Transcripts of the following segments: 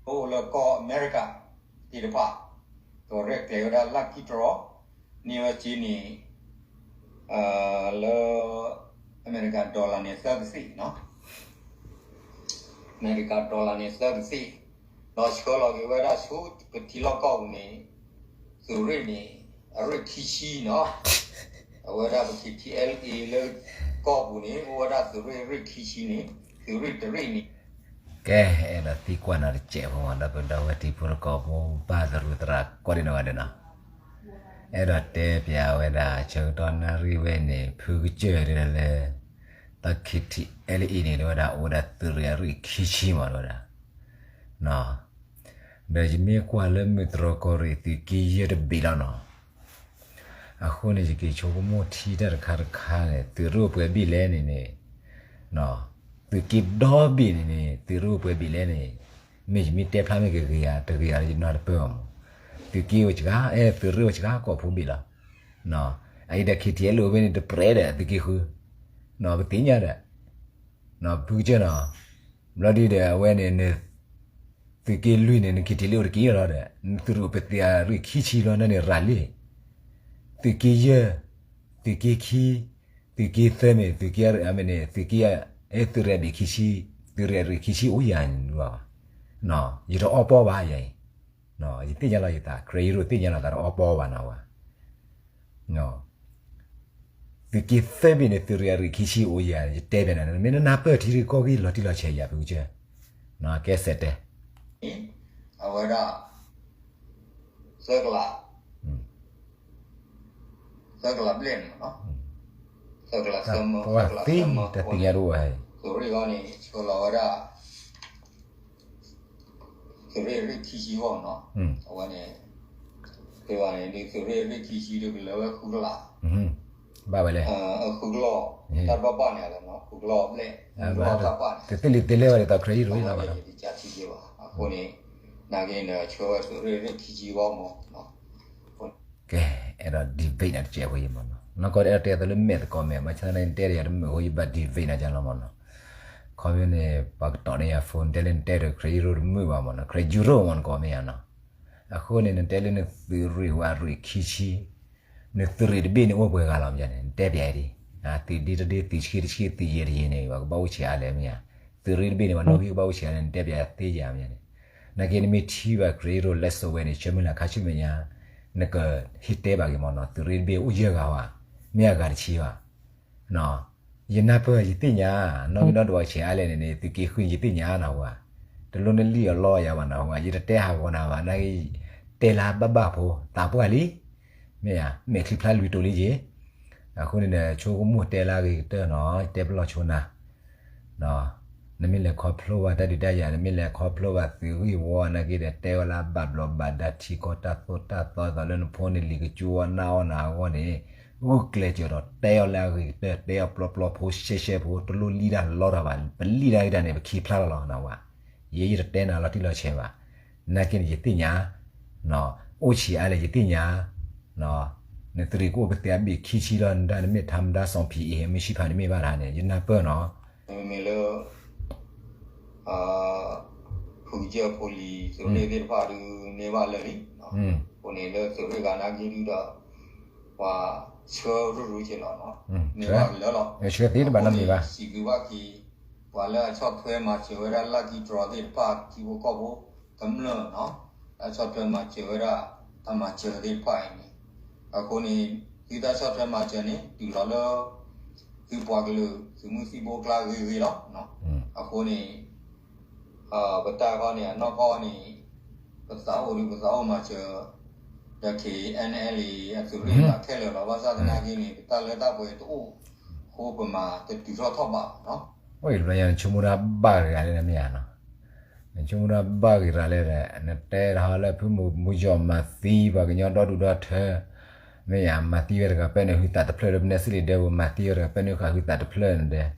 အိၣ်လၢကီၢ်အမဲရကၤသ့ၣ်တဖၣ် ကရဲၣ်ကျဲၤဝဲဒၣ် lucky draw န့ၢ်ဝဲစ့န့ၣ် လၢ အမဲရကၤ dollar န့ၣ် သၢကသ့ၣ်နီၤ, အမဲရကၤ dollar န့ၣ် သၢကသ့ၣ်, ဒီးဆှၢလီၤက့ၤဝဲဒၣ်ဆူပထံလီၢ်ကီၢ်ပူၤန့ၣ် သုးရ့ၣ်န့ၣ် အရ့ၣ်ခံဆံနီၤ, အဝဲဒၣ်ပ K T L A လၢကီၢ်ပူၤန့ၣ် အိၣ်ဝဲဒၣ်သုးရ့ၣ်အရ့ၣ်ခံဆံန့ၣ် သုးရ့ၣ်တရ့ၣ်န့ၣ် ကဲ အဲၣ်ဒိးသံကွၢ်နၤတစဲးဖိမး ဒီပုၢ်ဒီဝဲၢ်တံၤဖိသကိးဖိ ပၢ်သရူးသရၣ်ကိးဒံနီၢ်ဂၤဒဲးနီၤ, အဲၣ်ဒိးတဲပျးဝဲဒၣ် ဆၢကတီၢ်နၣ်ရံၣ်ဝဲန့ၣ် ဖုကစၢၢ်ဒ်လဲၣ်, တၢ် K T L A န့ၣ် တဲဝဲဒၣ် အိၣ်ဝဲဒၣ်သုးရ့ၣ်အရ့ၣ်ခံဆံမး တဲဝဲဒၣ် ဒီးယမ့ၢ်ကွၢ်လၢမုၢ်တြီၢ်ကီၢ်ရ့ၣ် သုးက့ယဲၢ်တဘ့ၣ်လီၤနီၤ, အဃိန့ၣ် ယက့ၤဆိကမိၣ်ထံတၢ်တခါတခါန့ၣ် သုးရ့ၣ်အိၣ်ပှဲၤဘ့ၣ်လဲၣ်န့ၣ်န့ၣ်, သုးက့ဒီဘ့ၣ်န့ၣ်န့ၣ် သုးရ့ၣ်အိၣ်ပှဲၤဘ့ၣ်လဲၣ်န့ၣ်, မ့ၢ်ယမ့ၢ်တဲဖျါမ့ၢ်ကဂ့ၤဧါ တဂ့ၤဧါ ယနၢ်တပၢၢ်ဘၣ်မး, သုးက့အိၣ်စှၤ အဲ သုးရ့ၣ်အိၣ်စှၤကိးဖုဘ့ၣ်လီၤ, အအံၤဒီး K T L A အိၣ်ဖဲန့ၣ် တပြဲးဒီးသုးက့ဃု, ပသ့ၣ်ညါဒီး ဖုကစၢၢ်နီၤ, ဘျီဒ်ဒီးအဝဲန့ၣ် န သုးက့လွံၢ်န့ၣ် န K T L A အိၣ်တက့ၢ်လီၤဒီး နသုးရ့ၣ်အိၣ်ပှဲၤသုးရ့ၣ်ခံဆံလီၤ နန့ၣ်ရၤလံ, သုးက့ယဲၢ်, သုးက့ခံ, သုးက့သၢမ့ၢ် သုးက့အမ့ၢ်န့ၣ် သုးက့ အဲ သုးရ့ၣ်အဘ့ၣ်ခံဆံ, သုးရ့ၣ်အရ့ၣ်ခံဆံအိၣ်ယၤန့ၣ်ဘၣ်, ယတအီပီဘၣ်ယၤအံၤ, ယသ့ၣ်ညါလီၤယသး ခရံာ်ယရိၣ်သ့ၣ်ညါလီၤသးတအီပီဘၣ်နီၤဝဲ သုးက့သၢဘ့ၣ်န့ၣ် သုးရ့ၣ်အရ့ၣ်ခံဆံအိၣ်ယၤန့ၣ် ယတဲဘၣ်နၤ မ့ၢ်နနၢ်ပၢၢ်ထံရူၢ်ကီၢ်ဂ့ၢ်လီၤတံၢ်လီၤဆဲးယၤ ဖုကစၢၢ်, ကဲစဲးတဲ, အဝဲဒၣ် သၢကလး, သၢကလးဘျဲၣ်န့ၣ်မးနီၤ, သၢကလးသၢမၢ, သၢကလးသၢမၢ တၢ်သ့ၣ်ညါတအိၣ်ဝဲ, သုးရ့ၣ်ဂီၢ်န့ၣ် ဆှၢလီၤဝဲဒၣ် သုးရ့ၣ်အရ့ၣ်ခံဆံဂီၢ်နီၤ, အဝဲန့ၣ် သုးရ့ၣ်အရ့ၣ်ခံဆံဒီးကလၢၤဝဲဃုကလး, ဘၣ်ဝဲလဲၣ်, ဃုကလး, တၢ်တဘၣ်ဘၣ်န့ၣ်လီၤနီၤ, ဃုကလးဘျဲၣ်, ဃုကလးတၢ်ဘၣ်န့ၣ်, တသ့လံာ်သ့လဲၢ်ဝဲဒ်သိး ခရံာ်ယရိၣ်လီၤဘၣ်နီၤ, အဃိန့ၣ် နာ်က့န့ၣ် ဆှၢဝဲသုးရ့ၣ်အရ့ၣ်ခံဆံဂီၢ်မး ကဲ အဲၣ်ဒိး debate နၤတစဲးဖိယံၤမးနီၤ, နီၢ်ကီၢ်အဲၣ်ဒိးတဲအသိးလၢမဲာ်သကိးမဲာ် ဘၣ်ဆၣ်သနာ်က့ နတဲဒီးယၤတမုာ်အဃိ ယဘၣ် debate နၤကလီၤမးနီၤ, ခီဖျိန့ၣ် ပှၤကတီၤန့ၢ်ယၤ phone တဲလၢနတဲဒီး ခရံာ်ယရိၣ်တမုာ်ဘၣ်မးနီၤ, ခရံာ်ယူရိၣ်မးနကိးမ့ၢ်ယၤနီၤ, အဃိန့ၣ် နတဲလၢနသုးရ့ၣ်ဝဲအရ့ၣ်ခံဆံ နသုးရ့ၣ်တဘ့ၣ်န့ၣ်အိၣ်ပှဲၤဂၤလီၤမ့ၢ်န့ၣ် နတဲပျးအံၤဒ်, သုးဒ့တဒ့ သုးဆံတဆံ သုးယဲၢ်တယဲၢ်န့ၣ် ပှၤကဘၣ်အိၣ်ဆံးအါလဲၣ်မ့ၢ်ဧါ, သုးရ့ၣ်တဘ့ၣ်န့ၣ် ပှၤနီၣ်ဂံၢ်ကဘၣ်အိၣ်ဆံးအါလဲၣ် နတဲပျးသ့ယၤမ့ၢ်န့ၣ်, နာ်က့နမ့ၢ်ထံၣ်ဘၣ်ခရံာ်ယရိၣ်လၢစိဝဲန့ၣ် ဆၢမုၢ်လၢ်ခါဆူမဲာ်ညါ နကဟ့ၣ်တဲဘၣ်က့ၤမ့ၢ်နီၤ သုးရ့ၣ်တဘ့ၣ်အိၣ်ယဲၢ်ဂၤဝဲ, မ့ၢ်အဂၤတဆံဘၣ် ယနၢ်ပၢၢ်ယသ့ၣ်ညါ, နီၣ်ဂံၢ်နီၣ်ဒွးဆံးအါလဲၣ်န့ၣ်န့ၣ် သုးက့ဃုယသ့ၣ်ညါနဟူဧါ, တလိၣ်နလံၣ်အီၤလီအီၤယၤဘၣ်နဟူဧါ, ယတတဲဟးဂီၤနၤဘၣ်, နာ်က့ တဲလၢဘၣ်ဘၣ်ဖိ သးပှၢ်လံ, မ့ၢ်ဧါ, မဲာ်ချံဖျါလွံၢ်တိာ်လံက့ၤ, အဃိန့ၣ်ဒီး ဆိကမိၣ်တဲလၢအဂ့ၤကတၢၢ်နီၤ, တဲပလီၢ်ဆိနၤ နမ့ၢ်လဲၤခီဖျိဘၣ်တၢ်ဒုးတၢ်ယၤ နမ့ၢ်လဲၤခီဖျိဘၣ်သုးဂ့ၢ်ဝီနာ်က့ဒီး တဲဝဲလၢအဘၣ်ဘျီးဘၣ်ဒါထံကီၢ်တၢ်သိၣ်တၢ်သီ သိးလၢနဖိန့ၣ်လံၤကစူအီၣ်နၢ်အီၣ်နၤအဂီၢ်န့ၣ်, ဂုာ်ကျဲးစၢးဒီးတဲအီၤလၢအဂ့ၤကတၢၢ် တဲအီၤပျီပျီဖိရှဲရှဲဖိ တလိၣ်လံၣ်တၢ်လီတၢ်ဘၣ်, ပလံၣ်တၢ်ဂ့ၢ်တၢ်န့ၣ် ပခံဖျါလီၤလီၤနဝဲ, ယဲယတတဲနၤလီၤတံၢ်လီၤဆဲးဘၣ်, နာ်က့န့ၣ်ယသ့ၣ်ညါ အိၣ်ဆံးအါလဲၣ်ယသ့ၣ်ညါ, နသုးရ့ၣ်ကအိၣ်ပသ့အဘ့ၣ်ခံဆံလီၤ နတၢ်နမ့ၢ်ထါမတၤစီၤဖံးအ့ၣ် မ့ၢ်ဆံဖးန့ၣ်မ့ၢ်ဘၣ်တၢ်န့ၣ် ယနၢ်ပၢၢ်နီၤ, မ့မ့ၢ်လၢ ဖုကစၢၢ်ဖိလံၤ သုးရ့ၣ်သ့ၣ်တဖၣ်ဒုးန့ၢ်ဘၣ်လၢာ်လံ, အဃိန့ၣ်လၢသုးရ့ၣ်ဂၤနာ်က့ဒုးဒီး ပှၤဆှၢရူၢ်ရူၢ်က့ၤလီၤ, န့ၢ်ဘၣ်လၢာ်လီၤ, ဆှၢသ့တဘၣ်နီတမံၤဘၣ်, စံးဘျုးဘၣ်က့ၤ ပှၤလၢအဆီၣ်ထွဲမၤစၢၤဝဲဒၣ် lucky draw သ့ၣ်တဖၣ် ထံဖိကီၢ်ဖိကမျၢၢ်နီၤ, တၢ်ဆီၣ်ထွဲမၤစၢၤဝဲဒၣ် တၢ်မၤစၢၤသ့ၣ်တဖၣ်အံၤန့ၣ်, အဃိန့ၣ် သုတၢ်ဆီၣ်ထွဲမၤစၢၤန့ၣ် တုၤလီၤလၢ သုပှၤကလုာ် သုးမုၢ်သံၣ်ဘိကျါဂ့ၤဂ့ၤလီၤ, အဃိန့ၣ် ပတၢ်ခီန့ၣ် အနီၢ်ကီၢ်န့ၣ် ပသးအိၣ်ဒုး ပသးအိၣ်မၤစၢၤ ဒီး K N L A အသုးရ့ၣ်ခဲလၢာ်လီၤ, ဘၣ်ဆၣ်သနာ်က့န့ၣ် ပတၢ်လၢတၢ်ပှဲၤတအိၣ်အဃိ ပမၤတတုၤထီၣ်ထီၣ်ဘးဘၣ်နီၤ, အိၣ်အံၤတဘျီညါ နဆိကမိၣ်တၢ်ဘၣ်ဂ့ၤဂၤလၢနမ့ၢ်ဧါနီၤ, နဆိကမိၣ်တၢ်ဘၣ်ဂ့ၤရၤလၢ နတဲတဟီလၢဖုမူးမူးယီၢ်မၤသံပှၤကညီဒီဒူၣ်ဒီထၢ မ့ၢ်ယၤ မၤသံဝဲတဂၤပဲန့ၣ် ဟုသးတဖျၢၣ်လၢပနဲၣ်စ့ၢ်လံဒဲး ပမၤသံဝဲတဂၤပဲန့ၣ် ဃာ်ဟုသးတဖျၢၣ်န့ၣ်ဒဲး,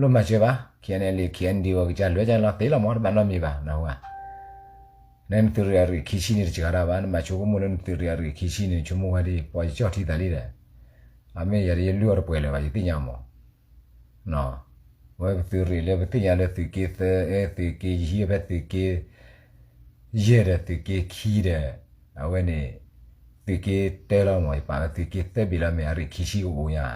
လိၣ်မၤစၢၤဘၣ် K N L A K N D ဝဲကစၢ်လွဲၢ်ကၢ်လီၤသ့လီၤမး တဘၣ်နီတမံၤဘၣ် နဟူဧါ, နသုးရ့ၣ်အရ့ၣ်ခံဆံန့ၣ်တစှၤတၢ်ဘၣ် နမၤဆိကမိၣ်လၢနသုးရ့ၣ်အရ့ၣ်ခံဆံန့ၣ် ဆိကမိၣ်ဝဲဒ် ပှၤယကၠီၣ်ထံသးလံဒီး, အမ့ၢ်ယၤဒီးယလုၢ်အီၤတပှဲၤလၢၤဘၣ် ယသ့ၣ်ညါမး ဝဲပသုးရ့ၣ်လၢပသ့ၣ်ညါလၢသုးက့သၢ အဲ သုးက့ယဟံးဖဲသုးက့ ယဲၢ်ဒီးသုးက့ခံဒီး အဝဲန့ၣ် သုးက့တၢလီၤမး ယပာ်ဝဲသုးက့သၢဘ့ၣ်လီၤ မ့ၢ်အရ့ၣ်ခံဆံကအိၣ်ယါ,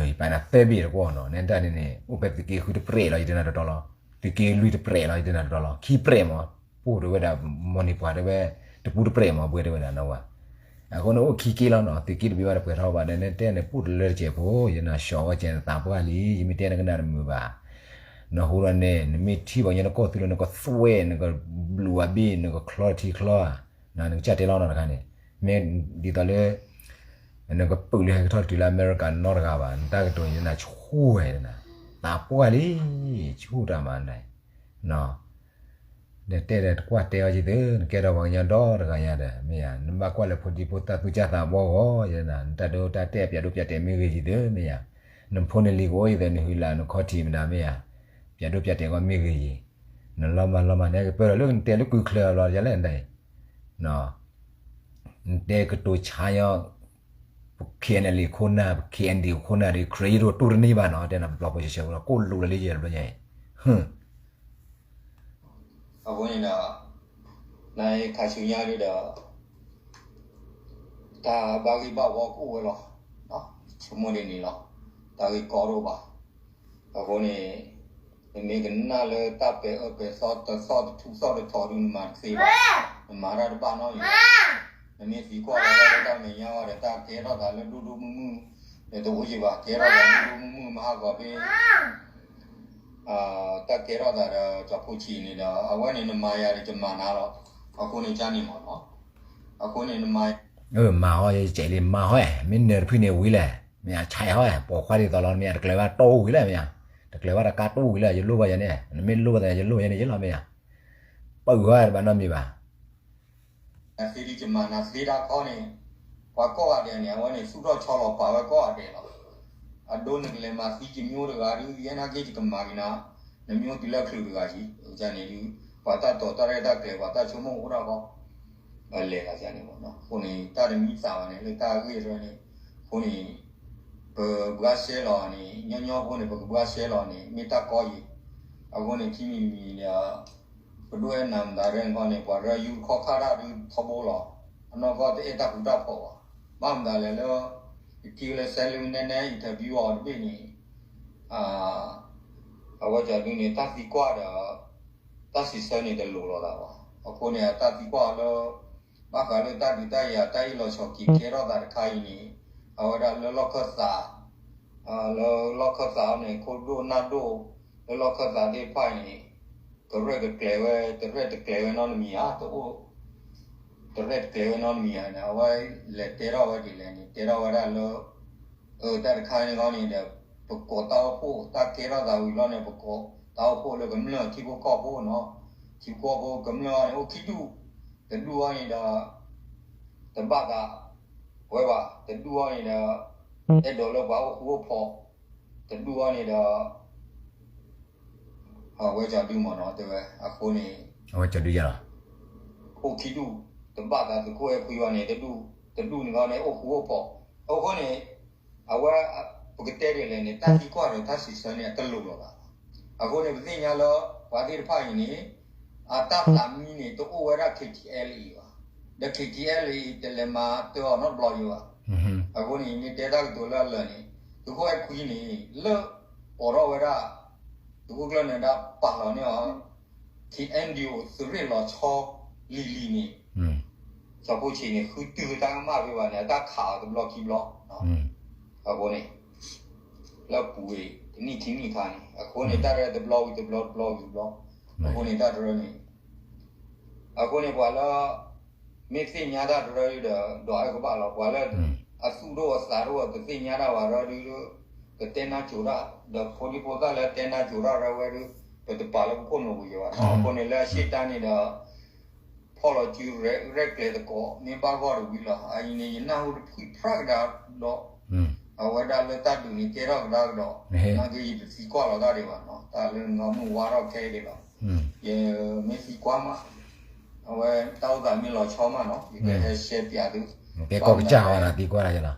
ယပာ်နၤသၢဘ့ၣ်တကွီၢ်နီၤ နဲဒၣ်န့ၣ်န့ၣ် အိၣ်ဖဲသုးက့ဃုတပြဲးလီၤ ယတဲနၤတတီလီၤ, သုးက့လွံၢ်တပြဲးလီၤ ယတဲနၤတတီလီၤ ခံပြဲးမး, ပအိၣ်တဲဝဲဒၣ် မီၢ်န့ၢ်ပှၤတဲဝဲ တပူၤတပြဲးမး ပှဲၤတဲဝဲဒၣ်နီၤဝဲ အဃိန့ၣ်အိၣ်ခံက့လီၤနီၤ သုးက့တဘ့ၣ်ဘၣ်တပှဲၤထီၣ်ဘၣ်ဒီး နတဲန့ၣ် ပအိၣ်တလၢတစဲးဖိ ယနၤ ရှီၣ်ဝဲကဲနသးပှၢ်လံ ယမ့ၢ်တဲနကနၣ်တမုာ်ဘၣ်, နဟူဒီးန့ၣ် နမ့ၢ်ထံၣ်ပှၤကညီနကီၢ်သူလၢနကသွဲၣ် နကဘျုးဘၣ်ဘ့ၣ် နကချီထံချီဧါ, နကစၢ်တဲလီၤနီၤတခါန့ၣ် မ့ၢ်ဒ်သိးလၢ နကပုာ်လၢဟဲကထီၣ်တုၤလၢအမဲရကၤနီတဂၤဘၣ် နတၢ်ကတိၤယနၤဆိၣ်ဝဲနၤ, သးပှၢ်လံ, ဆိၣ်တၢ်မၤနၤ နတဲဒီးတကွၢ်တဲအီၤက့ၤသု နကဲထီၣ်ပှၤကညီဒီတဂၤညါဒီး မ့ၢ်ဧါ, နဘၣ်ကွၢ်လၢဖိဒံဖိသၣ်သူကၢ်သးဘီဂီၤ ယဲဒၣ် နတၢ်ဒိတၢ်တဲာ်ပၠးဒိပၠးတဲာ်မ့ၢ်ဂ့ၤက့ၤသု မ့ၢ်ဧါ, နဖိနလံၤကအိၣ်အံၤဒီး နဟုးလၢ်နခီၣ်ထံးမတၤ မ့ၢ်ဧါ, ပၠးဒိပၠးတဲာ်ကီးမ့ၢ်ဂ့ၤက့ၤ, နလီၤမၤလီၤမၤန့ၣ် ကပၢၢ်ဒီးလၢနတဲလၢကုၢ်ချၢလီၤ ယလဲၣ်နတၢ်အံၤ နတဲကတိၤဆါညီ ပ K N L A ခိၣ်နၢ် ပ K N D O ခိၣ်နၢ်ဒီး ခရံာ်ယိၣ်တိၢ်တန့ၢ်ဘၣ်နီၤ တဲနၤပျီဖိဆှဲဆှဲဖိလီၤ ကိၣ်လူလၢယဲၢ်တဘျီညါအံၤ, အဃိန့ၣ်ဒီး နခါဆူညါဒုဒီး တၢ်ဘၣ်ဂ့ၢ်ဘၣ်ဝီကအိၣ်ဝဲလီၤ, ဆိကမိၣ်ဒ်န့ၣ်လီၤ, တၢ်ဂ့ၢ်ကီတအိၣ်ဘၣ်, အဃိန့ၣ် နမ့ၢ်ကနၣ်လၢတၢ်ပဲာ်အၢပဲာ်သီ တသီၣ်တထူသီၣ်တထီၣ်ဒု နမၤတသ့ဘၣ်, နမၤတၢ်တဘၣ်နီတမံၤဘၣ်, နမ့ၢ်သံကွၢ်လီၤလၢတၢ်မဲာ်ညါဝဲဒီး တၢ်ကဲထီၣ်သးလၢဒိၣ်ဒိၣ်မုၢ်မုၢ် ဒီးတအိၣ်ယံၤဘၣ် ကဲထီၣ်သးလၢဒိၣ်ဒိၣ်မုၢ်မုၢ် မဟါဂီၤဖဲ တၢ်ကဲထီၣ်သးဒီးကၠီဖိဆံးန့ၣ်ဒီး အဝဲန့ၣ်နမၤယၤဒီးယမၤနၤလီၤ, အဃိန့ၣ်ကန့ၣ်မ့ၢ်နီၤ, အဃိန့ၣ်နမၤ မၤဟီ ယကဲးလံမၤဟီ မ့ၢ်နၢၤတဖုန့ၣ်ဝံၤလဲၣ်, မ့ၢ်အဆဲးဟီ ပိာ်ခွါဒ်သိးလီၤ မ့ၢ်အတကျၢၤဘၣ်တိၢ်ဝံၤလဲၣ် မ့ၢ်ဧါ, တကျၢၤဘၣ်တကါတိၢ်ဝံၤလဲၣ် ယလိၣ်ဘၣ်ယၤန့ၣ် နမ့ၢ်လိၣ်ဘၣ်သး ယလိၣ်ယၤန့ၣ်ယလီၤ မ့ၢ်ဧါ, ပၢၢ်ဟီတဘၣ်နီတမံၤဘၣ် နသ့ဒ်ယမၤနၤသ့တၢ်ခီန့ၣ်, ပှၤကိးဂၤဒဲးန့ၣ် အဝဲန့ၣ်သူၣ်ထီၣ်ဆီလီၤပာ်ဝဲကိးဂၤဒဲးလီၤ, အဒိနကလဲၤမၤသံယမိၢ်တဂၤဒု ယဲနာ်က့ၤယကမၤက့ၤနၤ, နမ့ၢ်အိၣ်တုၤလၢချုးတဂၤယံၤ, န့ၣ်ဒု ပှၤတၢ်တိာ်တၢ်ရဲၣ်တၢ်ကျဲၤ ပှၤတၢ်ဆိကမိၣ်အိၣ်ဒၣ်ဃီ လဲၤသးန့ၣ်မ့ၢ်နီၤ, အဃိန့ၣ် တၢ်တမံသးဘၣ်န့ၣ် လၢတၢ်ဂ့ၢ်တရၢန့ၣ်, အဃိန့ၣ် ပဘှါရှဲလီၤန့ၣ် ညီညီဖိန့ၣ် ပကဘှါရှဲလီၤန့ၣ် မ့ၢ်တၢ်ကီယံၤ, အဃိန့ၣ် ခံမံၤတမံၤဒီး ပဒိၣ်အဲၣ်နၤမတၤရဲၣ်န့ၣ် ပှၤရၢယူတခီခါတၢ်ဒုထီဘိလီၤ, အနီၢ်ကီၢ်တအဲၣ်တၢ်ဃူတၢ်ဖိးဘၣ်, ဘၣ်မတၤလဲၣ်လၢ ယထံၣ်လၢ စဲးလ့နဲနဲ interview အီၤတဘ့ၣ်န့ၣ် အဝဲကဒုန့ၣ် တၢ်သံကွၢ်ဒီး တၢ်စံးဆၢန့ၣ်တလိၤလိာ်သးဘၣ်. အဃိန့ၣ် အတၢ်သံကွၢ်အီၤလၢ ဘၣ်ဃးလၢတၢ်ဒုးတၢ်ယၤ တၢ်အ့ၣ်လိာ်ဆိးက့ၤကဲထီၣ်သးတခါအံၤန့ၣ် အဝဲဒၣ်လၢလီၢ်ခၢၣ်သး လၢလီၢ်ခၢၣ်သးအီၤန့ၣ် ခိၣ်ဒိၣ်နၢ်ဒိၣ် လၢလီၢ်ခၢၣ်သးသ့ၣ်တဖၣ်အံၤန့ၣ် ကရဲၣ်ကကျဲၤဝဲ တရဲၣ်တကျဲၤဝဲနီတမံၤဧါ တအိၣ် တရဲၣ်တကျဲၤဝဲနီတမံၤဧါန့ၣ် အဝဲလဲၤတဲထီၣ်ဝဲဒ်လဲၣ်န့ၣ် တဲထီၣ်ဝဲဒၣ်လၢ အတၢ်တခါန့ၣ်ခီန့ၣ်ဒီး ပကိးတၢ်အိၣ်ဖှိၣ် တၢ်ကဲထီၣ်သးဝံၤလီၤန့ၣ် ပကိးတၢ်အိၣ်ဖှိၣ်လၢကမျၢၢ်ထံဖိကီၢ်ဖိနီၤ ထံဖိကီၢ်ဖိကမျၢၢ်အီၤန့ၣ် အိၣ်ခံဒူၣ် တဒူၣ်အီၤန့ၣ်ဒီး တဘၣ်သးဝဲဘၣ် တဒူၣ်အီၤန့ၣ်ဒီး အဲၣ်ဒိးလၢပှၤအိၣ်ဃူအိၣ်ဖိး တဒူၣ်အီၤန့ၣ်ဒီး အဝဲကၠီဒုမ့ၢ်နီၤ တဲဝဲ အဃိန့ၣ် အဝဲကၠီဒုယၤလီၤ အိၣ်ခံဒူၣ် တဘၣ်သးသုးခိၣ်အဲၣ်ခွံဘၣ်န့ၣ် တဒူၣ် တဒူၣ်န့ၣ်ခီန့ၣ် အိၣ်ဃူအိၣ်ဖိး အဃိန့ၣ် အဝဲ ပကတဲဒ်လဲၣ်န့ၣ် တၢ်သံကွၢ်ဒီးတၢ်စံးဆၢန့ၣ် အတလိၤလီၤဘၣ်. အဃိန့ၣ် ပသ့ၣ်ညါလၢ ပှၤသ့ၣ်တဖၣ်အံၤန့ၣ် အတၢ်သးမံန့ၣ် တအိၣ်ဝဲဒၣ် K T L A ဘၣ်. ဒီး K T L A တလဲၤမၤတၢ်အီၤနီတဘျီယိၤဘၣ်. အဃိန့ၣ် မ့ၢ်တဲတၢ်ကတိၤလၢအလၢာ်န့ၣ် သုးခိၣ်အဲၣ်ခွံန့ၣ် လၢ အိးထီၣ်ဝဲဒၣ် သုးခိၣ်ကျၢၢ်နၢၤဒါပာ်လီၤန့ၢ်အီၤ K N D O သုးရ့ၣ်လီၤဆီလံၤလံၤန့ၣ် စီၤဖိဆံးန့ၣ် ဃုတုၤတၢ်ကမၣ်ဖဲဘၣ်န့ၣ် အတၢ်ခးအီၤတဘျီခံဘျီ အဃိန့ၣ် လၢပူၤဝဲ တနံၣ်ခံနံၣ်ခါန့ၣ် အဃိန့ၣ် တၢ်ရဲၣ်တဘျီဝံၤတဘျီ တဘျီဝံၤတဘျီ အဃိန့ၣ် တၢ်တရၢန့ၣ် အဃိန့ၣ် ပှၤလၢ မ့ၢ်သ့ၣ်ညါတၢ်တရၢဒီး ဒွးအကဘၣ်လီၤ ပှၤလၢ အသူၣ်ဒိၣ်အသးဒိၣ် တသ့ၣ်ညါတၢ်ဘၣ်ရၢဒုး ကတဲနါစိၤတၢ် ဒီးဖိဒံဖိသၣ်လၢတဲနါစိၤတၢ်ရၢဝဲဒုး ပတပာ်လၢပခိၣ်နူာ်ပူၤယံၤဘၣ် အဃိန့ၣ်လၢအဆ့တၢ်န့ၣ်ဒီး ဖီၣ်လီၤစုရဲၣ်ကျဲၤသကိး မ့ၢ်ဘၣ်ဂီၢ်တဝံၤလီၤ အအံၤန့ၣ် ယနၢ်ဟူတဖုဖျၢၣ်ကဒါဒီး အဝဲဒၣ်လၢတၢ်ဒုးန့ၣ် ကဲထီၣ်ကဒါကဒီး နာ်က့ယတသံကွၢ်လီၤတၢ်ဒံးဘၣ်နီၤ တၢ်လၢနမ့ၢ်ဝါထီၣ်ခဲအံၤဒံးလီၤ ယမ့ၢ်သံကွၢ်မး အဝဲတၢ်အိၣ်သးမ့ၢ်လီၤဆီမးနီၤ ယကဟဲရှဲပၠးသု ကဲကီၢ်ကစၢ်ဝဲဒၣ်သံကွၢ်တၢ်ယလီၤ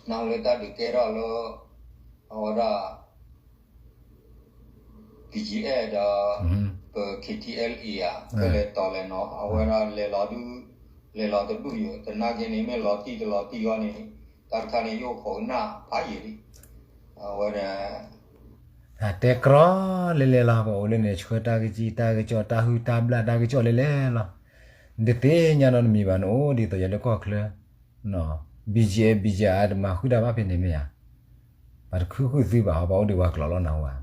နၢ်ဟူလၢတၢ်ဒုးကဲထီၣ်လၢ အဝဲဒၣ် P G F ဒီး ပ K T L A ဧါ, ဖဲလဲၤတီၤလဲၤနီၤ အဝဲဒၣ်လဲၤလီၤဒုး, လဲၤလီၤတဒူၣ်ယိာ် သနာ်က့န့ၣ် မ့ၢ်လီၤတံၢ်တလီၤတံၢ်အဂီၢ်န့ၣ် တၢ်တခါန့ၣ် ယအိၣ်ခိးကနၣ်ဖးယံာ်လံ. အဝဲဒၣ် တၢ်တဲကြီလဲၤလဲၤလီၤ ပှၤအိၣ်လၢန့ၣ် ဆှၢတၢ်ကစံၣ်တၢ်ကစီၣ် တၢ်ဟုၣ်တၢ်ဘျၣ်တၢ်ကစီၣ်လဲၤလဲၤလီၤ. နတသ့ၣ်ညါနီတမံၤဘၣ် နအိၣ်ဒ်သိးယၤလၢကီၢ်ချၢ BGF BGF တမၤဃုာ်တၢ်ဘၣ်ဖဲန့ၣ်မ့ၢ်ဧါ. ပှၤတခုဃုာ်သုဘၣ်ဟီ ပှၤအိၣ်ဒံးပှၤကျိာ်လီၤနဟူဧါ.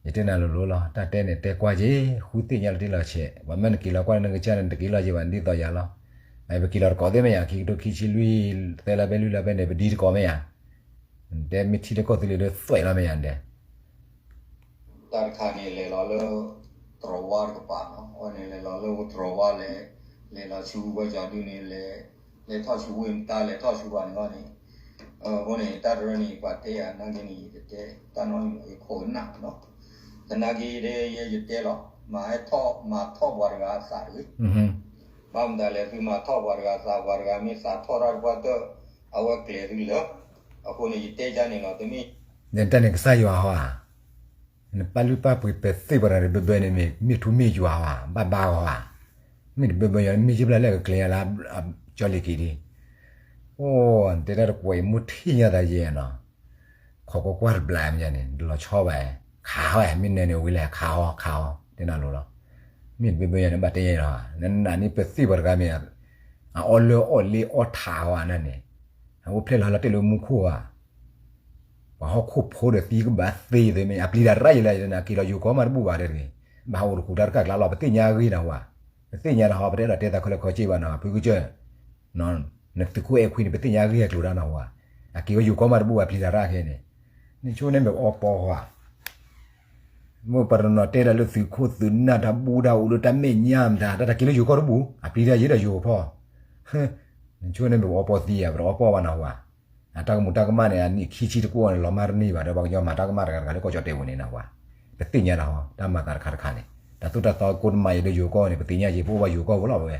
ယတဲနၤလိၤလိၤလီၤ တၢ်တဲန့ၣ်တဲကွၢ်က့ၤ ဃုသ့ၣ်ညါလီၤတံၢ်လီၤဆဲး ပှၤမ့ၢ်နက့ၤလီၤကွၢ်လၢနကစၢ်န့ၣ် နတက့ၤလီၤက့ၤဘၣ် ဒ်သိးယၤလီၤ. ပက့ၤလီၤတကိးသ့ၣ်မ့ၢ်ဧါ ခံကထိခံဆံလွံၢ် သၢလါဘဲလွံၢ်လါဘဲန့ၣ် ပဒံတကိးမ့ၢ်ဧါ. တဲမ့ၢ်ထံတကီၢ်သူလ့ၤဒီးသွဲးလီၤမ့ၢ်ဧါတဲ တၢ်တခါန့ၣ် လဲၤလီၤလၢ တြီၤဝါတကပၤနီၤ အဝဲန့ၣ်လဲၤလီၤလၢတြီၤဝါလဲၤ, လဲၤလီၤဆူဝဲကၠီဒုန့ၣ် လဲၤထီၣ်ဆူဝ့ၢ်မတါ လဲၤထီၣ်ဆူဘၣ်န့ၣ်လီၤန့ၣ်, အဃိန့ၣ် တၢ်တရၢန့ၣ် ပှၤတဲယၤနာ်က့န့ၣ် ယတတဲ တၢ်နီၣ်န့ၣ် ယခိးကနၣ်နီၤ, သနာ်က့ဒီး ယဲယတဲလီၤ မၤဟဲထီၣ်မၤထီၣ်ပှၤတဂၤအသးတဂ့ၤ ဘၣ်မတၤလဲၣ် သုမၤထီၣ်ပှၤတဂၤသး ပှၤတဂၤမ့ၢ်သးထီၣ်တၢ်တပှၢ်တၢၢ် အဝဲကျဲၤသုလၢ, အဃိန့ၣ် ယတဲယၤန့ၣ်လီၤ တမ့ၢ် နတၢ်န့ၣ်ကစၢ်ယွၤဟီဧါ, နပာ်လုၢ်ပာ်ပှ့ၤပသ့ၣ်ပှၤတဂၤတဘၢဘၢန့ၣ် မ့ၢ်ထူမ့ၢ်ယွၤဟီဧါ, ဘၣ်ဘါဟီဧါ, မ့ၢ်တဘၢဘၢယွၤ မ့ၢ်ယ့ၢ်ဘျၣ်လၢကကျဲၤယၤလၢ ကၠီလ့ၤက့ၤဒံး, အိၣ် နတဲတၢ်တကွဲးအံၤ မိၢ်ထံၣ်ညါသးယဲၢ်နီၤ, ခိးကွၢ်ကွၢ်တဘျီမ့ၢ်န့ၣ် တလီၤဆီဘၣ်, ခးဟီဧါ မ့ၢ်နၢၤန့ၣ်ဝံၤလဲၣ် ခးဟီ ခးဟီ တဲနၤလိၤလီၤ, မ့ၢ်တဘၢဘၢယွၤန့ၣ် ဘၣ်တဲယဲၢ်လီၤ, နနာ်န့ၣ်ပသ့ၣ်ပှၤတဂၤမ့ၢ် အအီၣ်လၢအီၣ်လ့အီၣ်ထးဟီဧါန့ၣ်, အအိၣ်ဖျဲၣ်လီၤလၢတ့ၢ်လၢမူခိၣ်ဧါ ပှၤဟီၣ်ခိၣ်ဖိဒီးသံကဘၣ်သ့သ့မ့ၢ် အပျံၤတၢ်ရၣ်ယံၤလၢယတနာ်က့ၤလီၤယိၤကီၢ်မးတဘူၣ်ဘၣ်တဂ့ၤ, ဘၣ်ဟးအိၣ်တခူးတၢ်တခါကျါလီၤ ပသ့ၣ်ညါအဂ့ၢ်နၢ်ဟူဧါ, ပသ့ၣ်ညါနၢ်ဟူ ပတအဲၣ်ဒိးတဲသးခဲလၢာ်ခဲဆ့ဘၣ်နီၤ ဖုကစၢၢ်, နသုးခိၣ်အဲၣ်ခွံန့ၣ် ပသ့ၣ်ညါအဂ့ၢ်အကျိၤတၢ်နၢ်ဟူဧါ, အက့ၤဝဲယိၤကီၢ်မးတဘူၣ်ဘၣ်ပျံၤတၢ်ရၣ်ခဲန့ၣ်, နဆိန့ၣ်မ့ၢ်ပအီပီဃီဧါ မ့ၢ်ပတနီၤတဲဒၣ်လၢသုးခိၣ်သုးနၢ်တၢ်ဘူၣ်တၢ်အူလၢတၢ်မဲာ်ညါမတၤ တၢ်တၢ်က့ၤလၢယိၤကီၢ်တဘူၣ် အပျံၤတၢ်ယံၤဒီးယိၤဖီၣ်, နဆိန့ၣ်မ့ၢ်ပအီပီသံဧါ ပတအီပီဘၣ်နၢ်ဟူဧါ, အတၢ်ကမူၤတၢ်ကမၣ်န့ၣ် အနံၣ်ခံဆံတကိးန့ၣ် လီၤမၢ်တန့ၢ်ဘၣ်ဒီး ပှၤကညီမၤတၢ်ကမၣ်တဂၤတဂၤလၢကီၢ်ကၠီၣ်တဲာ်ပူၤန့ၣ်နၢ်ဟူဧါ, ပသ့ၣ်ညါနၢ်ဟူ တၢ်မၤသးတခါတခါန့ၣ်, တၢ်သိၣ်တၢ်သီကိးတမံၤယံၤဒီးယိၤကီၢ်န့ၣ် ပသ့ၣ်ညါယံၤ ပအိၣ်ဘၣ်ယိၤကီၢ်ဝဲလီၤဝဲ,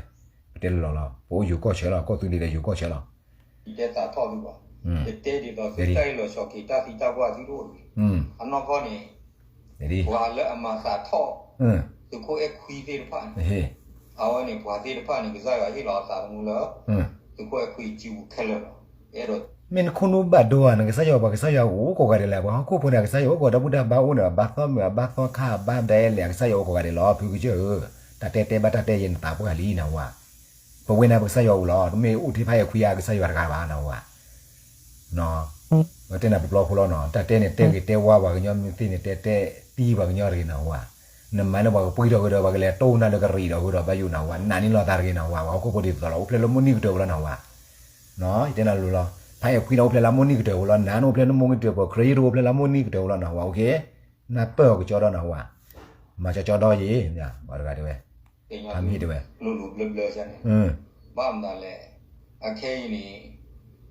ပတဲလီၤလီၤ ပအိၣ်ယိၤကီၢ်ဆဲးလီၤ ကီၢ်သူလ့ၤဒီးယိၤကီၢ်ဆဲးလီၤ တဲသးထီၣ်သုဘၣ်, ယတဲဒ်သိးသုတၢ်အ့ၣ်လိာ်ဆိးက့ၤတၢ်သံတၢ်ပှၢ်သုတအိၣ်တဂ့ၤ, အနီၢ်ကီၢ်န့ၣ်, ပှၤလၢအမၤသးထီၣ်, သုးခိၣ်အဲၣ်ခွံသ့ၣ်တဖၣ်န့ၣ်, အဝဲန့ၣ်ပှၤသ့ၣ်တဖၣ်န့ၣ် ကစၢ်ယွၤဟ့ၣ်လီၤအသးသမူလၢ, သုးခိၣ်အဲၣ်ခွံစုပူၤခဲလၢာ်လီၤ, အဲၣ်ဒိး မ့ၢ်နခိၣ်နူာ်ဘၣ်ဒိဧါ နကစၢ်ယွၤပှၤကစၢ်ယွၤအိၣ်ကိးဂၤဒဲးလဲၣ် ပှၤဟီၣ်ခိၣ်ဖိန့ၣ် အကစၢ်ယွၤအိၣ်ကိးဂၤဒဲး တၢ်ဘူၣ်တၢ်ဘါအိၣ်န့ၣ် အဘါသီမုၢ်အဘါသီခါအဘါဒဲးလဲၣ် အကစၢ်ယွၤအိၣ်ကိးဂၤဒဲးလီၤ ဖုကစၢၢ်ဧၢ, တၢ်တဲတဲဘၣ်တၢ်တဲယဲၢ်နသးပှၢ်လံနၢ်ဟူဧါ, ပဝဲန့ၣ်ပကစၢ်ယွၤအိၣ်လီၤ တမ့ၢ်အိၣ်ထဲဖးအဲၣ်ခွံအကစၢ်ယွၤတဂၤဘၣ်နၢ်ဟူဧါ ပတဲနၤပပျီဖိလီၤနီၤ တၢ်တဲန့ၣ်တဲဂ့ၤတဲဝါပှၤကညီမ့ၢ်သ့ၣ်န့ၣ်တဲတဲသံပှၤကညီတဂ့ၤနၢ်ဟူဧါ, နမၤလၢပှၤကပှ့ၤထီၣ်ဃုာ်ဒီး ပှၤကလဲၤတိၢ်နၤလၢကရံးဒီးဃုာ်ဒီးဘၣ်ယိၣ်နၢ်ဟူဧါ နာ်န့ၢ်လီၤသးတဂ့ၤနၢ်ဟူဧါ ပှၤဟီၣ်ခိၣ်ဖိဒ်သိးလီၤ အိၣ်ဖျဲၣ်လၢမိၢ်နံၣ်ကတၢၢ်ဝဲလီၤနၢ်ဟူဧါ, ယတဲနၤလိၤလီၤ ဖးအဲၣ်ခွံန့ၣ်အိၣ်ဖျဲၣ်လၢမိၢ်နံၣ်ကတၢၢ်ဝဲလီၤ နၤနအိၣ်ဖျဲၣ်လၢမိၢ်နံၣ်ကတၢၢ်ဝဲလီၤနၢ်ဟူဧါ ခရံာ်ယ့ၣ်ၡူးအိၣ်ဖျဲၣ်လၢမိၢ်နံၣ်ကတၢၢ်ဝဲလီၤနၢ်ဟူဧါ နၢ်ပၢၢ်အီၤကကၠီဒီးနၢ်ဟူဧါ, မၤကၠီကၠီဒီးယ့ၣ်, ပှၤတဂၤတဲဝဲ, ဖးမံတဲဝဲ, ဘၣ်မနုၤလဲၣ်, အခဲအံၤန့ၣ်,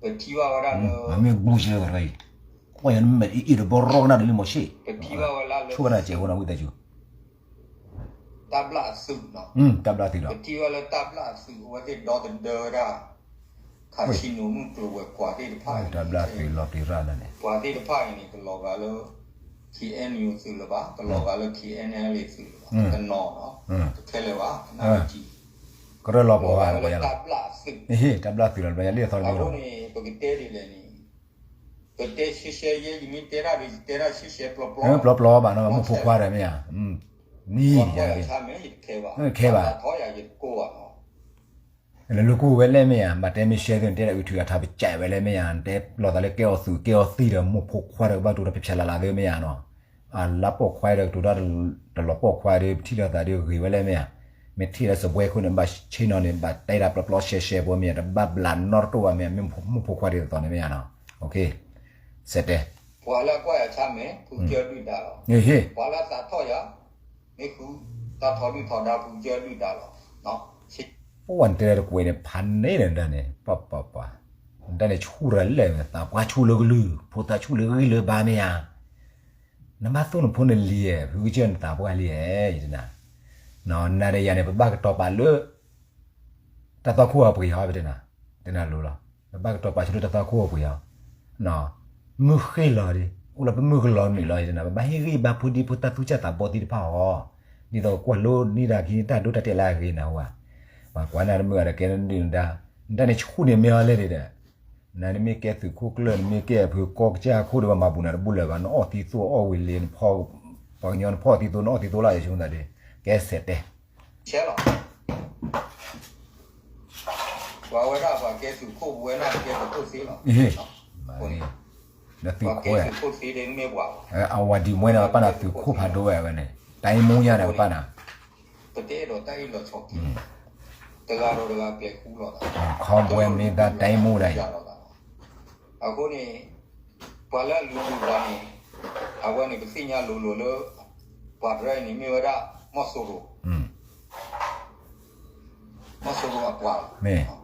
ပထံၣ်ဘၣ်ဝဲဒၣ်လၢ, မ့ၢ်ဘျူးစဲဝဲတဂၤအံၤ, ကွၢ်ယၤနမဲာ်အံၤအံၤတဘီရီကနၣ်ဒ်လံမီၤရှ့ၣ်, ပထံၣ်ဘၣ်ဝဲဒၣ်လၢ, ဆိကနၣ်စဲးဝဲနဝံသးစူၤ တၢ်ဘျၣ်အသုးနီၤ, တၢ်ဘျၣ်သုးလီၤ, ပထံၣ်ဘၣ်လၢတၢ်ဘျၣ်အသုး အဝဲသ့ၣ်ဒီသဒၢဝဲဒၣ်, ခးဆံနိာ်မုၢ်ကျိၤဝဲၤကွာ်သ့ၣ်တဖၣ်အံၤ, တၢ်ဘျၣ်သုးလီၤတံၢ်ရၣ်န့ၣ်, ပှၤသ့ၣ်တဖၣ်အံၤန့ၣ် တလီၤဂာ်လၢ, K N U သုးလၢၤဘၣ်, တလီၤဂာ်လၢ K N L A သုးလၢၤဘၣ်, တနီၤနီၤ, တခဲလၢာ်ဘၣ်, ကရၢလီၤပှီၤဝဲ, တၢ်ဘျၣ်သုး, တၢ်ဘျၣ်သုးလီၤ လၢအသီတမံၤ, အဃိန့ၣ် ပကတဲဒ်လဲၣ်န့ၣ် ပတဲရှဲရှဲယဲ ယမ့ၢ်တဲတၢ်ဒီး ယတဲတၢ်ရှဲရှဲပျီပျီ, ပျီပျီဘၣ်နီၤ မိၢ်ဖိခွါဒီးမ့ၢ်ဧါ, နံၤယၤ, ခဲဘၣ်, လၢလိၤကိၢ်ဝဲလဲၣ်မ့ၢ်ဧါ, ဘၣ်တဲမ့ၢ်ရှဲသ့ၣ် နတဲဒၣ်အုထုးအထါပကဲဝဲလဲၣ်မ့ၢ်ဧါ, နတဲလီၤသးလၢကဲအီၤသုးကဲအီၤသံဒီး မိၢ်ဖိခွါဒီးကဘၣ်တိၤတၢ်ဖျဲးဖျဲးလၢ်လၢ်သ့မ့ၢ်ဧါနီၤ, အလါပိာ်ခွါဒီးကတိၤတၢ်တလီၤပိာ်ခွါဒီး ပထံၣ်လိာ်သးဒီးဂ့ၤဝဲလဲၣ်မ့ၢ်ဧါ, မ့ၢ်ထံၣ်လၢစပွဲခိၣ်န့ၣ် ဘၣ်ဆ့ၣ်နီၤန့ၣ် ဘၣ်တဲဒၣ်ပျီပျီရှဲရှဲဖိမ့ၢ်ဧါ, တဘၣ်ဘျးနီတတိၢ်ဘၣ်မ့ၢ်ဧါ, မ့ၢ်မိၢ်ဖိခွါဒ်သိးန့ၣ်မ့ၢ်ဧါနီၤ, စဲးတဲ ပှၤလၢအကွၢ်ယၤဆါမဲာ် ဖုကစၢၢ်ဒုၣ်ဒါလီၤ, ပှၤလၢအသးထီၣ်ယၤ, မ့ၢ်ဃု, တၢ်ထီဒုၣ်ထီဒါ ဖုကစၢၢ်ဒုၣ်ဒါလီၤ, ပဝဲနတဲတကွဲးန့ၣ် ဖးန့ၢ်န့ၣ်ဒၣ်န့ၣ် ပှၤပှၤပှၤ, နတၢ်န့ၣ်ဆူၣ်ရၤလဲၣ် သးပှၢ်ဆူၣ်လၢကလုၢ် ဖိသၣ်ဆူၣ်လၢဂံၢ်လၢဘါမ့ၢ်ဧါ, နဘၣ်သိၣ်နဖိနလံၤဧါ, ဖုကစၢၢ်နသးပှၢ်လံဧါ, ယတနၤ, နၤဒီးယၤန့ၣ် ပဘၣ်ကတီၤပာ်လၢ တၢ်သွၣ်ခိၣ်အပှ့ၤဟီ ပတဲနၤ, တဲနၤလိၤလီၤ, ပဘၣ်ကတီၤပာ်ဆူၣ်လၢတၢ်သွၣ်ခိၣ်အပှ့ၤဟီ, မုၢ်ဃ့ၢ်လီၤဒီး အိၣ်လၢပမုၢ်ကလီၤနုာ်လီၤ ယတနၤ, ပဘၣ်ဟ့ၣ်ဂံၢ်ဘါဖိဒံဖိသၣ်သူၣ်စၢ်သးဘီသ့ၣ်တဖၣ်အီၤ, ဒ်သိးကွၢ်လိန့ၢ်တၢ်ခံန့ၣ် တၢ်ဒိတၢ်တဲာ်လၢအဂ့ၤနၤဝဲ, ပှၤကွၢ်နၤတမုာ်ဂၤဒီးကဲနဒုၣ်နဒါ, နတၢ်န့ၣ်ဆူၣ်န့ၣ်မ့ၢ်အီၤလဲၣ်ဒံးဒီး, နၤနမ့ၢ်ကဲသုးခိၣ်ကျၢၢ် နမ့ၢ်ကဲအဖုကီကစၢ်အခိၣ်ဒီး ပှၤမၤဘူးနၤတဘူၣ်လၢၤဘၣ်, နအီၣ်သံသိအီၣ်ဝံၤလံ, ပှၤကညီနဖီၣ်သံသိ နအီၣ်သံသိလီၤ ယဆိကမိၣ်သးဒ်, ကဲစဲးတဲ ဆဲလီၤ ပှၤဝဲဒၣ်ပှၤကဲသုးခိၣ် ပဝဲဒၣ်ကဲသုးခိၣ်သ့လီၤ. နသုးခိၣ်ဝဲ, သုးခိၣ်သ့ဒ်မ့ၢ်ပှၤ, အဝၤဒံးမွဲန့ၣ် ပပာ်နၤသုးခိၣ်ဖးဒိၣ်ဝဲဝဲန့ၣ် တၢ်အံမူညါန့ၣ် ပပာ်နၤ, ပတအဲၣ်ဒိးတၢ်အ့ၣ်လိာ်ဆိးက့, တဂၤဒီးတဂၤကျဲၤဃူလိာ်သး, ခီဘွဲမ့ၢ်သးတၢ်အံမူဒၣ်အံၤ, အဃိန့ၣ် ပှၤလၢအလူၤလူၤပှၤန့ၣ်, အဝဲန့ၣ် ပသ့ၣ်ညါလိၤလိၤလၢ ပှၤတရၢအံၤန့ၣ် မ့ၢ်ဝဲဒၣ် မီၢ်စိရိၤ, မီၢ်စိရိၤအပှၤလီၤ.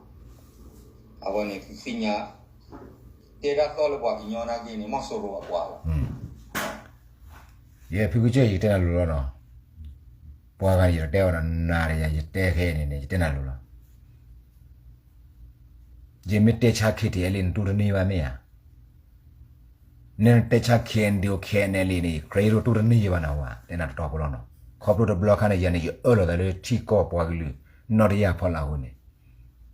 အဝဲန့ၣ် ပသ့ၣ်ညါ, တဲဒၣ်သီၣ်လၢပှၤကညီနာ်က့န့ၣ် မီၢ်စိရိၤအပှၤလီၤ. ယဖုကစၢၢ် ယကတဲနၤလိၤလီၤနီၤ, ပှၤဂၤန့ၣ် ယတတဲအီၤဒီး နၤဒီးယၤ ယတဲခဲအံၤန့ၣ်န့ၣ် ယတဲနၤလိၤလီၤ. ယမ့ၢ်တဲဆါ KTLA န့ၣ် တူၢ်တန့ၢ်ဘၣ်မ့ၢ်ဧါ. နတဲဆါ KNDO KNLA န့ၣ် ကြၢးယိၣ်တူၢ်တန့ၢ်ယဘၣ်နၤဝဲ တဲနၤတတီဖိလီၤနီၤ. ခီဖျိတဘျီခါန့ၣ် ယၤန့ၣ် ယအၢၣ်လီၤသးလၢထံကီၢ်ပှၤကလုာ် နီၢ်တယၢ်ဖီလာ်အဃိန့ၣ်,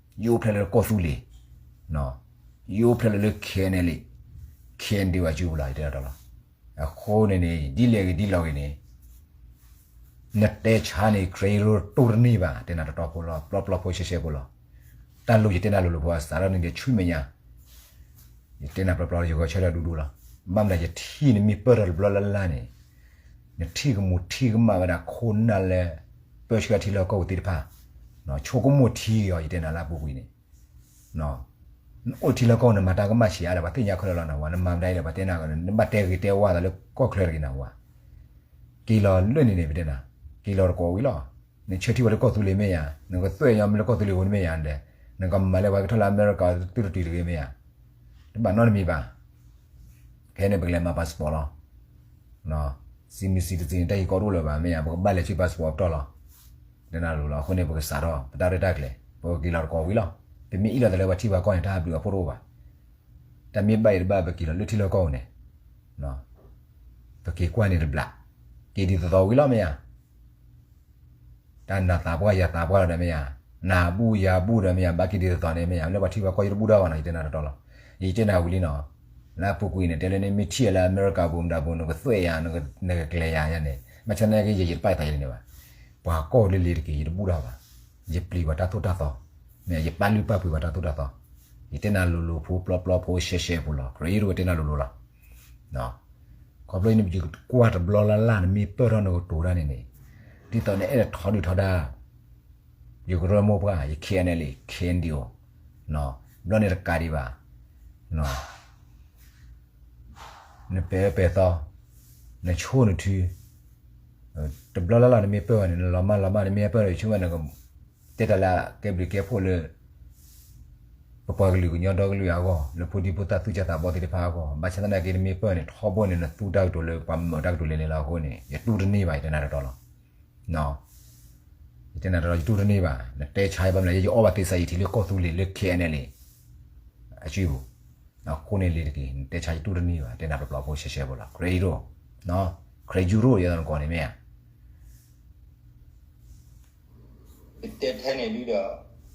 ယအိၣ်ဖျဲၣ်လၢကီၢ်သူလ့ၤ, ယအိၣ်ဖျဲၣ်လၢလၢ KNLA KNDO အစုပူၤလီၤ ယတဲနၤတတီလီၤ. အဃိန့ၣ်န့ၣ် ဒ်လဲၣ်ဂ့ၤဒ်လဲၣ်ဂ့ၤန့ၣ် နတဲဆါန့ၣ် ကြၢးယိၣ်တူၢ်တန့ၢ်ဘၣ် တဲနၤတတီဖိလီၤ ပျီပျီဖိရှဲရှဲဖိလီၤ. တၢ်လိၣ်ယတဲနၤလိၤလိၤဖိ စးထီၣ်န့ၣ်ဒီးဆူမဲာ်ညါ, ယတဲနၤပျီပျီ ယဂီၤဆၢထၢၣ်ဒူဒူလီၤ. ဘၣ်မနုၤ ယထံၣ်နမ့ၢ်ပၢၢ်ထီၣ်တဘျီလၢ်လၢ်န့ၣ်, နထံၣ်ကမူထံၣ်ကမၣ်ဝဲဒၣ်ခိၣ်နၢ်လၢ ပၢဆှၢထံလၢကီၢ်ပူၤသ့ၣ်တဖၣ်, ဆိကမိၣ်ထံက့ၤအီၤ ယတဲနၤလၢအပူၤကွံာ်န့ၣ် နအိၣ်ထံလၢကီၢ် နမၤတၢ်ကမၣ်ဆံးအါဒီး ပှၤသ့ၣ်ညါခဲလၢာ်လီၤနဝဲ, နမၤမတၤအံၤဒီး ပှၤတဲနၤ နဘၣ်တဲဂ့ၤတဲဝါသးလၢကီၢ်ချၢတဂ့ၤနဝဲ, က့ၤလီၤလၢန့ၣ်န့ၣ် ပတဲနၤ, က့ၤလီၤတကိးဝံၤလီၤ. နဆၢထံၣ်ဝဲလၢကီၢ်သူလ့ၤမ့ၢ်ယၤ, နကသွဲၣ်ညါမ့ၢ်လၢကီၢ်သူလ့ၤဝဲန့ၣ်မ့ၢ်ယၤဒီး, နကမၤလၢပှၤကထီၣ်လၢအမဲရကၤသုတတုၤတဂ့ၤမ့ၢ်ယၤ, တဘၣ်နီတမံၤဘၣ်. ခဲအံၤန့ၣ် ပကလဲၤမၤ passport လီၤ. စံးမံၤစံးတစံးန့ၣ် တၢ်ဟံးကီတအိၣ်လၢၤဘၣ်မ့ၢ်ယၤ, ပကဘၣ်လဲၤဆူ passport ပတီၢ်လီၤ. တဲနၤလိၤလီၤ. အဃိန့ၣ် ပကစးထီၣ် ပတၢ်ရဲၣ်တၢ်ကျဲၤ ပကက့ၤလီၤတကိးဝံၤလီၤ. ပမ့ၢ်အ့ၣ်လိာ်သးလၢပှၤထံပှၤကီၢ်န့ၣ် တၢ်ဘျုးအဖှိၣ်တအိၣ်ဘၣ်. တၢ်မ့ၢ်ဘၣ်အံၤတဘၣ် ပက့ၤလီၤလၢထံလၢကီၢ်ပူၤန့ၣ်, ပက့ၤကွၢ်န့ၣ်တဘျီ, က့ၤဒ်သိးသိးဝံၤလီၤမ့ၢ်ယၤ. တၢ်နၤသးပှၢ်ယၤသးပှၢ်လီၤဒီးမ့ၢ်ယၤ, နၤဘူၣ်ယၤဘူၣ်ဒီးမ့ၢ်ယၤ, ဘၣ်က့ၤဒ်သိးသိးန့ၣ်မ့ၢ်ယၤ, လၢပှၤထံပှၤကီၢ်ယတဘူၣ်တၢ်ဘၣ်နီၤ, ယတဲနၤတတီလီၤ. ယတဲနၤဝံၤလံနီၤ, လၢအပူၤကွံာ်န့ၣ် တဲလၢနမ့ၢ်ထံၣ်ယၤလၢအမဲရကၤပူၤမတၤပူၤ နကသွဲၣ်ယၤ နကကျဲၤယၤယၤန့ၣ်, ဘၣ်ဆၣ်သနာ်က့ ယတပာ်သးယၤန့ၣ်ဘၣ်. ပှၤကီၢ်လၢလ့ၤတက့ၤ ယတဘူၣ်တၢ်ဘၣ်. ယပျံၤပှၤတၢ်သိၣ်တၢ်သီ, မ့ၢ်ယပာ်လုၢ်ပာ်ပှ့ၤပှၤတၢ်သိၣ်တၢ်သီ, ယတဲနၤလိၤလိၤဖိ ပျီပျီဖိ ရှဲရှဲဖိလီၤ. ခရံာ်ယိၣ်ဝဲတဲနၤလိၤလိၤလီၤ. ခီဖျိန့ၣ် ယကွၢ်တဘျီလၢ်လၢ်န့ၣ် မ့ၢ်ပၢၢ်ထီၣ်နကတိၤတၢ်န့ၣ်န့ၣ်, ဒ်သိးနအဲၣ်ဒိးထီဒုၣ်ထီဒါ ယကရၢမိၢ်ပှၢ် ယ KNLA KNDO, ဘျီန့ၣ်တကးဒံးဘၣ်, နပဲာ်အၢပဲာ်သီ, နဆိၣ်နထု, တဘျီလၢ်လၢ်နမ့ၢ်ပၢၢ်ဝဲန့ၣ် နလီၤမၢ်လီၤမၢ် နမ့ၢ်ဟဲပၢၢ်ဒီး ယဆိကမိၣ်နက တဲတၢ်လၢကဲဘျုးကဲဖှိၣ်လၢ ပပှၤကလုာ်ကညီဒီကလုာ်အဂီၢ် လၢဖိဒံဖိသၣ်သူၣ်စၢ်သးဘီသ့ၣ်တဖၣ်အဂီၢ်, ဘၣ်ဆၣ်သနာ်က့ နမ့ၢ်ပၢၢ်န့ၣ် ထီဘိန့ၣ် နသူတၢ်ကတိၤလၢပှၤမၢတၢ်ကတိၤလဲၤလဲၤလီၤအဃိန့ၣ် ယတူၢ်တန့ၢ်ဘၣ် ယတဲနၤတတီလီၤ. ယတဲနၤတတီ ယတူၢ်တန့ၢ်ဘၣ်, နတဲဆါယဘၣ်မနုၤ ယအီၣ်ဘၣ်သ့စးယထံၣ်လၢကီၢ်သူလ့ၤလၢ KNLA အစုပူၤ, အဃိန့ၣ်လ့ၤတက့ၢ် နတဲဆါယတူၢ်တန့ၢ်ဘၣ် တဲနၤပျီပျီဖိရှဲရှဲဖိလီၤ. ခရံာ်ယိၣ်, ခရံာ်ယူရိၣ် ယဲသိးနကိးန့ၣ်မ့ၢ်ဧါ. ပတဲထဲန့ၣ်ဒုဒီး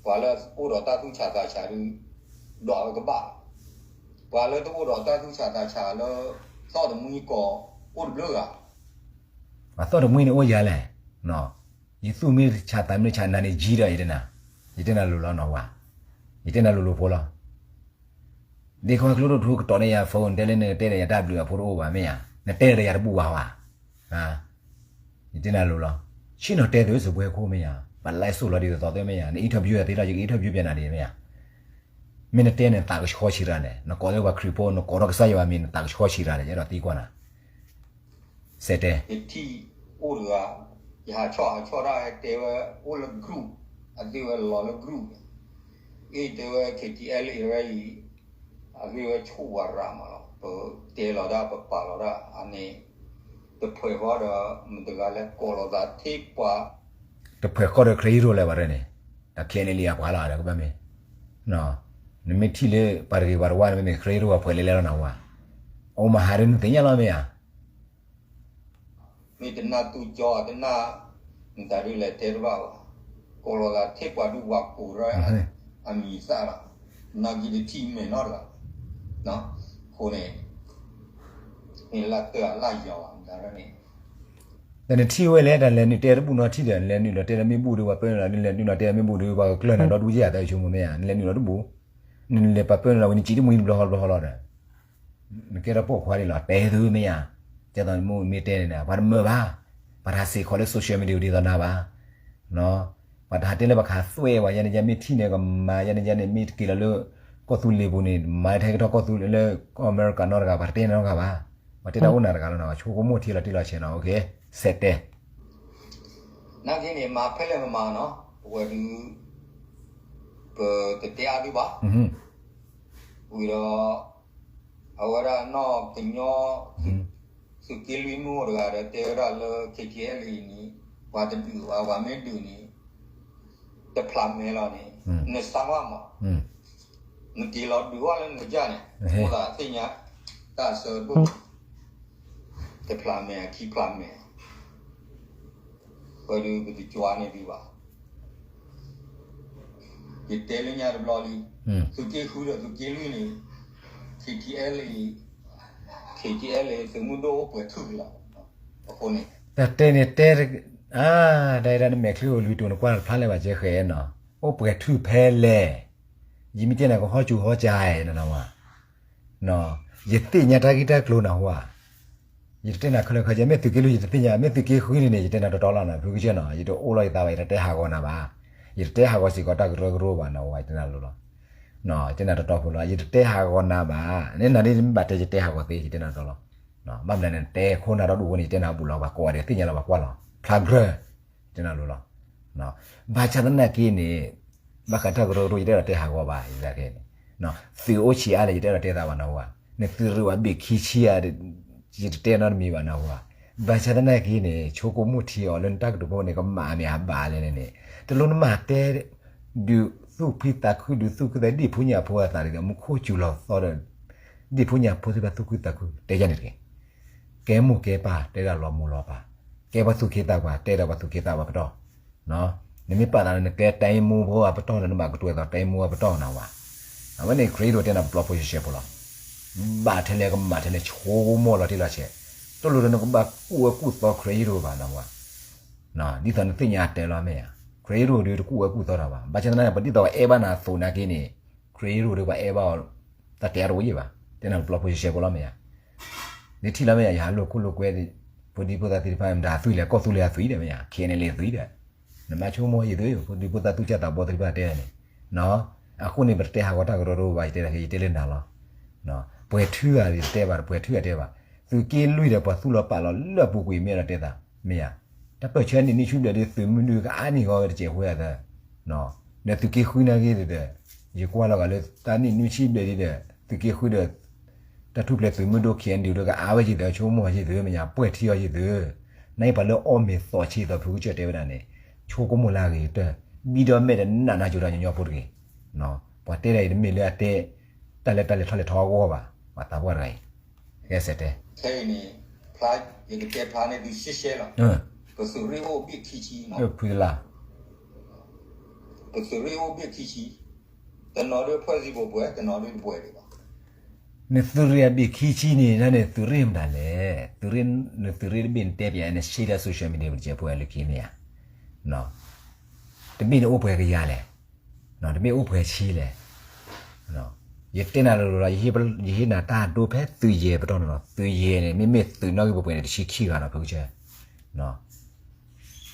ပှၤလၢအိၣ်ဒီးတၢ်သူၣ်ဆးသးဆးဒု ဒွးဝဲကဘၣ်, ပှၤလၢတအိၣ်ဒီးတၢ်သူၣ်ဆးသးဆးလၢ သီၣ်တမှံကီး အိၣ်တဘျုးဂၤ, ပှၤသီၣ်တမှံန့ၣ်အိၣ်ယၤလဲၣ်, ယသူၣ်မ့ၢ်ဆးသးမ့ၢ်ဆးနၤန့ၣ်ယံၤဒီး ယတဲနၤ, ယတဲနၤလိၤလီၤနီၤဝဲ, ယတဲနၤလိၤလိၤဖိလီၤ. ဒ်ခီကျိဒိၣ်ထူကတီၤန့ၢ်ယၤ phone နတဲလၢနတဲဒီးယၤတၢ်ဘျုးအဖှိၣ်တအိၣ်ဘၣ်မ့ၢ်ဧါ, နတဲဒီးယၤတဘူၣ်ဘၣ်ဝဲ, ယတဲနၤလိၤလီၤ. ဆ့ၣ်နီၤတဲသုးစပွဲခိၣ်မ့ၢ်ဧါ, ပလဲစိၣ်လီၤဒ်သိးသိးသ့မ့ၢ်ဧါ, န interview ယၤသ့လီၤ ယက interview ပျဲနၤဒ်မ့ၢ်ဧါ. မ့ၢ်နတဲန့ၣ် နသးကဆှီဆံးရၤန့ၣ် နကိးလၢပှၤခရံာ်ဖိ နကိးထီၣ်ကစၢ်ယွၤမံၤ နသးကဆှီဆံးရၤန့ၣ် ယအဲၣ်ဒိးသံကွၢ်နၤ, စဲးတဲ. ယထံၣ်အိၣ်တဂၤ, ယဟးဆီၣ်ဟးဆီၣ်တၢ်ဟဲတဲဝဲအိၣ်လၢ group, အသ့ဝဲလီၤလၢ group, အ့ၣ်တဲဝဲ KTLA ဝဲအံၤ, အသ့ဝဲဆိၣ်ဝဲရၤမးလီၤ, ပတဲလီၤတၢ်ပပာ်လီၤတၢ်အန့ၣ်, တဖှဲးဃီဒီး မတဂၤလဲၤကိးလိာ်သးထံၣ်ပှၤ တဖှဲးဃီဒီး ခရံာ်ယိၣ်ရိၣ်လဲၤဘၣ်ရဲၣ်န့ၣ်, ဒီး KNLA အပှၤလီၤဒီးကဘၣ်မ့ၢ်, နမ့ၢ်ထံၣ်လၢပှၤတဂ့ၤပှၤတဝါန့ၣ်မ့ၢ် ခရံာ်ယိၣ်ရိၣ်အဖှဲးလဲၤလဲၤလီၤနဝဲ, အိၣ်မဟါဒ်နသ့ၣ်ညါလီၤမ့ၢ်ဧါ. မ့ၢ်တနၢ်တူၢ်ကၠီ တနၢ် တၢ်ဒုးလဲၤတဲတဘၣ်ဘၣ်, ကိးလီၤသးထဲပှၤဒုးဝၤကိးရၢ အမံၤသၣ်လီၤ, နာ်က့တထံၣ်မဲာ်နီတဂၤ, အဃိန့ၣ် နလၢတၢ်လၢယီၤဘၣ်မတၤဒ်န့ၣ် တၢ်နထံၣ်ဝဲလဲၣ် တၢ်လဲၤနုာ်တဲတဘူၣ်နီထံၣ်ဒီး နလဲၤနုာ်လီၤတဲလၢမ့ၣ်ဘူၣ်ဒီး ပှၤပၢနုာ်လီၤ နလဲၤနုာ်လီၤတဲလၢမ့ၣ်ဘူၣ်ဒီး ပှၤကကျၢၢ်နၤဒီဒူၣ်ယဲၢ် တၢ်ဆိကမိၣ်မ့ၢ်ဧါ နလဲၤနုာ်လီၤတဘူၣ်, နလဲၤပှၤပၢနုာ်လီၤဝဲ နစံးတမံၤတဘျီဃီတဘျီဃီလီၤဒီး နကဲထီၣ်ပိာ်ခွါဒ်လီၤ တဲသုမ့ၢ်ဧါ, ကဲသိးမ့ၢ်မ့ၢ်တဲန့ၣ် ပှၤတမၢဘၣ်, ပှၤတဟးစ့ၢ်ကီးလၢ social media ဒ်သိးနၤဘၣ်, ပှၤတဟးတဲလၢပှၤကဟးသွဲၣ်ဝဲ ယဲန့ၣ်ယဲမ့ၢ်ထံၣ်န့ၣ် ကမၤယဲန့ၣ်ယဲန့ၣ် မ့ၢ်တက့ၤလီၤလၢ ကီၢ်သူလ့ၤပူၤန့ၣ် မၤထဲကထီၣ်ကီၢ်သူလ့ၤလၢ ကီၢ်အမဲရကၤနီတဂၤ ပှၤတတဲန့ၣ်နီတဂၤဘၣ်, ပှၤတဲတၢ်အိၣ်နၤတဂၤလီၤနီၤ ဆိကမိၣ်ထံလီၤတံၢ်လီၤဆဲးနီၤ okay စဲးတဲ နာ်က့န့ၣ် မၤဖဲလဲၣ်မမၤနီၤ ပဝဲဒုး ပတတဲအါဒုးဘၣ်, ဝံၤဒီး အဝဲဒၣ်နီၢ်ကညီ သုးက့လွံၢ်မုၢ်အိၣ်တဂၤဒီး တဲဝဲဒၣ်လၢ K T L A န့ၣ် ပှၤတဒုးဘၣ် ပှၤမ့ၢ်ဒုးန့ၣ် တဖျးမဲာ်လီၤန့ၣ် နစါဝါမး နက့ၤလီၤဒုးဝဲလၢနကစၢ်န့ၣ် အိၣ်သးသ့ၣ်ညါ တၢ်ဆၢဒိၣ် တဖျးမဲာ်ခံဖျးမဲာ် ပဒုးပတကွၢ်န့ၢ်သုဘၣ်. ယတဲလၢညါတဘျီလံ, သုးက့ဃုဒီးသုးက့လွံၢ်န့ၣ် K T L A, K T L A သုးမုၢ်ဒိၣ်အိၣ်ပှဲၤထူၣ်လီၤ. အဃိန့ၣ် တၢ်တဲန့ၣ်တဲ အါ တၢ်အံၤဒၣ်နမဲာ်ချံအိၣ်လွံၢ်တိၢ်နကွၢ်တဖျါလၢၤဘၣ်ကဲဃဲနီၤ, အိၣ်ပှဲၤထူၣ်ဖဲလဲၣ်, ယမ့ၢ်တဲနၤကဟီၣ်စူၤဟီၣ်ကၠါနၤဝဲ ယသ့ၣ်ညါတၢ်ဂ့ၢ်တၢ်ကျိၤနၤဟူဧါ, ယတတဲနၤခဲလၢာ်ခဲဆ့ မ့ၢ်သုးက့လွံၢ်ယတသ့ၣ်ညါ မ့ၢ်သုးက့ဃုန့ၣ်န့ၣ် ယတဲနၤတီတီလီၤနၤ ဖုကစၢၢ်နီၤ ယတအိၣ်လီၤယသးဘၣ် ယတတဲဟးဂီၤနၤဘၣ်, ယတတဲဟးဂီၤစ့ၢ်ကီးတၢ်ကရၢကရိဘၣ်နၤဝဲ ယတဲနၤလီၤလီၤ, ယတဲနၤတီတီဖိလီၤ ယတတဲဟးဂီၤနၤဘၣ်, နနၤဒ်မ့ၢ်ဘၣ်တဲယတဲဟးဂီၤသ့ ယတဲနၤတီလီၤ, ဘၣ်မနုၤန့ၣ် တဲခိၣ်နၤဒီဒူၣ်ဝဲန့ၣ် ယတဲနၤဘူၣ်လီၤ ပှၤကိးဂၤဒဲးသ့ၣ်ညါလီၤ ပှၤကွၢ်လီၤ ဖျါကြၢၢ်, ယတဲနၤလီၤလီၤ ဘၣ်ဆၣ်သနာ်က့န့ၣ် ဘၣ်ဃးတၢ်ကရၢကရိ ယတအဲၣ်ဒိးတဲဟးဂီၤဘၣ် ယသးခဲန့ၣ်, သုးအိၣ်ဆံးအါလဲၣ် ယတအဲၣ်ဒိးတဲသးဘၣ်နဟူဧါ, နသုးရ့ၣ်ဝဲဘ့ၣ်ခံဆံဧါ, ယတတဲနီတမံၤဘၣ်နဟူဧါ, ဘၣ်ဆၣ်သနာ်က့န့ၣ် ဆိကမိၣ်ထံအီၤလၢနတၢ်ကတိၤဖိန့ၣ် ကမၣ်မ့ၢ်အဘၣ်လဲၣ်န့ၣ်, တလိၣ်နမၤတဲ ဒုးသူၣ်ဖှံသးခု ဒုးသူၣ်ခုသး ဒ့ၣ်ဖိညၣ်ဖိအသးဒီး မူခိၣ်စူၤလီၤသီဒီး ဒ့ၣ်ဖိညၣ်ဖိသ့ၣ်တဖၣ်သူၣ်ခုသးခု တဲယၤန့ၣ်တက့ၢ်. ကဲမိၢ်ကဲပၢ် တဲဒၣ်လီၤမိၢ်လီၤပၢ်, ကဲပှၤသူၣ်က့သးပှၢ် တဲဒၣ်ပှၤသူၣ်က့သးပှၢ်ပတီၢ်, နမ့ၢ်ပာ်သးလၢနကဲတိုင်းမှူးဖိအပတီၢ်န့ၣ် နဘၣ်ကတိၤသိးတိုင်းမှူးအပတီၢ်နၤဝဲ, အဝဲန့ၣ် ခရံာ်ဒိၣ်တဲနၤပျီဖိဆှဲဆှဲဖိလီၤ, ဘၣ်ထဲလဲၣ်ကမၣ်ထဲလဲၣ် ဆိကမိၣ်လီၤတံၢ်လီၤဆဲး, တလိၣ်ဒီးနကဘၣ်ကူၣ်ဝဲကူၣ်သီခရံာ်ဒိၣ်ဘၣ်နၤဝဲ ဒ်သိးနသ့ၣ်ညါတဲလီၤမ့ၢ်ဧါ, ခရံာ်ဒိၣ်ဒုးတကူၣ်ဝဲကူၣ်သီတၢ်ဘၣ်, ဘၣ်ဆၣ်သနာ်က့ ပဒ်သိးပအဲၣ်ဘၣ်နၤအသိးနာ်က့န့ၣ်, ခရံာ်ဒိၣ်ဒုးပှၤအဲၣ်ဘၣ်အီၤ, တၢ်တဲအါတအိၣ်ယံၣ်ဘၣ်, တဲနၤပျီဖိဆှဲဆှဲဖိလီၤမ့ၢ်ဧါ, နထံၣ်လီၤမ့ၢ်ဧါ, ယဟးလိာ်ခိၣ်လိာ်ကွဲ, ဖိဒံဖိသၣ်သ့ၣ်တဖၣ် မတၤအသွံၣ်လဲၣ် ကီၢ်သူလ့ၤအသွံၣ်ဒီးမ့ၢ်ဧါ, K N L Aအသွံၣ်ဒီး, နမ့ၢ်ဆိကမိၣ်ယံာ်သု, ဖိဒံဖိသၣ်သူၣ်စၢ်သးဘီသ့ၣ်တဖၣ်တဲန့ၣ်, အဃိန့ၣ် ပတတဲဟးဂီၤတၢ်ကရၢကရိဘၣ် ယတဲလၢယတဲလၢနၤလီၤ ပှဲၤထုဂၤယတတဲဘၣ် ပှဲၤထုဂၤတဲဘၣ်, သုးက့လွံၢ်ဒီးပှၤသူၣ်လီၤပာ်လီၤလၢအပူၤကွံာ်မ့ၢ်ဒီးတဲသး, မ့ၢ်ဧါ, တၢ်ပၢၢ်ဆၢနံၣ်နွံဆံဘျဲၣ်ဒုး သုးမုၢ်ဒုးကအါနံၣ်ဂီၤဝဲတစဲးဖိယၤသၢ, ဒီးသုးက့ဃုနာ်က့ဒီး, ယကွၢ်လီၤဂာ်လၢတၢ်နံၣ်နွံဆံဘျဲၣ်ဒုးဒီး သုးက့ဃုဒီး တၢ်ထူၣ်ဖျဲးသုးမုၢ်ဒိၣ် K N D O ဒီးကအါဝဲယံာ်သၢ ဆိကမိၣ်ယံာ်သၢ မ့ၢ်ညါ ပှဲၤထံအီၤယံာ်သၢ, နာ်က့ပှၤလၢအီၣ်မ့ၤသီးဆံးသီးဖုကစၢၢ်တဲဝဲဒၣ်န့ၣ်, ဆိကမိၣ်လၢအဂ့ၤကတၢၢ်, ဘံဒီးမဲာ်ဒီးနးနးကၠိတၢ်ညီညီဖိတဂ့ၤ, ပှၤတဲဒၣ်အံၤတမ့ၢ်လၢအတဲ တၢ်လၢတၢ်လဲၤထီၣ်လဲၤထီအဂီၢ်ဘၣ်, ပှၤသးပှၢ်တဂၤအံၤ, ကဲစဲးတဲ ခဲအံၤန့ၣ် ဖျါ ယကတဲဖျါန့ၢ်သုရှဲရှဲလီၤ, ပသုးရ့ၣ်အိၣ်ဘ့ၣ်ခံဆံ, ဖုလၢ ပသုးရ့ၣ်အိၣ်ဘ့ၣ်ခံဆံ, တနီၤဒုးအဖွဲ့အစည်းပှဲၤပှဲၤ တနီၤဒုးတပှဲၤဒံးဘၣ်. နသုးရ့ၣ်အဘ့ၣ်ခံဆံန့ၣ် နသုးရ့ၣ်မတၤလဲၣ်, သုးရ့ၣ် နသုးရ့ၣ်တဘ့ၣ်နတဲပျး နရှဲဒၣ် social media ပတစဲးဖိအလၢခံမ့ၢ်ဧါ, တဘ့ၣ်န့ၣ်အိၣ်ပှဲၤကယၤလဲၣ်, တဘ့ၣ်အိၣ်ပှဲၤဆံလဲၣ် ယတဲနၤလိၤလိၤလီၤ, ယဟ့ၣ်နၤတၢ်ဒိဖဲသုးယဲၢ်ပတီၢ်န့ၣ်လီၤ, သုးယဲၢ်န့ၣ် မ့မ့ၢ်သုးနီၣ်ဂံၢ်ပှဲၤပှဲၤန့ၣ် တဆံခံဂၤနီၤ ဖုကစၢၢ်,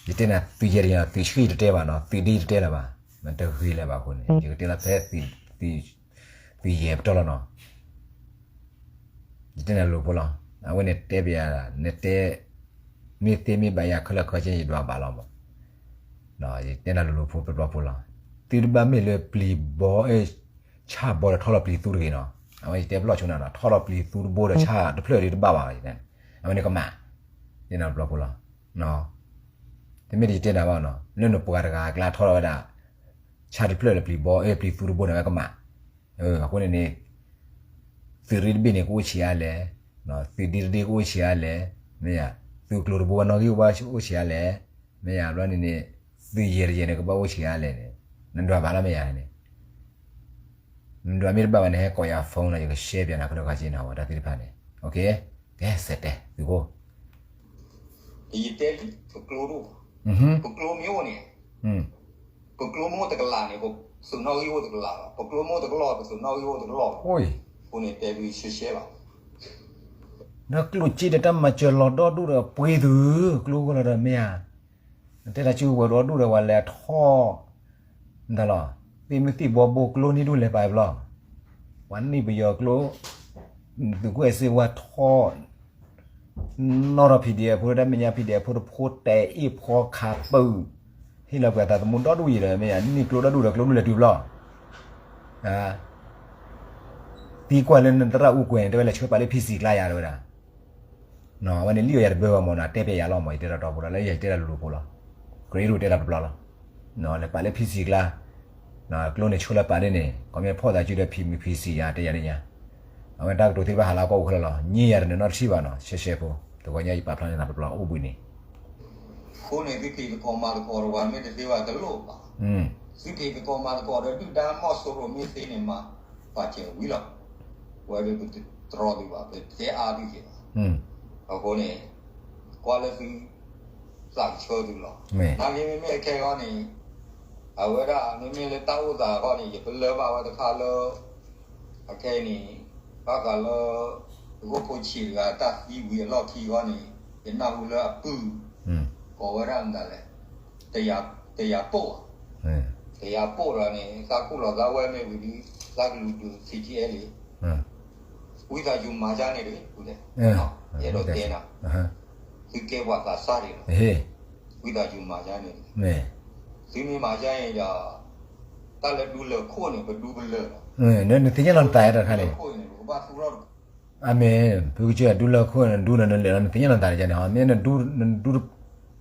ယတဲနၤသုးယဲၢ်တဂ့ၤနီၤ, သုးဆံယတတဲဘၣ်နီၤ, သုးဒ့ယတတဲလၢၤဘၣ်, မ့ၢ်တဂ့ၤလၢၤဘၣ်အဃိန့ၣ် ယကတဲလီၤဖဲ သုးယဲၢ်ပတီၢ်လီၤနီၤ. ယတဲနၤလိၤဖိလီၤ, အဝဲန့ၣ်တဲပျး, နတဲ, မ့ၢ်သ့မ့ၢ်ဘၣ်ယၤခဲလၢာ်ခဲဆ့ ယဒွးဘၣ်လီၤမး, ယတဲနၤလိၤလိၤဖိပျီဖိလီၤ, သုတဘၣ်မ့ၢ်လၢပျံၤဘီ, ဆၣ်ဘီဒီးထီၣ်လီၤပျံၤသူတဂ့ၤနီၤ, အဝဲယတဲပျီဆိနၤနီၤ, ထီၣ်လီၤပျံၤသူတဘိဒီးဆၣ်တဖျၢၣ်ဒ်တဘၣ်ဘၣ်, အဝဲန့ၣ်ကမၣ်, ယတဲနၤပျီဖိလီၤ, တမ့ၢ်ဒ်ယတဲနၤဘၣ်နီၤ, လၢနပှၤတဂၤအကျါထီၣ်လီၤဝဲဒၣ် ဆၣ်တဖျၢၣ်လၢပျံၤဘီ, ပျံၤသူတဘိန့ၣ်ဝဲကမၣ်, အဃိန့ၣ်န့ၣ် သုးရ့ၣ်တဘ့ၣ်န့ၣ် ကအိၣ်ဆံးအါလဲၣ်, သုးဒ့တဒ့ကအိၣ်ဆံးအါလဲၣ်, မ့ၢ်ဧါ, သုးကျိၤတဘိဝဲနီၣ်ဂံၢ်ဝဲအိၣ်ဆံးအါလဲၣ်, မ့ၢ်ယၤဘျီန့ၣ်န့ၣ် သုးယဲၢ်တယဲၢ်န့ၣ် ကဘၣ်အိၣ်ဆံးအါလဲၣ်န့ၣ် နဒွးဘၣ်လီၤမ့ၢ်ယၤန့ၣ် နဒွးမ့ၢ်တဘၣ်ဘၣ်န့ၣ် ဟဲကိးယၤ phone လီၤ ယကshareပၠးနၤ ဖဲလၢခါဆံနၤဝဲတၢ်သ့ၣ်တဖၣ်န့ၣ် ကဲစဲးတဲသုးခိၣ် ယတဲလံ ပကျိဒိၣ်ဘၣ် ပကျိမ့ၢ်အိၣ်န့ၣ် ပကျိမ့ၢ်အိၣ်တကလးန့ၣ် ပသုးနီၣ်ဂံၢ်အိၣ်တကလးလီၤ. ပကျိမ့ၢ်အိၣ်တကလီၢ် ပသုးနီၣ်ဂံၢ်အိၣ်တကလီၢ်လီၤ. အဃိန့ၣ်တဲဒုးရှဲရှဲလီၤ. ဒီးကျိၣ်စ့ဒီးတၢ်မၤစၢၤလီၤဒီဒူၣ်ဒီးပှ့ၤသုး ကျိခိၣ်လီၤဒီးမ့ၢ်ဧါ နတဲတၢ်စုကဝဲၤဒီဒူၣ်ဒီးပှၤလဲၤထီၣ် နတၢ်လီၤ သ့ၣ်မုၢ်သ့ၣ်ဘီဘိကျိန့ၢ်ဒူၣ်လဲၤပာ်ဘျီ ပှၤန့ၢ်ပယီၤကျိ သုးခိၣ်အဲၣ်စ့ဝါထီၣ် နီၣ်ထီၣ် PDF ဖိ တၢ်မဲာ်ညါ PDF ဖိတဖိ တဲအ့ၣ်ဖီခးပၢၢ် ဟ့ၣ်လီၤပှၤသးသမူဒီဒူၣ်အံၤဒီး မ့ၢ်ဧါ န့ၢ်ကျိဒီဒူၣ်ဒီးကျိဒူၣ်လဲၤတုၤဘျီ သံကွၢ်လၢနသရၣ်အူကွဲၤန့ၣ် တဲဝဲလဲၤဆှၢပာ်လၢ PC ကျါယၤတဲဝဲဒၣ် အဝဲန့ၣ်လံၣ်အီၤယၤတဘၢဘၣ်မ့ၢ်နီၤ တဲပျဲယၤလီၤမ့ၢ် ယတဲတၢ်တီဖိလီၤ လၢယတဲတၢ်လိၤလိၤဖိလီၤ ကရ့ဒိၣ်တဲတၢ်တဘျီလီၤ လဲၤပာ်လၢ PC ကျါ ကျိန့ၣ်ဆိလၢပာ်ဒ်န့ၣ် ခီမ့ၢ်ဖီၣ်သးစုဒီး ဖံမုၢ် PC ယၤတဲယၤန့ၣ်ညါ အဝဲတၢ်ကတိၤသ့ၣ်တဖၣ်ဟးလၢကီၢ်ပူၤခဲလၢာ်လီၤ ည့ယၤတနီၢ်တထံၣ်ဘၣ်နီၤ ရှဲရှဲဖိ တဂီၤညါယပာ်ဖျါန့ၢ်နၤတဘျီအိၣ်ဘှံးန့ၣ် အဃိန့ၣ် သုက့ၤသကိးမၤသကိးတဝၤမ့ၢ်တသ့ဘၣ်တလိၣ်ဘၣ် သုက့ၤသကိးမၤသကိးဒီးဒုၣ်ဒါမီၢ်စိရိၤမ့ၢ်သ့န့ၣ်မၤ ပာ်စၢၤဝံၤလီၤ ဝဲဒၣ်ပတတြီသုဘၣ် ပတဲအါသုက့ၤဘၣ် အဃိန့ၣ် ကွၢ်လၢသု သးကဆၢသုလီၤ နာ်က့မ့မ့ၢ်အခဲအံၤန့ၣ် အဝဲဒၣ်မ့မ့ၢ်လၢတၢ်အိၣ်သးအဂီၢ်န့ၣ် ယပလၢၢ်ဘၣ်ဝဲတခါလၢ အခဲအံၤန့ၣ် ဘၣ်ဃးလၢ သုးခိၣ်ဖိဆံးတဂၤတၢ်သံဝံၤအလီၢ်ခံအဂီၢ်န့ၣ် ယနၢ်ဟူလၢအပုၢ် ကိးဝဲဒၣ်မတၤလဲၣ် တယၤပိၢ် တယၤပိၢ်ဒီးန့ၣ် သးကူၣ်လီၤသးဝဲမ့ၢ်ဝံၤဒီး သးကလူၤဒုး CDF လံ ဝံသးစူၤမၤယါန့ၣ်တဂ့ၤ ယအဲၣ်ဒိးတဲနၤ သုကဲပှၤသးစၢ်ဒံးလီၤ ဝံသးစူၤမၤယါန့ၣ်တဂ့ၤ သုမ့ၢ်မၤယါန့ၣ်ဒီး တၢ်လၢဒူလၢာ်ခိၣ်န့ၣ် ပဒူပလၢာ်လီၤ နသ့ၣ်ညါလီၤနသးတခါန့ၣ် ပကဘၣ်သူၣ်ထီၣ် အမ့ၢ် ဖုကစၢၢ်ဒူလၢာ်ခိၣ်န့ၣ် ဒူလၢာ်နလဲၤလီၤ နသ့ၣ်ညါလီၤနသးန့ၣ် မ့ၢ်နဒူ နဒူ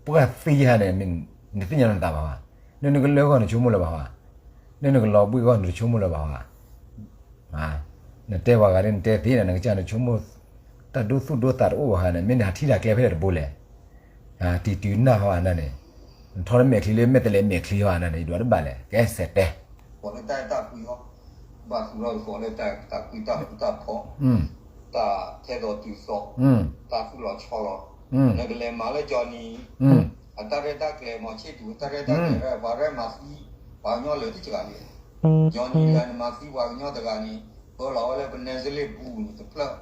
ပှၢ်သံယါန့ၣ် နသ့ၣ်ညါလီၤနသးဘၣ်ဝဲ နနကလၢအဂီၢ်နဆိကမိၣ်လၢၤဘၣ်ဝဲ နနကလီၤဘှံးအဂီၢ်နတဆိကမိၣ်လၢၤဘၣ်ဝဲ နတဲပှၤဂၤဒ်နတဲသ့န့ၣ် နကစၢ်နဆိကမိၣ် တၢ်ဒိသူၣ်ဒိသးတအိၣ်ဘၣ်ဃးန့ၣ် မ့ၢ်နဟးထံၣ်တၢ်ကျဲဖဲလဲၣ်တဘိလဲၣ် တံၤတုၤနၢ်ဟီအနၢ်န့ၣ် နထီၣ်လၢမဲာ်ချံလၢမဲာ်တလဲမဲာ်ချံဟီအနၢ်န့ၣ် ယဒွးတဘၣ်လဲၣ် ကဲစဲးတဲ ကိးလၢတၢ်အဲၣ်တၢ်ကွံဟီ ဘၣ်သူၣ်ထီၣ်သကိးလၢတၢ်အဲၣ်တၢ်ကွံတၢ်ဃူတၢ်ဖိး တၢ်ထဲသိးတုၤသိး တၢ်သူၣ်လီၤဆီလီၤ နကလဲၤမၤလၢ Johnny အတၢ်ရဲၣ်တၢ်ကျဲၤ မီၤဆ့ၣ်တူၤ အတၢ်ရဲၣ်တၢ်ကျဲၤ ပှၤရဲၣ်မၤသံ ပှၤကညီလၢာ်တကဂၤလံ Johnny တဂၤန့ၣ် မၤသံပှၤကညီတဂၤန့ၣ် ပၢလီၤဝဲလၢပနဲစလ့ၣ်ပူၤန့ၣ်တဖျၢၣ်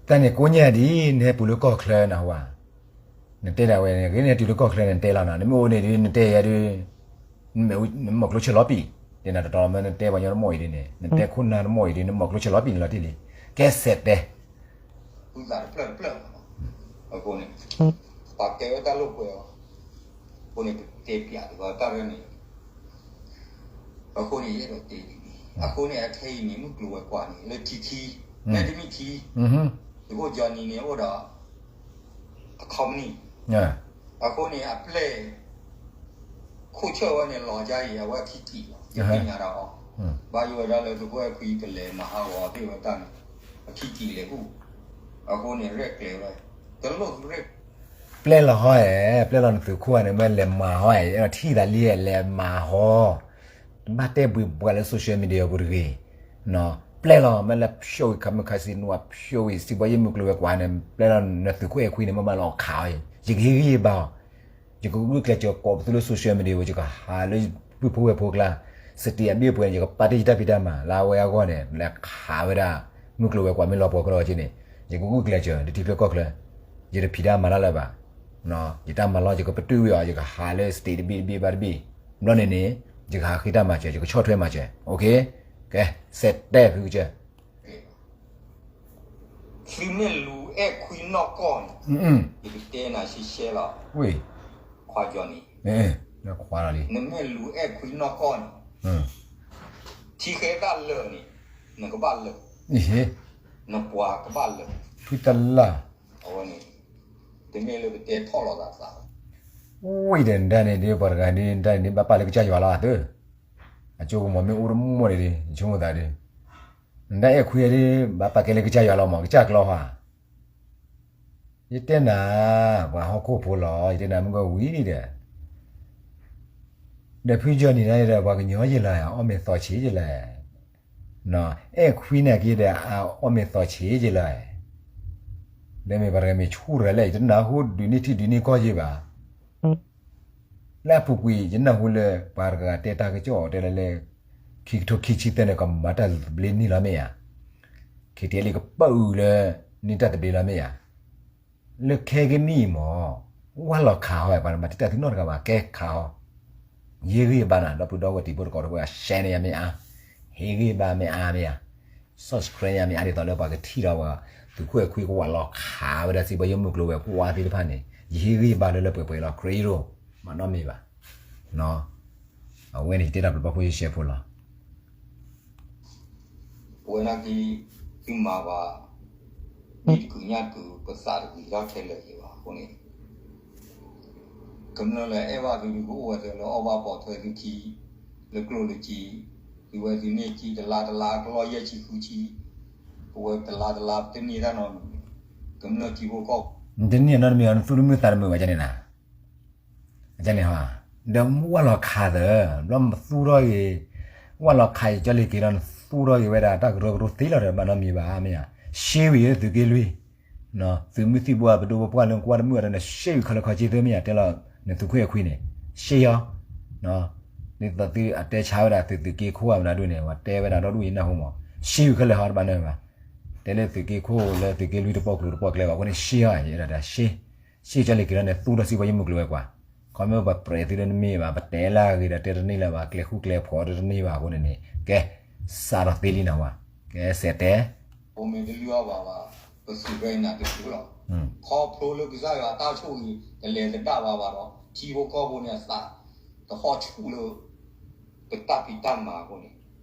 တၢ်န့ၣ်ကိးညါဒ် နဟဲပူၤလၢကီၢ်ချၢနဟးဝဲ နတဲဒၣ်ဝဲန့ၣ် ဂ့ၤနဟဲတုၤလၢကီၢ်ချၢန့ၣ် နတဲလီၤနီၤ နမ့ၢ်အိၣ်န့ၣ်ဒ် နတဲယဲဒ် နမီၢ်ကျိဆဲးလီၤပံာ် တဲနၤတတီၤမ့ၢ်နတဲပှၤကညီတမီၢ်အံၤဒ်န့ၣ် နတဲခိၣ်နၢ်တမီၢ်အံၤဒ် နမီၢ်ကျိဆဲးလီၤပံာ်န့ၣ်လီၤတံၢ်လံ ကဲစဲးတဲ ဃုသးတဖျၢၣ်တဖျၢၣ်မး အဃိန့ၣ် ပှၤကဲဝဲတၢ်လိာ်ကွဲအီၤ အဃိန့ၣ် ပတဲပျးတဂီၤတၢ်ရဲၣ်န့ၣ် အဃိန့ၣ် ယအဲၣ်ဒိးတဲဒ်န့ၣ် အဃိန့ၣ် အခဲအံၤန့ၣ် မုၢ်ကျိၤဝဲၤကွာ်န့ၣ် လၢထံခံ နဲတမံၤခံ သုးခိၣ် Johnny န့ၣ် အိၣ်ဒီး အ company အဃိန့ၣ် အပျဲၢ် ခိၣ်ဆၢၣ်ဝဲန့ၣ် လီၤယါအံၤ အဝဲအခံကံၣ်လီၤ ယသ့ၣ်ညါဒၣ်အီၤ ဘၣ်ယိၣ်ဝဲဒၣ်လၢသုးခိၣ်အဲၣ်ခွံကလဲၤမၤဟးဂီၤသ့ၣ်ဝဲတၢ်န့ၣ် အခံကံၣ်လဲၤအိၣ် အဃိန့ၣ် ရဲၣ်ကျဲၤဝဲ တလိၣ်သုရဲၣ် ပျဲၢ်လီၤဟီဧါ ပျဲၢ်လီၤနသုးခိၣ်ဧါန့ၣ် မ့ၢ်လဲၤမၤဟီဧါ အဲၣ်ဒိးထံၣ်သးလံ လဲၤမၤဟီ တဘၣ်တဲဘှံးဘှးလၢ social media ပူၤတဂ့ၤ ပျဲၢ်လီၤ မ့ၢ်လၢ ဖြိဝံၤ ခမုၢ်ခါဆံနွံ ဖြိဝံၤ စံးဘီယ့ၣ်မုၢ်ကျိၤဝဲၤကွာ်န့ၣ် ပျဲၢ်လီၤနသုးခိၣ်အဲၣ်ခွံန့ၣ် မ့ၢ်ဘၣ်လီၤခးအီၤ ယကဟ့ၣ်ဂံၢ်ဘါအီၤ ယကဂုာ်ကျဲးစၢးကိးပသူလၢ social media ပူၤ ယကဟးလၢ ပုၢ်ဖိဝဲၢ်ဖိကျါ စတံးအဘ့ၣ်ပှဲၤန့ၣ် ယကပာ်တ့ၢ်ယတၢ်ဖံးတၢ်မၤ လၢအဝဲအဂီၢ်န့ၣ် လဲၤခးဝဲဒၣ် မုၢ်ကျိၤဝဲၤကွာ်မ့ၢ်လီၤပှီၢ်ကဒီးက့န့ၣ် ယကဂုာ်ကျဲးစၢး လၢထံချၢကီၢ်ချၢ ယတဖံးတၢ်မၤတၢ်လၢၤဘၣ် ယတၢ်မၤလီၢ် ယကပတုာ်ဝံၤအီၤ ယကဟးလၢ state တဘ့ၣ်တဘ့ၣ်ဘၣ်တဘ့ၣ် ဘျီန့ၣ်န့ၣ် ယကဟးဃ့တၢ်မၤစၢၤ ယကဆီၣ်ထွဲမၤစၢၤ ကဲ စဲးတဲဖုကစၢၢ် သုမ့ၢ်လူၤအဲၣ်ခွံနီၢ်ကီၢ်န့ၣ် ယကတဲနၤရှဲရှဲလီၤ ခွါကၠီနံၤ နမ့ၢ်လူၤအဲၣ်ခွံနီၢ်ကီၢ်န့ၣ် ထံဃဲတၢ်လၢာ်န့ၣ် နကဘၣ်လၢာ် နပှၤကဘၣ်လၢာ် ဖုတလၢ် အဝဲန့ၣ် တမ့ၢ်လၢပတဲထီၣ်လီၤသးသး ဝံၤဒီးနတၢ်န့ၣ်ဒ် ပှၤတဂၤဒ် နတၢ်န့ၣ်ဒ် ဘၣ်ပာ်လၢကစၢ်ယွၤလီၤသၢ အကၠိကမီၤမ့ၢ်အိၣ်တမီၢ်န့ၣ်ဒ် ယဆိကမိၣ်သးဒ် နတၢ်အဲၣ်ခွံဒ် ဘၣ်ပာ်ကဲလၢကစၢ်ယွၤလီၤမး ကစၢ်ကျီဟါ ယတဲနၤ ပှၤဟီၣ်ခိၣ်ဖိလီၤ ယတဲနၤမုၢ်ကဝံၤဒ်ဒီး ဒီးဖုကၠီနံၤန့ၣ်ဒီး ပှၤကညီယလီၤ, အီၣ်မ့ၤသီဆံးယလီၤ, အဲၣ်ခွံန့ၣ်က့ဒီး အအီၣ်မ့ၤသီဆံးယလီၤ, ဒီးမ့ၢ်ပှၤတဂၤမ့ၢ်ဆူၣ်တဂၤလဲၣ် ယတနၢ်ဟူဒုးန့ၢ်ထံၣ်ဒုးန့ၢ်ကီၢ်ယဲဘၣ်. လၢအပူၤကွံာ် ယနၢ်ဟူလၢပှၤတဂၤတဲတၢ်ကစီၣ်တဲလၢလၢ ခံကထိခံဆံသၢန့ၣ် ကမၤတၢ်သဘျ့န့ၢ်လီၤမ့ၢ်ဧါ, ခံကထိခံဆံသၢအံၤလၢ န့ၢ်တၢ်သဘျ့လီၤမ့ၢ်ဧါ. လၢခဲကနံၣ်အံၤမ့ၢ် ဝၢ်လီၤခးအီၤ ပှၤမၤတံာ်တာ်သုနီတဂၤဘၣ် ကဲခးအီၤ, ယဟ့ၣ်ဂံၢ်ဘါနၤ ဒီပုၢ်ဒီဝဲၢ်တံၤဖိသကိးဖိ share န့ၢ်ယၤမ့ၢ်အါ, ဟ့ၣ်ဂံၢ်ဘါမ့ၢ်အါမ့ၢ်ဧါ, subscribe ယၤမ့ၢ်အါ ဒ်သိးလၢပှၤကထံၣ်ဒီးပှၤ သုးခိၣ်အဲၣ်ခွံကဝးလီၤခးဝဲဒၣ် စံးဘီယိၣ်မုၢ်ကျိၤဝဲၤကွာ်သ့ၣ်တဖၣ်န့ၣ် ယဟ့ၣ်ဂံၢ်ဘါလၢလၢပှဲၤပှဲၤလီၤ ခရံာ်ဧၢ, မၤနီတမံၤဘၣ်. အဝဲန့ၣ်ယတဲတၢ်ဘျုးဘၣ်ဖုယရှဲဖိလီၤ. ပဝဲဒၣ်က့ သုမၤဘၣ် နံၣ်တကုာ်ညၣ်တကုာ် ပသးတဂ့ၤထီၣ်ခဲလၢာ်ယံၤဘၣ်အဃိန့ၣ် ကမျၢၢ်လၢအဲၣ်ဘၣ်သုဒုး ကအိၣ်ဝဲသုလၢအီၣ်ဘၣ်ပိာ်ထွဲသုခံ လၢကျိၣ်လၢစ့, သုဝဲသုန့ၢ်စ့တလါတလါကလီၢ်ယဲၢ်ဆံဃုဆံ, ပဝဲတလါတလါပတန့ၢ်တၢ်နီတမံၤ, ကမျၢၢ်ထံဖိကီၢ်ဖိ နတန့ၢ်နီတမံၤ နသူၣ်တမုာ်သးတမုာ်ဘၣ်န့ၣ်နၤ န့ၣ်, ဒီးဝၢ်လီၤခးသၢ, ဘျီမသူထီၣ်ဂ့ၤ, ဝၢ်လီၤခးယကၠီလ့ၤက့ၤလီၤ နသူထီၣ်ဂ့ၤဝဲဒၣ်တၢ်ကရၢကရိသ့လီၤဒီး ဘၣ်နီတမံၤဘၣ်မ့ၢ်ဧါ, ရှ့ဝံၤသုးက့လွံၢ်, သုးမုၢ်သံၣ်ဘိပဒိၣ်ပပှၢ်လၢကွၢ်တမုာ်ဒီး နရှ့ဝံၤခဲလၢာ်ခဲဆ့သ့မ့ၢ်ဧါ, တဲလီၤနသုးခိၣ်အဲၣ်ခွံန့ၣ်, ရှ့အီၤ, ဒ်သိးသုအတဲဆါဝဲဒၣ်သုးသုးက့ခိၣ်အမနုၤဒ်န့ၣ် ပှၤတဲဝဲဒၣ်ဒီဒူၣ်ယနၢ်ဟူမး, ရှ့ဝံၤခဲလၢာ်ဟီတဘၣ်နီတမံၤဘၣ်, တဲလၢသုးက့ခိၣ်လၢသုးက့လွံၢ်တပီၢ်ကျိၤတပီၢ်ကျဲဘၣ်အဃိန့ၣ် ရှ့အီၤ ယအဲၣ်ဒိးတဲရှ့ ရှ့ကၠီလ့ၤက့ၤလီၤန့ၣ် သူဒီးစံးဘီယိၣ်မုၢ်ကျိၤဝဲၤကွာ်, ခီမ့ၢ်ပှၤပြဲးသုဒီးတန့ၢ်ဘၣ်, ပတဲလၢအဂ့ၤဒီးတဲတန့ၢ်လၢၤဘၣ်, ကျဲဃူကျဲဖိးဒီးတန့ၢ်ဘၣ်အဃိန့ၣ်န့ၣ်, ကဲ, စးထီၣ်သ့လံနဝၤ, ကဲစဲးတဲ, ပမ့ၢ်တလုၢ်အီၣ်ဘၣ်ဘၣ်, ပစံးဖဲအံၤနၤတတုၤလီၤ, ခီဖျိလၢကစၢ်ယွၤအတၢ်ဆိၣ်ဂ့ၤ တလဲၤသဒၣ်ဘၣ်ဘၣ်ဒီး ထံဖိကီၢ်ဖိန့ၣ်အသး တဟီၣ်ဆူၣ်လၢ ပတၢ်ဖံးတၢ်မၤအဃိန့ၣ်,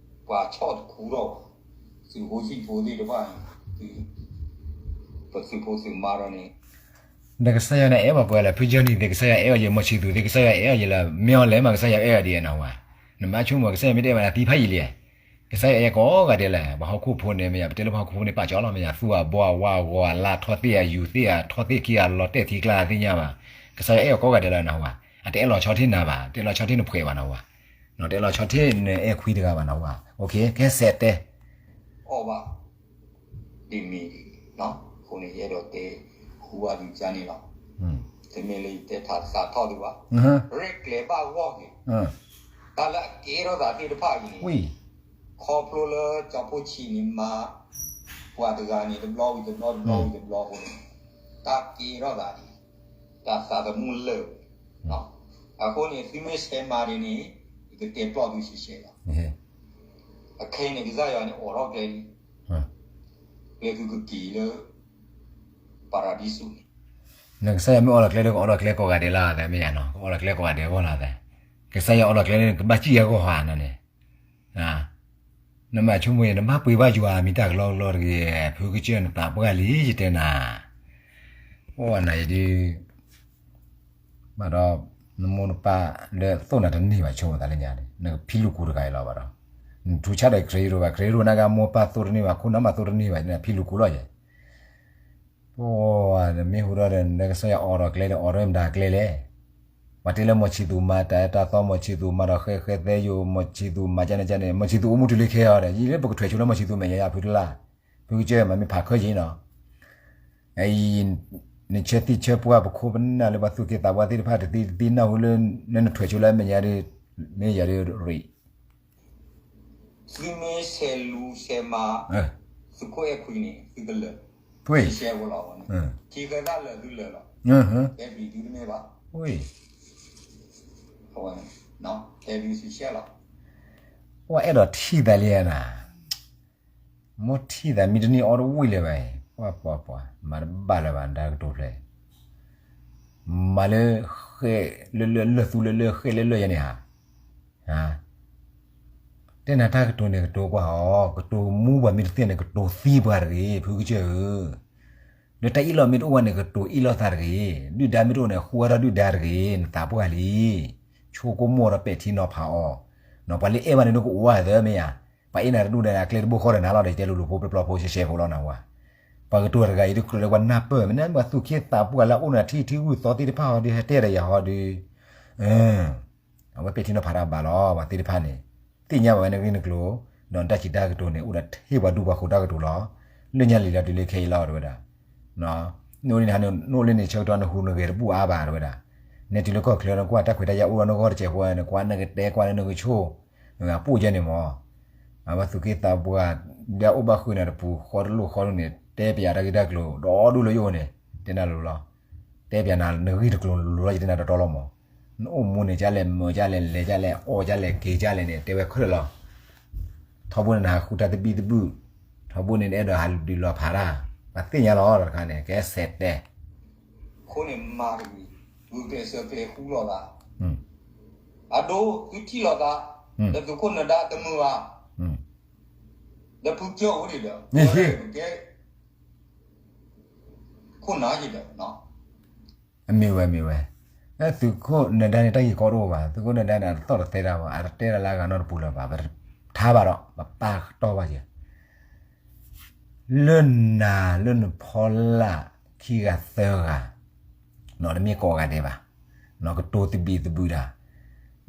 ပှၤဆီၣ်တခူထီၣ်ဘၣ်, သုးဖိဆံးဖိသ့ၣ်တဖၣ်န့ၣ်, ပသုးဖိသုးမါဒီးန့ၣ်, ဒီးကစၢ်ယွၤန့ၣ်အဲၣ်ဘၣ်ပှၤလၢ ဖုကၠီနံၤသ့ၣ် ကစၢ်ယွၤအဲၣ်အီၤယဲၢ်, မီၢ်ဆံးသူၣ်သ့ၣ် ကစၢ်ယွၤအဲၣ်အီၤယဲၢ်လၢ မ့ၢ်အီၤလဲၣ်မး ကစၢ်ယွၤအဲၣ်အီၤဒ်အံၤနဝၤ, နမ့ၢ်ဆိကမိၣ် ကစၢ်ယွၤမ့ၢ်တအဲၣ်ဘၣ်နၤသံဖးယံာ်လံ, ကစၢ်ယွၤအဲၣ်ကိးဂၤဒဲးလၢ ပှၤဟီၣ်ခိၣ်ဖိန့ၣ်မ့ၢ်ယါ, ပတဲလၢပှၤဟီၣ်ခိၣ်ဖိန့ၣ် ပာ်ကၠီလီၤမ့ၢ်ယါ, သူၣ်အဘီအဝါအဂီၤအလါ ထီၣ်သ့ၣ်အယူၤသ့ၣ်ဧါ, ထီၣ်သ့ၣ်ခံဂၤလီၤတဲာ်ထံကျါသ့ၣ်ညါဘၣ်, ကစၢ်ယွၤအဲၣ်အီၤကိးဂၤဒဲးလၢနဝၤ, အတအဲၣ်လီၤဆီထံၣ်နၤဘၣ်, တအဲၣ်လီၤဆီထံၣ်နဖှဲးဘၣ်နဝၤ, တအဲၣ်လီၤဆီထံၣ်နအဲၣ်ခွံတဂၤဘၣ်နဝၤ, ကဲစဲးတဲ အီၣ်ဘၣ်, ဒ်မ့ၢ်ဒ်, အဃိန့ၣ် ယအဲၣ်ဒိးတဲဃုာ်ဘၣ်သုကန့ၣ်လီၤ, တမ့ၢ်လၢယတဲထးသးထီၣ်သုဘၣ်, ရဲၣ်ကျဲၤဘၣ်ဂီၢ်က့ၤ, တၢ်လၢအကဲထီၣ်သးသ့ၣ်တဖၣ်အံၤန့ၣ်, ခီဖျိလၢကၠီဖိဆံးန့ၣ်မၤ ပှၤတဂၤန့ၣ် တဘျီဝံၤတဘျီ တဘျီဝံၤတဘျီအဃိန့ၣ်, တၢ်ကဲထီၣ်သးဒ် တၢ်သးသမူလၢာ်, အဃိန့ၣ် သုမ့ၢ်ဆဲးမၤဒ်န့ၣ် ယကတဲပျီၢ်သုရှဲရှဲလီၤ, အခဲအံၤန့ၣ် ကစၢ်ယွၤန့ၣ်အိးထီၣ်ကျဲလံ, ကျဲသုကက့ၤလၢ ပၤရဒံစူးန့ၣ်, နကစၢ်ယွၤမ့ၢ်အိးထီၣ်ကျဲဒီး ကအိးထီၣ်ကျဲကိးဂၤဒဲးလၢသးမ့ၢ်ယါနီၤ, ကအိးထီၣ်ကျဲကိးဂၤဒဲးအဂီၢ်လီၤသး, ကစၢ်ယွၤအိးထီၣ်ကျဲန့ၣ် ကဘၣ်စံၣ်ယဲၢ်ဂီၢ်ဟါနီၤန့ၣ် နမ့ၢ်ဆိကမိၣ်အံၤ နဘၣ်ပှ့ၤဘၣ်ယွၤမ့ၢ်တၢ်ကလီကလီတဂ့ၤ, ဖုကစၢၢ်နသးပှၢ်လံ ယတဲနၤ, အိၣ်နၤယဒုး, ဘၣ်ဒီး နမိၢ်နပၢ်လၢသိၣ်နၤတန့ၢ်ဘၣ် ဆိကမိၣ်သးလၢညါန့ၣ် နကဖံလူၤကူတဂၤအံၤလီၤဘၣ်ဒီး, နထူဆါဒီးခရံာ်ရိဘၣ် ခရံာ်ရိနာ်က့ မိၢ်ပၢ်သိၣ်တန့ၢ်ဘၣ် ခိၣ်နၢ်မးသိၣ်တန့ၢ်ဘၣ် နဖံလူၤကူလီၤယဲၢ် ပမ့ၢ်ဟူထီၣ်ဒီး နကစၢ်ယွၤအိးထီၣ်ကျဲဒီး အိးထီၣ်မတၤကျဲလဲၣ်. ပှၤတဲလၢ မီၢ်ဆံးသူၣ်မၤတၢ်အဲၣ်တၢ်သီ မီၢ်ဆံးသူၣ်မၤဒီးဃဲဃဲသဲယိာ် မီၢ်ဆံးသူၣ်မၤကၠန့ၣ်ကၠန့ၣ် မီၢ်ဆံးသူၣ်အိၣ်မူတုၤလၢခဲအံၤဒီး ယံာ်လၢပကထွဲးဆိလၢမီၢ်ဆံးသူၣ်မဲာ်ညါယၤဖုတလၢ် ဖုကစၢၢ်မၤမ့ၢ်ဖးခၢၣ်ယံၤနီၤ အံၤ နဆၢသံဆၢပှၢ်ပခိၣ်ပနၢ်လၢပှၤသူၣ်က့သးပှၢ်သ့ၣ်တဖၣ်တသံတသံနၢ်ဟူလၢ နနထွဲးဆိလၢအမဲာ်ညါဒီး မ့ၢ်ယၤဒီးရံၣ် သုမ့ၢ်ဆဲးလူၤဆဲးမၤ သုးခိၣ်အဲၣ်ခွံန့ၣ် သုကလၢာ် ရှဲဝဲလီၤန့ၣ် ထံဃဲသၣ်လၢာ်သုလၢာ်လီၤ ကဲဘျုးသုတမ့ၢ်ဘၣ် အဝဲ ကဲဘျုးသုရှဲလီၤ ပှၤအဲၣ်ဒိးထံၣ်သးလံနၤ မိၢ်ထံၣ်သးမ့ၢ်တန့ၢ်အီၣ်တဝံၣ်လၢၤဘၣ်အံၤ ပှၤပှၤပှၤ မၤတဘၣ်လၢၤဘၣ် တၢ်ကတိၤဖျဲး မၤလၢဃဲလၢလၢ လၢသူလၢလၢ ဃဲလၢလၢယဲန့ၣ်ဧါ တဲနၤတၢ်ကတိၤန့ၣ် ကတိၤကွၢ်အီၤ ကတိၤမူပှၤမ့ၢ်တသ့န့ၣ် ကတိၤသံပှၤတဂ့ၤ ဖုကစၢၢ်ဧၢ လၢတၢ်အ့ၣ်လိာ်မ့ၢ်တအိၣ်ဘၣ်န့ၣ် ကတိၤအ့ၣ်လိာ်သးတဂ့ၤ ဒုၣ်ဒါမ့ၢ်တအိၣ်န့ၣ် ဃုအါထီၣ်ဒုၣ်ဒါတဂ့ၤ နသးပှၢ်လံ ဆိကမိၣ်ဒီးပဲာ်ထံနီၤဖးအီၤ ပှၤလၢအဲၣ်ဘၣ်န့ၣ်ဒိၣ်ကအိၣ်ဝဲသၢမ့ၢ်ဧါ ပှၤအ့ၣ်နၤတဒူၣ်ဒီး အကျဲတဘိဃီဒီးနၤလီၤဒီး တဲလိၤလိၤဖိပျီပျီဖိရှဲရှဲဖိလီၤနဝၤ ပှၤကတိၤတဂၤအံၤ တကြၢးလၢပှၤနၢ်ပၢၢ် မ့ၢ်နပှၤသူၣ်က့သးပှၢ်လၢအအိၣ်နၤထံထံဂုၢ်သီသ့ၣ်တဖၣ်ဟီဒီး ဟဲတဲဒီးယၤဟီဒီး အဝဲပဲာ်ထံနီၤဖးတၢ်ဘၣ်လီၤ. ပှၤသ့ၣ်တဖၣ်န့ၣ် သ့ၣ်ညါဘၣ်ဝဲနဂ့ၢ်နကျိၤ ဒီးနတၢ်စံးတၢ်ကတိၤန့ၣ် အိၣ်ဒီးထဲပှၤဒူပှၤဃိၤတၢ်ကတိၤလီၤ. လၢညါလံၤလီၤတုၤလၢခဲအံၤလီၤ တဲဝဲဒၣ်. နအိၣ်လၢန့ၣ် နအိၣ်လၢန့ၣ်ဆၢကတီၢ်နဟူးနဂဲၤတဘူၣ်အါဘၣ် တဲဝဲဒၣ်. နတုၤလၢကီၢ်ချၢ နကွၢ်တၢ်ခွဲးတၢ်ယာ်အိၣ်ဒီးနဂီၢ်တစဲးဖိ နကွၢ်နကတဲကွၢ်လၢနကဆိၣ် ပိၣ်ကဲန့ၣ်မး အဝဲသူၣ်က့သးပှၢ် ဒ်အအိၣ်ဘၣ်ဃုာ်နၤတပူၤ ဃီတလိၣ်ဃီတလိၣ်န့ၣ် တဲပၠးတၢ်ဂ့ၢ်တၢ်ကျိၤ ဒီဒူၣ်လၢယအိၣ်န့ၣ် တဲနၤလိၤလီၤ. တဲပၠးနၤနဂ့ၢ်တကျိၤလိၤလီၤ ယတဲနၤတီတီလီၤမး. နအိၣ်မူန့ၣ်ကၢ်လဲၣ် မုာ်ကၢ်လဲၣ် လဲၤကၢ်လဲၣ် အီၣ်ကၢ်လဲၣ် က့ၤကၢ်လဲၣ်န့ၣ် တဲဝဲခဲလၢာ်လီၤ. ထီဘိန့ၣ်နဟးဃုတၢ်သဘံၣ်သဘုၣ်, ထီဘိန့ၣ်နအဲၣ်ဒိးဟးဒုးလီၤဖးတၢ်, ပှၤသ့ၣ်ညါလီၤတခါန့ၣ် ကဲစဲးတဲ အဃိန့ၣ်မၤတဂ့ၤ, ဂုာ်ကျဲးစၢးကျဲးဃူလိာ်သး, အဒိ သုထံၣ်လိာ်သး, ဒီးသုးခိၣ်နၢၤဒါတမုာ်ဘၣ်, ဒီးဖုကၠၢအိၣ်ဒံးဒီး, ကဲ ခိၣ်နၢ်ယဒီး, အမ့ၢ်ဝဲမ့ၢ်ဝဲ, သုးခိၣ်နၢၤဒါန့ၣ် တၢ်ဂ့ၢ်ကီတအိၣ်ဘၣ်, သုးခိၣ်နၢၤဒါန့ၣ် အတသီၣ်တသဲတၢ်ဘၣ်, အတတဲတၢ်လၢအဂၤနီတပူၤလၢၤဘၣ်, ပထါဘၣ်ဒီး ပပာ်ကတီၢ်ဘၣ်က့ၤ လၢနၤလၢနဖီလာ်ခံဂၤသၢဂၤ, နမ့ၢ်ကိးဂၤဒဲးဘၣ်, ကတိၤသဘံၣ်သဘုၣ်တၢ်,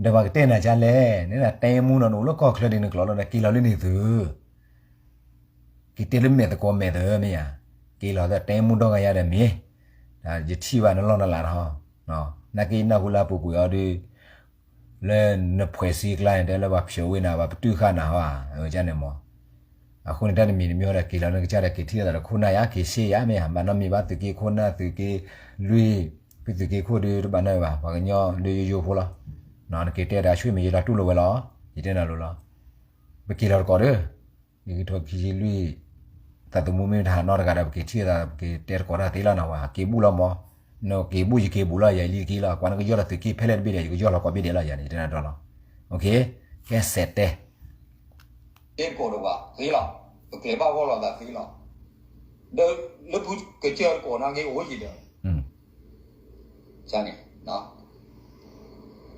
ဒီးပှၤကတဲနၤကၢ်လဲၣ်, နတဲမူနီၤ နအိၣ်လၢကီၢ်ချၢဒ်နကျိာ်လီၤဒီး က့ၤလီၤလၢန့ၣ်သု, က့ၤတဲလၢမဲာ်သကိးမဲာ်သၢမ့ၢ်ဧါ, က့ၤလီၤသၢတဲမူဒီဂၤယၤဒီးမ့ၢ်, ယထံၣ်ဘၣ်နလီၢ်နလၤထီၣ်, နာ်က့နၢ်ဟူလၢပူၤကွံာ်အီၤဒုး လၢနဖှဲးစံကျါန့ၣ် တဲလၢပှၤဖျိးဝ့နၤ ပှၤပတုာ်ဃာ်နၤဟီဧါ, ကန့ၣ်မး, အဃိန့ၣ် တၢ်တမံၤတမံၤဟီဒီး က့ၤလီၤလၢကစၢ်ဒီး က့ၤထံၣ်လိာ်သးဒီးခိၣ်နၢ်ယါ က့ၤရှ့ယါမ့ၢ်ဧါ, ဘၣ်နီတမံၤဘၣ် သုးက့ခိၣ်နၢ်သုးက့လွံၢ်, ဖုသုးက့ခိၣ်ဒုးတဘၣ်နီတမံၤဘၣ် ပှၤကညီဒုးယိယိဖိလီၤ, နက့ၤတဲတၢ်ဆွေၣ်မ့ၢ်ယတၢ်တူၢ်လိာ်ဝဲလီၤ, ယတဲနၤလိၤလီၤ, ပက့ၤလီၤတကိးဒီး ယကထိခံဆံလွံၢ်, သးသမူမ့ၢ်တဟးနီတဂၤဒီး ပက့ၤထံၣ်သး ပက့ၤတဲတကိးတၢ်သ့လီၤနဝဲ, က့ၤဘူၣ်လီၤမး, နက့ၤဘူၣ်ယက့ၤဘူၣ်လီၤ ယၤလံတက့ၢ်လီၤ, ကွၢ်နကယီၢ်လီၤသုးက့ဖဲလဲၣ်တဘ့ၣ်ဒီး ယကယီၢ်လီၤကိးဘ့ၣ်ဒဲးလီၤ ယၤန့ၣ် ယတဲနၤဒီးလီၤ, ကဲစဲးတဲ တဲတကိးတဝဲသ့လီၤ, ပကျဲၤဘၣ်ဂီၢ်လိာ်သးသ့လီၤ, ဒီးလၢပူၤကစၢၢ်တကိးနာ်က့အိၣ်ယံၤဒီး န့ၣ်,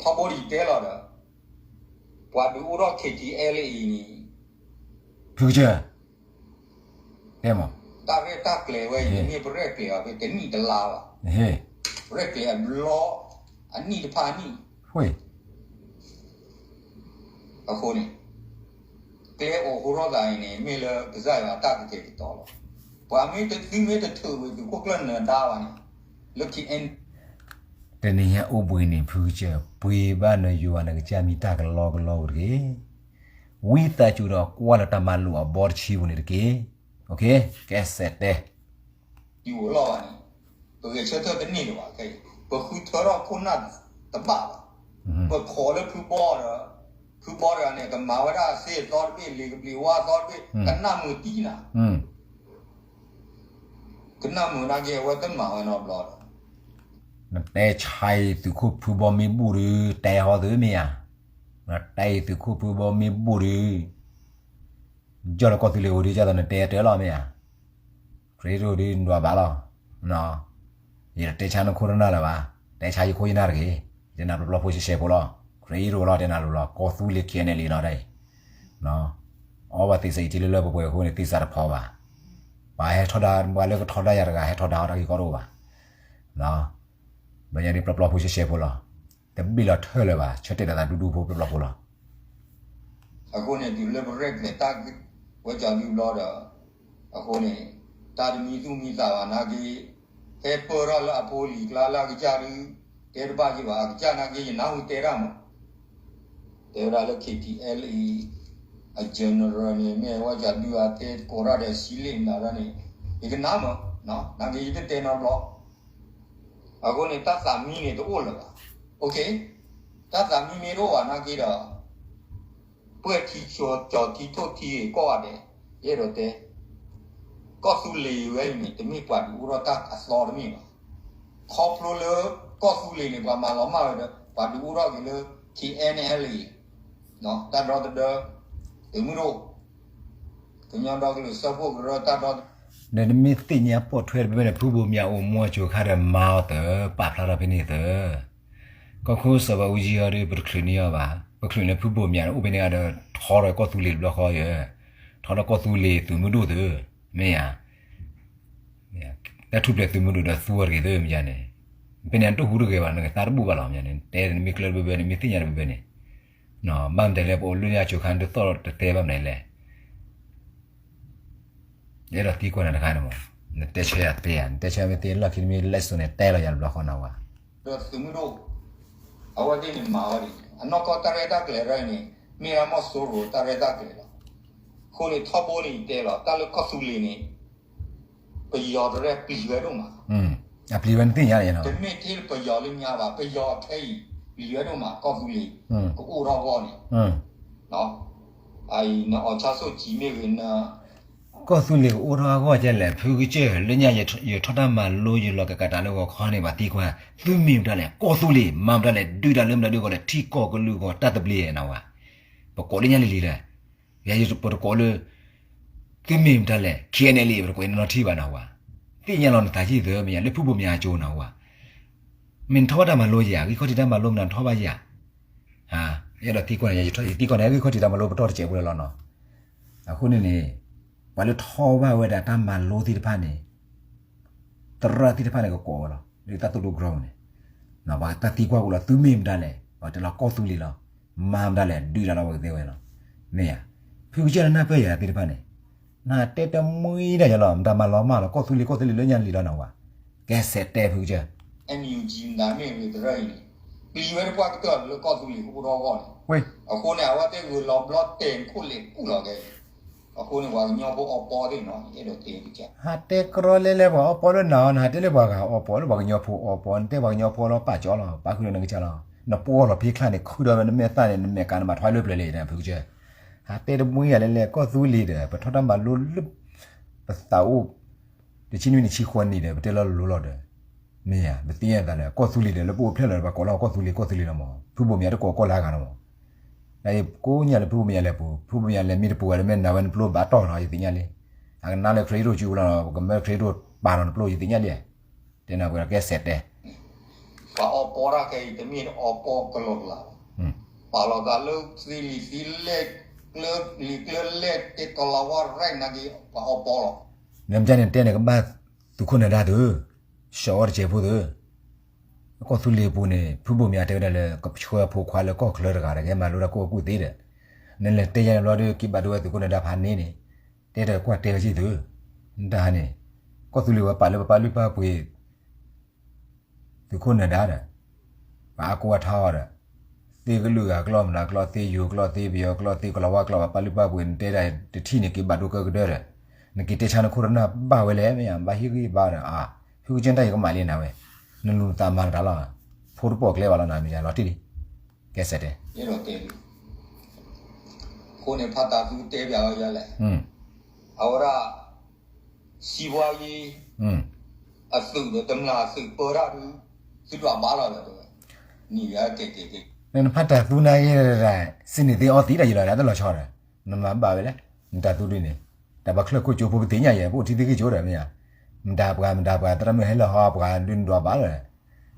ထီဘိဒ်တဲလီၤဒီး ပှၤဒုးအိၣ်ထီၣ် KTLA အံၤန့ၣ်, ဖုကစၢၢ်, တဲမး, တၢ်ရဲၣ်တၢ်ကျဲၤဝဲအံၤ မ့ၢ်ပရဲၣ်ကျဲၤအီၤဖဲတနံၣ်တလါဘၣ်, ပရဲၣ်ကျဲၤအဘျီ, အနံၣ်တဖၣ်အနံၣ် အဃိန့ၣ် ကျဲအိးဟိထီၣ်သးအံၤန့ၣ် မ့ၢ်လၢကစၢ်ယွၤအတၢ်ကတဲာ်ကတီၤလီၤ. ပှၤမ့ၢ်တသုမ့ၢ်တထုးဝံၤသုးခိၣ်ကျၢၢ်နၢၤဒါဘၣ်န့ၣ်, လၢခံ တနံၤညါအိၣ်ဘှံးနံၤဖုကစၢၢ် ပှ့ၤဘၣ်နယွၤနကစၢ်မံၤတၢ်ကလီကလီတဂ့ၤ, ဝံသးစူၤဒီးကွၢ်လၢတၢ်မၤလိာ်အဘီတဆံပူၤန့ၣ်တက့ၢ်. ကဲစဲးတဲ ဒ်ဝဲလီၤဘၣ်န့ၣ်, ပဂဲၤဆၢထၢၣ်တန့ၢ်လၢၤဘၣ်ခဲအံၤ, ပဃုထၢထီၣ်ခိၣ်နၢ်တဘၣ်ဘၣ်, ပခိးလၢဖုဘီဒီး, ဖုဘီတဂၤန့ၣ် ကမၤဝဲဒၣ်စ့အသီတဘ့ၣ် လံာ်ကဘျံးဝါအသီတဘ့ၣ် ကနၣ်မုာ်တံၢ်နၤ, ကနၣ်မုာ်နာ်က့အဝဲတမၤဝဲနီတဘျီဒီး, နတဲဆါအံၤသုးခိၣ်ဖုဘီမ့ၢ်ဘူၣ်ဒီး တဲဟီသုမ့ၢ်ဧါ, နတဲအံၤသုးခိၣ်ဖုဘီမ့ၢ်ဘူၣ်ဒီး ယီၢ်လၢကီၢ်သူလ့ၤအိၣ်ဒီး ယသးနတဲတၢ်လီၤမ့ၢ်ဧါ, ခရံာ်ဒိၣ်ဒီးနဒွးဘၣ်လီၤ, ယတတဲဆါနခိၣ်နၢ်လၢၤဘၣ်, တဲဆါယခိၣ်ယနၢ်တဂ့ၤ, ယတဲနၤပျီပျီဖိရှဲရှဲဖိလီၤ, ခရံာ်ဒိၣ်လီၤတဲနၤလိၤလီၤ ကီၢ်သူလ့ၤ KNLA လီၤတၢ်အံၤ, အီဘၣ်သ့ၣ်စးအံၤထံလၢလၢပှဲၤပှဲၤအဃိန့ၣ် သ့ၣ်စးတဖီဘၣ်, ပှၤဟဲထီဒါ ပှၤလၢကထီဒါယၤတဂၤ ဟဲထီဒါအီၤတၢ်ဂ့ၢ်ကီတအိၣ်ဘၣ် ဘျီညါဒ်ပျီပျီဖိရှဲရှဲဖိလီၤ, တဘ့ၣ်လီၤထၢၣ်လၢၤဘၣ် ဆၢတဲာ်ဒီးသးဒူဒူဖိပျီပျီဖိလီၤ. အဃိန့ၣ် တုၤလၢပရဲၣ်ကျဲၤတၢ် ဝဲကၠီဒုဘျီဒီး, အဃိန့ၣ် တၢ်တမံသူၣ်မံသးဘၣ်နာ်က့, ဟဲပၢၢ်ထီၣ်လၢအဖိလံၤကျါလၢအကစၢ်ဒု, တဲတဘၣ်ယံၤဘၣ် အကစၢ်နာ်က့ ယနၢ်ဟူတဲတၢ်မး တဲဝဲဒၣ်လၢ KTLA အ general န့ၣ် မ့ၢ်ဝဲကၠီဒုအတဲကိးထီၣ်ဒီးဆံလ့ၣ်နၤဒၣ်န့ၣ်, ယကနၣ်မး, နာ်က့ယတတဲနီတဘျီ, အဃိန့ၣ် တၢ်သးမံန့ၣ်တအိၣ်လၢၤဘၣ်, တၢ်သးမံမ့ၢ်တအိၣ်ဘၣ်နာ်က့ဒီး ပှဲၤထံကၠီၤထံထိၣ်ထံဂ့ၤကိးဂၤဒဲး, ယအဲၣ်ဒိးတဲ, ကီၢ်သူလ့ၤဝဲအံၤန့ၣ် တမ့ၢ်ပှၤဒုးအိၣ်ထီၣ်တၢ်အသီတမ့ၢ်ဘၣ်. ခီဖျိလၢ ကီၢ်သူလ့ၤန့ၣ် ပှၤမၤလီၤမၢ်ဝဲဒီး ပှၤဒုးအိၣ်ထီၣ်က့ၤလၢ KNLA တၢ်ဒီသဒၢ, သုးမုၢ်ဒိၣ်, ကညီဒီကလုာ်စၢဖှိၣ်ကရၢတၢ်ဒီသဒၢ, ဒီးနမ့ၢ်သ့ၣ်ညါပိာ်ထွဲတဘ့ၣ်န့ၣ် ဖုဘိးမၠးအိၣ်မူအစိၤခါဒီးမၤအီၤသၢ, ပာ်ဖျါထီၣ်ဖဲန့ၣ်သၢ ကီၢ်ခိၣ်စီၤဘးအူကၠံအီၤဒီး ပတချုးန့ၢ်အီၤဘၣ်, ပချုးန့ၢ်ဖုဘိးမၠးန့ၣ် အိၣ်ဖဲန့ၣ်အဒီးထီဒီးကီၢ်သူလ့ၤတဘျီဃီယဲ, ထီဒီးကီၢ်သူလ့ၤသုးမုၢ်ဒိၣ်သၢ, မ့ၢ်ဧါ, တၢ်ထူၣ်ဖျဲးသုးမုၢ်ဒိၣ်ဒီးသူအီၤတဂ့ၤသၢမ့ၢ်ယါန့ၣ်, ဖဲန့ၣ်နတူၢ်ဟူးတဂ့ၤဘၣ် နကသါတဘူၣ်ဘၣ်လီၤ မ့ၢ်န့ၣ် တဲနမ့ၢ်ကျၢၢ်တဘဲဘဲ နမ့ၢ်သ့ၣ်ညါတဘဲဘဲန့ၣ်, ဘၣ်မနုၤလဲၣ် ပအိၣ်လၢညါဆိခါ နတသီၣ်တတဲဘၣ်မနုၤလဲၣ်. ယအဲၣ်ဒိးသံကွၢ်နၤတခါန့ၣ်မး, နတဲဆၢယၤသ့ဧါ, နတဲဆၢမ့ၢ်သ့လီၢ်ခံတမ့ၢ် လဲၣ်စိန့ၣ် တဲလီၤယၤတဘျီဃီနဝၤ. ဒီးသုးမုၢ်ဒိၣ် အဝဲသ့ၣ်န့ၣ်မၤဝဲဒ်န့ၣ် အနီၢ်ကီၢ်တၢ်ရဲၣ်တၢ်ကျဲၤရၢ်န့ၣ် မ့ၢ်ဒၣ်မီၢ်စိရိၤတၢ်ရဲၣ်တၢ်ကျဲၤလီၤ. အဃိန့ၣ်ထီဘိန့ၣ်ယတဲလီၤ တၢ်လၢကီၢ်သူလ့ၤန့ၣ် ပယီၤတရဲၣ်ပျံၤဝဲဒိၣ်မး, အပျံၤဝဲနသ့ၣ်ညါ, တမ့ၢ်ထဲပယီၤလၢညါဘၣ်, ပယီၤခဲအံၤ ပျံၤဝဲဒိၣ်မး ကီၢ်သူလ့ၤ ကအိၣ်ထီၣ်အဂီၢ်န့ၣ်, အအံၤ နအီၣ်ဆါဆိၣ်ကံမ့ၢ်ဂ့ၤ န ကီၢ်သူလ့ၤကအိၣ်ထီၣ်အဂီၢ်ကဲလဲၣ်, ဖုကစၢၢ် လၢညါယထီၣ်တၢ်မၤလိ ယလီၤကကးတၢ်လၢဂီၤခီန့ၣ် ဘၣ်သံကွၢ်, သုမ့ၢ်မတၤလဲၣ် ကီၢ်သူလ့ၤ မၤမတၤလဲၣ် ဒုးတၢ်လၢမတၤဒုးဂီၢ်လဲၣ် ထံကီၢ်ကလုာ်ဂီၢ်တၢ်သဘျ့နဝၤ, ပကိးလၢညါလံၤလံၤဒီး, ယပတကိးလၢ သုမ့ၢ်မတၤလဲၣ် ခံန့ၣ်လံ ပတကိးနီထံၣ်ဘၣ်နဝၤ, သ့ၣ်ညါလီၤနသးယံၢ်သၢမ့ၢ်ယါ လၢဖုဘိၣ်မၠးအကၠိနဝၤ, မ့ၢ်နထီၣ်ဘၣ်တၢ်မၤလိယၤ ဂံၢ်ခီၣ်ထံးတၢ်မၤလိမနုၤနထီၣ်ဘၣ်ယၤ, ယအဲၣ်ဒိးသံကွၢ်န့ၣ် ယသံကွၢ်န့ၣ် ဂံၢ်ခီၣ်ထံးတၢ်မၤလိပတီၢ်တစဲးဖိလီၤနီၤ, အဃိန့ၣ်န့ၣ် ပှၤလၢထီၣ်ဘၣ်ဝဲဒၣ်တၢ်မၤလိသ့ၣ်တဖၣ်န့ၣ် သရၣ်သ့ၣ်တဖၣ်န့ၣ် ကကိးဝဲလီၤ, လၢတၢ်သိၣ်ဒိ ground န့ၣ်, ပှၤတၢ်သံကွၢ်အိၣ်လီၤ သုမ့ၢ်မတၤလဲၣ် ပှၤတဲလီၤကီၢ်သူလ့ၤလီၤ, မၤမတၤလဲၣ် ဒုးတၢ်လီၤ ပှၤကသ့ဝဲလီၤ, မ့ၢ်ဧါ, ဖုကစၢၢ်လၢနၢ်ပၢၢ်ယၤသ့ၣ်တဖၣ်န့ၣ်, နတဲတမှံဒၣ်ယၤလီၤ မတၤမၤလီၤမၢ်လီၤ ကီၢ်သူလ့ၤ ကီၢ်သူလ့ၤလၢညါလံၤလီၤနဝၤ, ကဲစဲးတဲဖုကစၢၢ်, NUG မတၤမ့ၢ်ဂ့ၤသရၣ်အံၤန့ၣ်, ပျံၤဝဲတပှၢ်ကတၢၢ်လၢကီၢ်သူလ့ၤကအိၣ်ထီၣ်အဂီၢ်န့ၣ်, အဃိန့ၣ် အဝဲသ့ၣ်ဂုာ်လီၤဘျီတဲာ်ခိၣ်လဲၤကူၣ်လီၤကဲ အဃိန့ၣ် ပှၤကညီဖိအီပီသ့ၣ်နီၤ အဲၣ်ဒိးတဲကစၢ်, ဟးတဲကရီလဲလဲပှၤအီပီလၢနၤအီၤ နဟးတဲလၢပှၤဂၤအီပီ လၢပှၤကညီဖိအီပီ နတဲပှၤကညီဖိလီၤပာ်ကၠီလီၤ ပာ်ဃုာ်ဒီးနကစၢ်လီၤ, နပှီၢ်လီၤဖံးချၢ်န့ၣ် ခုဒီးနမဲာ်သၣ်န့ၣ် နမဲာ်ကၤနဘၣ်ထွဲလၢပျၢၤလံ ဖုကစၢၢ်, ဟးတဲတမှံယၤလဲလဲ ကီၢ်သူလ့ၤဒီး ပထီၣ်တၢ်မၤလိလၢ ပသးအိၣ် တဆံနွံနံၣ်ဆံဃိးနံၣ်ဒီး ပတဲလီၤလိၤလီၤဒီး, မ့ၢ်ဧါ ပသ့ၣ်ညါသးဒီး ကီၢ်သူလ့ၤဒီး လၢပအိၣ်ဖျဲၣ်လီၤဒီး ပှၤကိးလီၤကီၢ်သူလ့ၤ ကီၢ်သူလ့ၤလီၤမး ဖုဘိၣ်မၠးတကိးကီၢ်လၢအဂၤလီၤမး, နကိးညါလၢဖုဘိၣ်မၠးလဲၤပူၤ ဖုဘိၣ်မၠးလဲၤမ့ၢ်တပူၤဝဲလၢမ့ၢ်နၤဝဲနပျိဘၣ်တီၢ်လီၤ ယသ့ၣ်ညါလံ, အကနါလၢ credit ကၠူလီၤ ပကမၢ credit ပာ်လီၤနပျိ ယသ့ၣ်ညါလံ, တဲနၤပှဲၤဒီးကဲစဲးတဲ ပှၤအီပီတၢ်ခဲအံၤ တမ့ၢ်အီပီကလီကလးဘၣ်, ပာ်လီၤသးလၢသ့လံာ်သ့လဲၢ် ကျၢလံာ်ကျၢလဲၢ် တဲကလီၤဝါရဲၣ်နာ်က့ ပှၤအီပီလီၤ, နမ့ၢ်န့ၣ်တဲန့ၣ် ကဘၣ်သုးခိၣ်နၢၤဒါသု, ဆှီဝဲတစဲးဖိသု, ကီၢ်သူလ့ၤပူၤန့ၣ် ဖုဘိၣ်မၠးတဲဝဲဒၣ်လၢ ကဆှၢဖိခွါလၢကီၢ်ချၢတဂၤဒီး ကဟဲမၤလိတၢ်ကူၣ်ဘၣ်ကူၣ်သ့ဒီး, နလဲၤတဲယၤန့ၣ်ဘျီဒီး က့ၤဘၣ်ဒိဝဲသုးခိၣ်နၢၤဒါဖးန့ၣ်န့ၣ်, တဲတၢ်ကွၢ်တဲဝဲက့ၤသု, နတၢ်န့ၣ်, ကီၢ်သူလ့ၤဝဲပာ်လၢပပာ်လုၢ်ပာ်ပှ့ၤ သုးခိၣ်နၢၤဒါဒီး, ပှၤအါကိးအါထီအီၤဒီး, သ့ကလုာ်ဂၤကျီၢ်မတၤကျီၢ် သ့ယိၤကျီၢ် သ့ပယီၤကျီၢ် သ့ကလီၤဝါကျီၢ် ပှၤပာ်လုၢ်ပာ်ပှ့ၤ နတဲဒၣ်တထံၣ်န့ၣ် က့ၤဘၣ်ဒိကၢကဒၢဒီး, နက့ၤတဲဆါနခိၣ်တနၢ်ဘၣ်ဝဲလဲၣ် မ့ၢ်ဧါ ဘၣ်ဟ့ၣ်ဂံၢ်ဘါဒီး အါ, ဖုကစၢၢ်တၢ်ယကမၤလံနၤဝဲ, နလူၤနသးမၤနတၢ်လီၤ, ဖိတပိာ်ကျဲဘၣ်လီၤနၤ မ့ၢ်ဧါ လီၤတံၢ်လံ, ကဲစဲးတဲ အဃိန့ၣ် ဖါတၢ်သူတဲပၠးဝဲယလဲၣ်, အဝဲဒၣ် စီးပွားရေး အသုးဒီး တမျၢ်အသုးပၢတၢ်ဒုး သုဒွးဘၣ်လီၤဒီး နံၤယၤကဲကဲကဲ နဖါတၢ်သူနာ်က့ စံးန့ၣ်သ့အီသံးတၢ်ယံာ်လီၤ တၢ်လီၤဆီဒီး နမၤဘၣ်ဝဲလဲၣ်, နတၢ်သူဒုးန့ၣ်, တၢ်ပှၤချၢၣ်ခိၣ်ကၠိဖိကသ့ၣ်ညါယဲ ပအိၣ်ထံသ့ၣ်က့ၤကၠိဒီးမ့ၢ်ဧါ, မတၤပှၤ မတၤပှၤ သရၣ်မုၣ်ဟဲလၢဟီပှၤဒုးနဒွးဘၣ်လီၤ,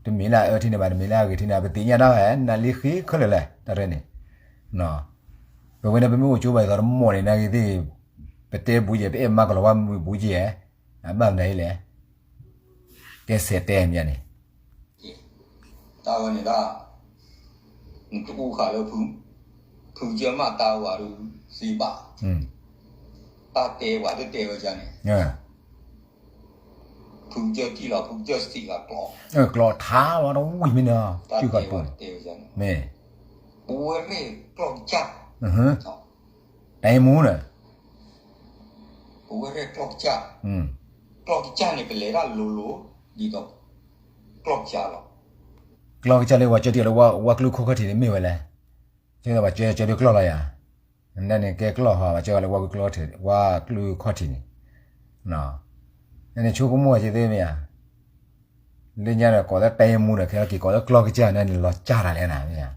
တမ့ၢ်လၢအအၢထံန့ၣ်ဘၣ် တမ့ၢ်လၢအဂ့ၤထံန့ၣ် ပသ့ၣ်ညါတၢ်ဝဲ နလ့ဃ့ခဲလၢာ်လဲၣ် တၢ်ရဲၣ်န့ၣ် ပဝဲဒၣ်ပမ့ၢ်အိၣ်ကၠိဘၣ်သးတမီၢ်န့ၣ် နာ်က့သ့ၣ်, ပတဲဘူးယဲ ပအဲၣ်မၤကလီၤဝါဘူးယဲ, အဘၣ်မနုၤလဲၣ်, ကဲစဲးတဲမ့ၢ်န့ၣ်, တၢ်ဝဲန့ၣ်ဒၣ်, နတအိၣ်ဃာ်လၢဖု, ဖုကစၢၢ်မ့ၢ်တၢ်ဝဲဒုးသ့ဘၣ်, တၢ်တဲဝဲတတဲဝဲန့ၣ် ဖုကစၢၢ်ထံၣ်လီၤ ဖုကစၢၢ်စံးဂၤကျီ, ကျီထါလီၤတဝံၣ်မ့ၢ်န့ၣ်, တၢ်တဲဝဲတတဲဝဲန့ၣ်, မ့ၢ်, ပဝဲရဲၣ်ကျီၢ်ကစၢ်, တၢ်အံၤမူန့ၣ်, ပဝဲရဲၣ်ကျီၢ်ကစၢ်, ကျီၢ်ကစၢ်န့ၣ် ပလဲၤတၢ်လိၤလိၤ, ဒ်သိး, ကျီၢ်ကစၢ်လီၤ, ကျီၢ်ကစၢ်လၢပှၤကၢထံၣ်လၢဝၣ်ကျိခီၣ်ခီၣ်ထံးန့ၣ်မ့ၢ်ဝဲလဲၣ်, ပှၤကၢကၢဒုးကျီၢ်လီၤယၤ, နန့ၣ်ကဲကျီၢ်ဟီ ပှၤကၢလၢဝၣ်ကျိခီၣ်ထံး, ဝၣ်ကျိခီၣ်ထံးန့ၣ်, နန့ၣ်ဆိကမိၣ်ဝဲက့သ့မ့ၢ်ဧါ, လၢညါဒီးကိးလၢတၢ်အံၤမူဒီး ခဲလၢာ်က့ၤကိးလၢကျီၢ်ကစၢ်န့ၣ်န့ၣ် လီၤကၢ်တၢ်လဲၣ်နၤမ့ၢ်ဧါ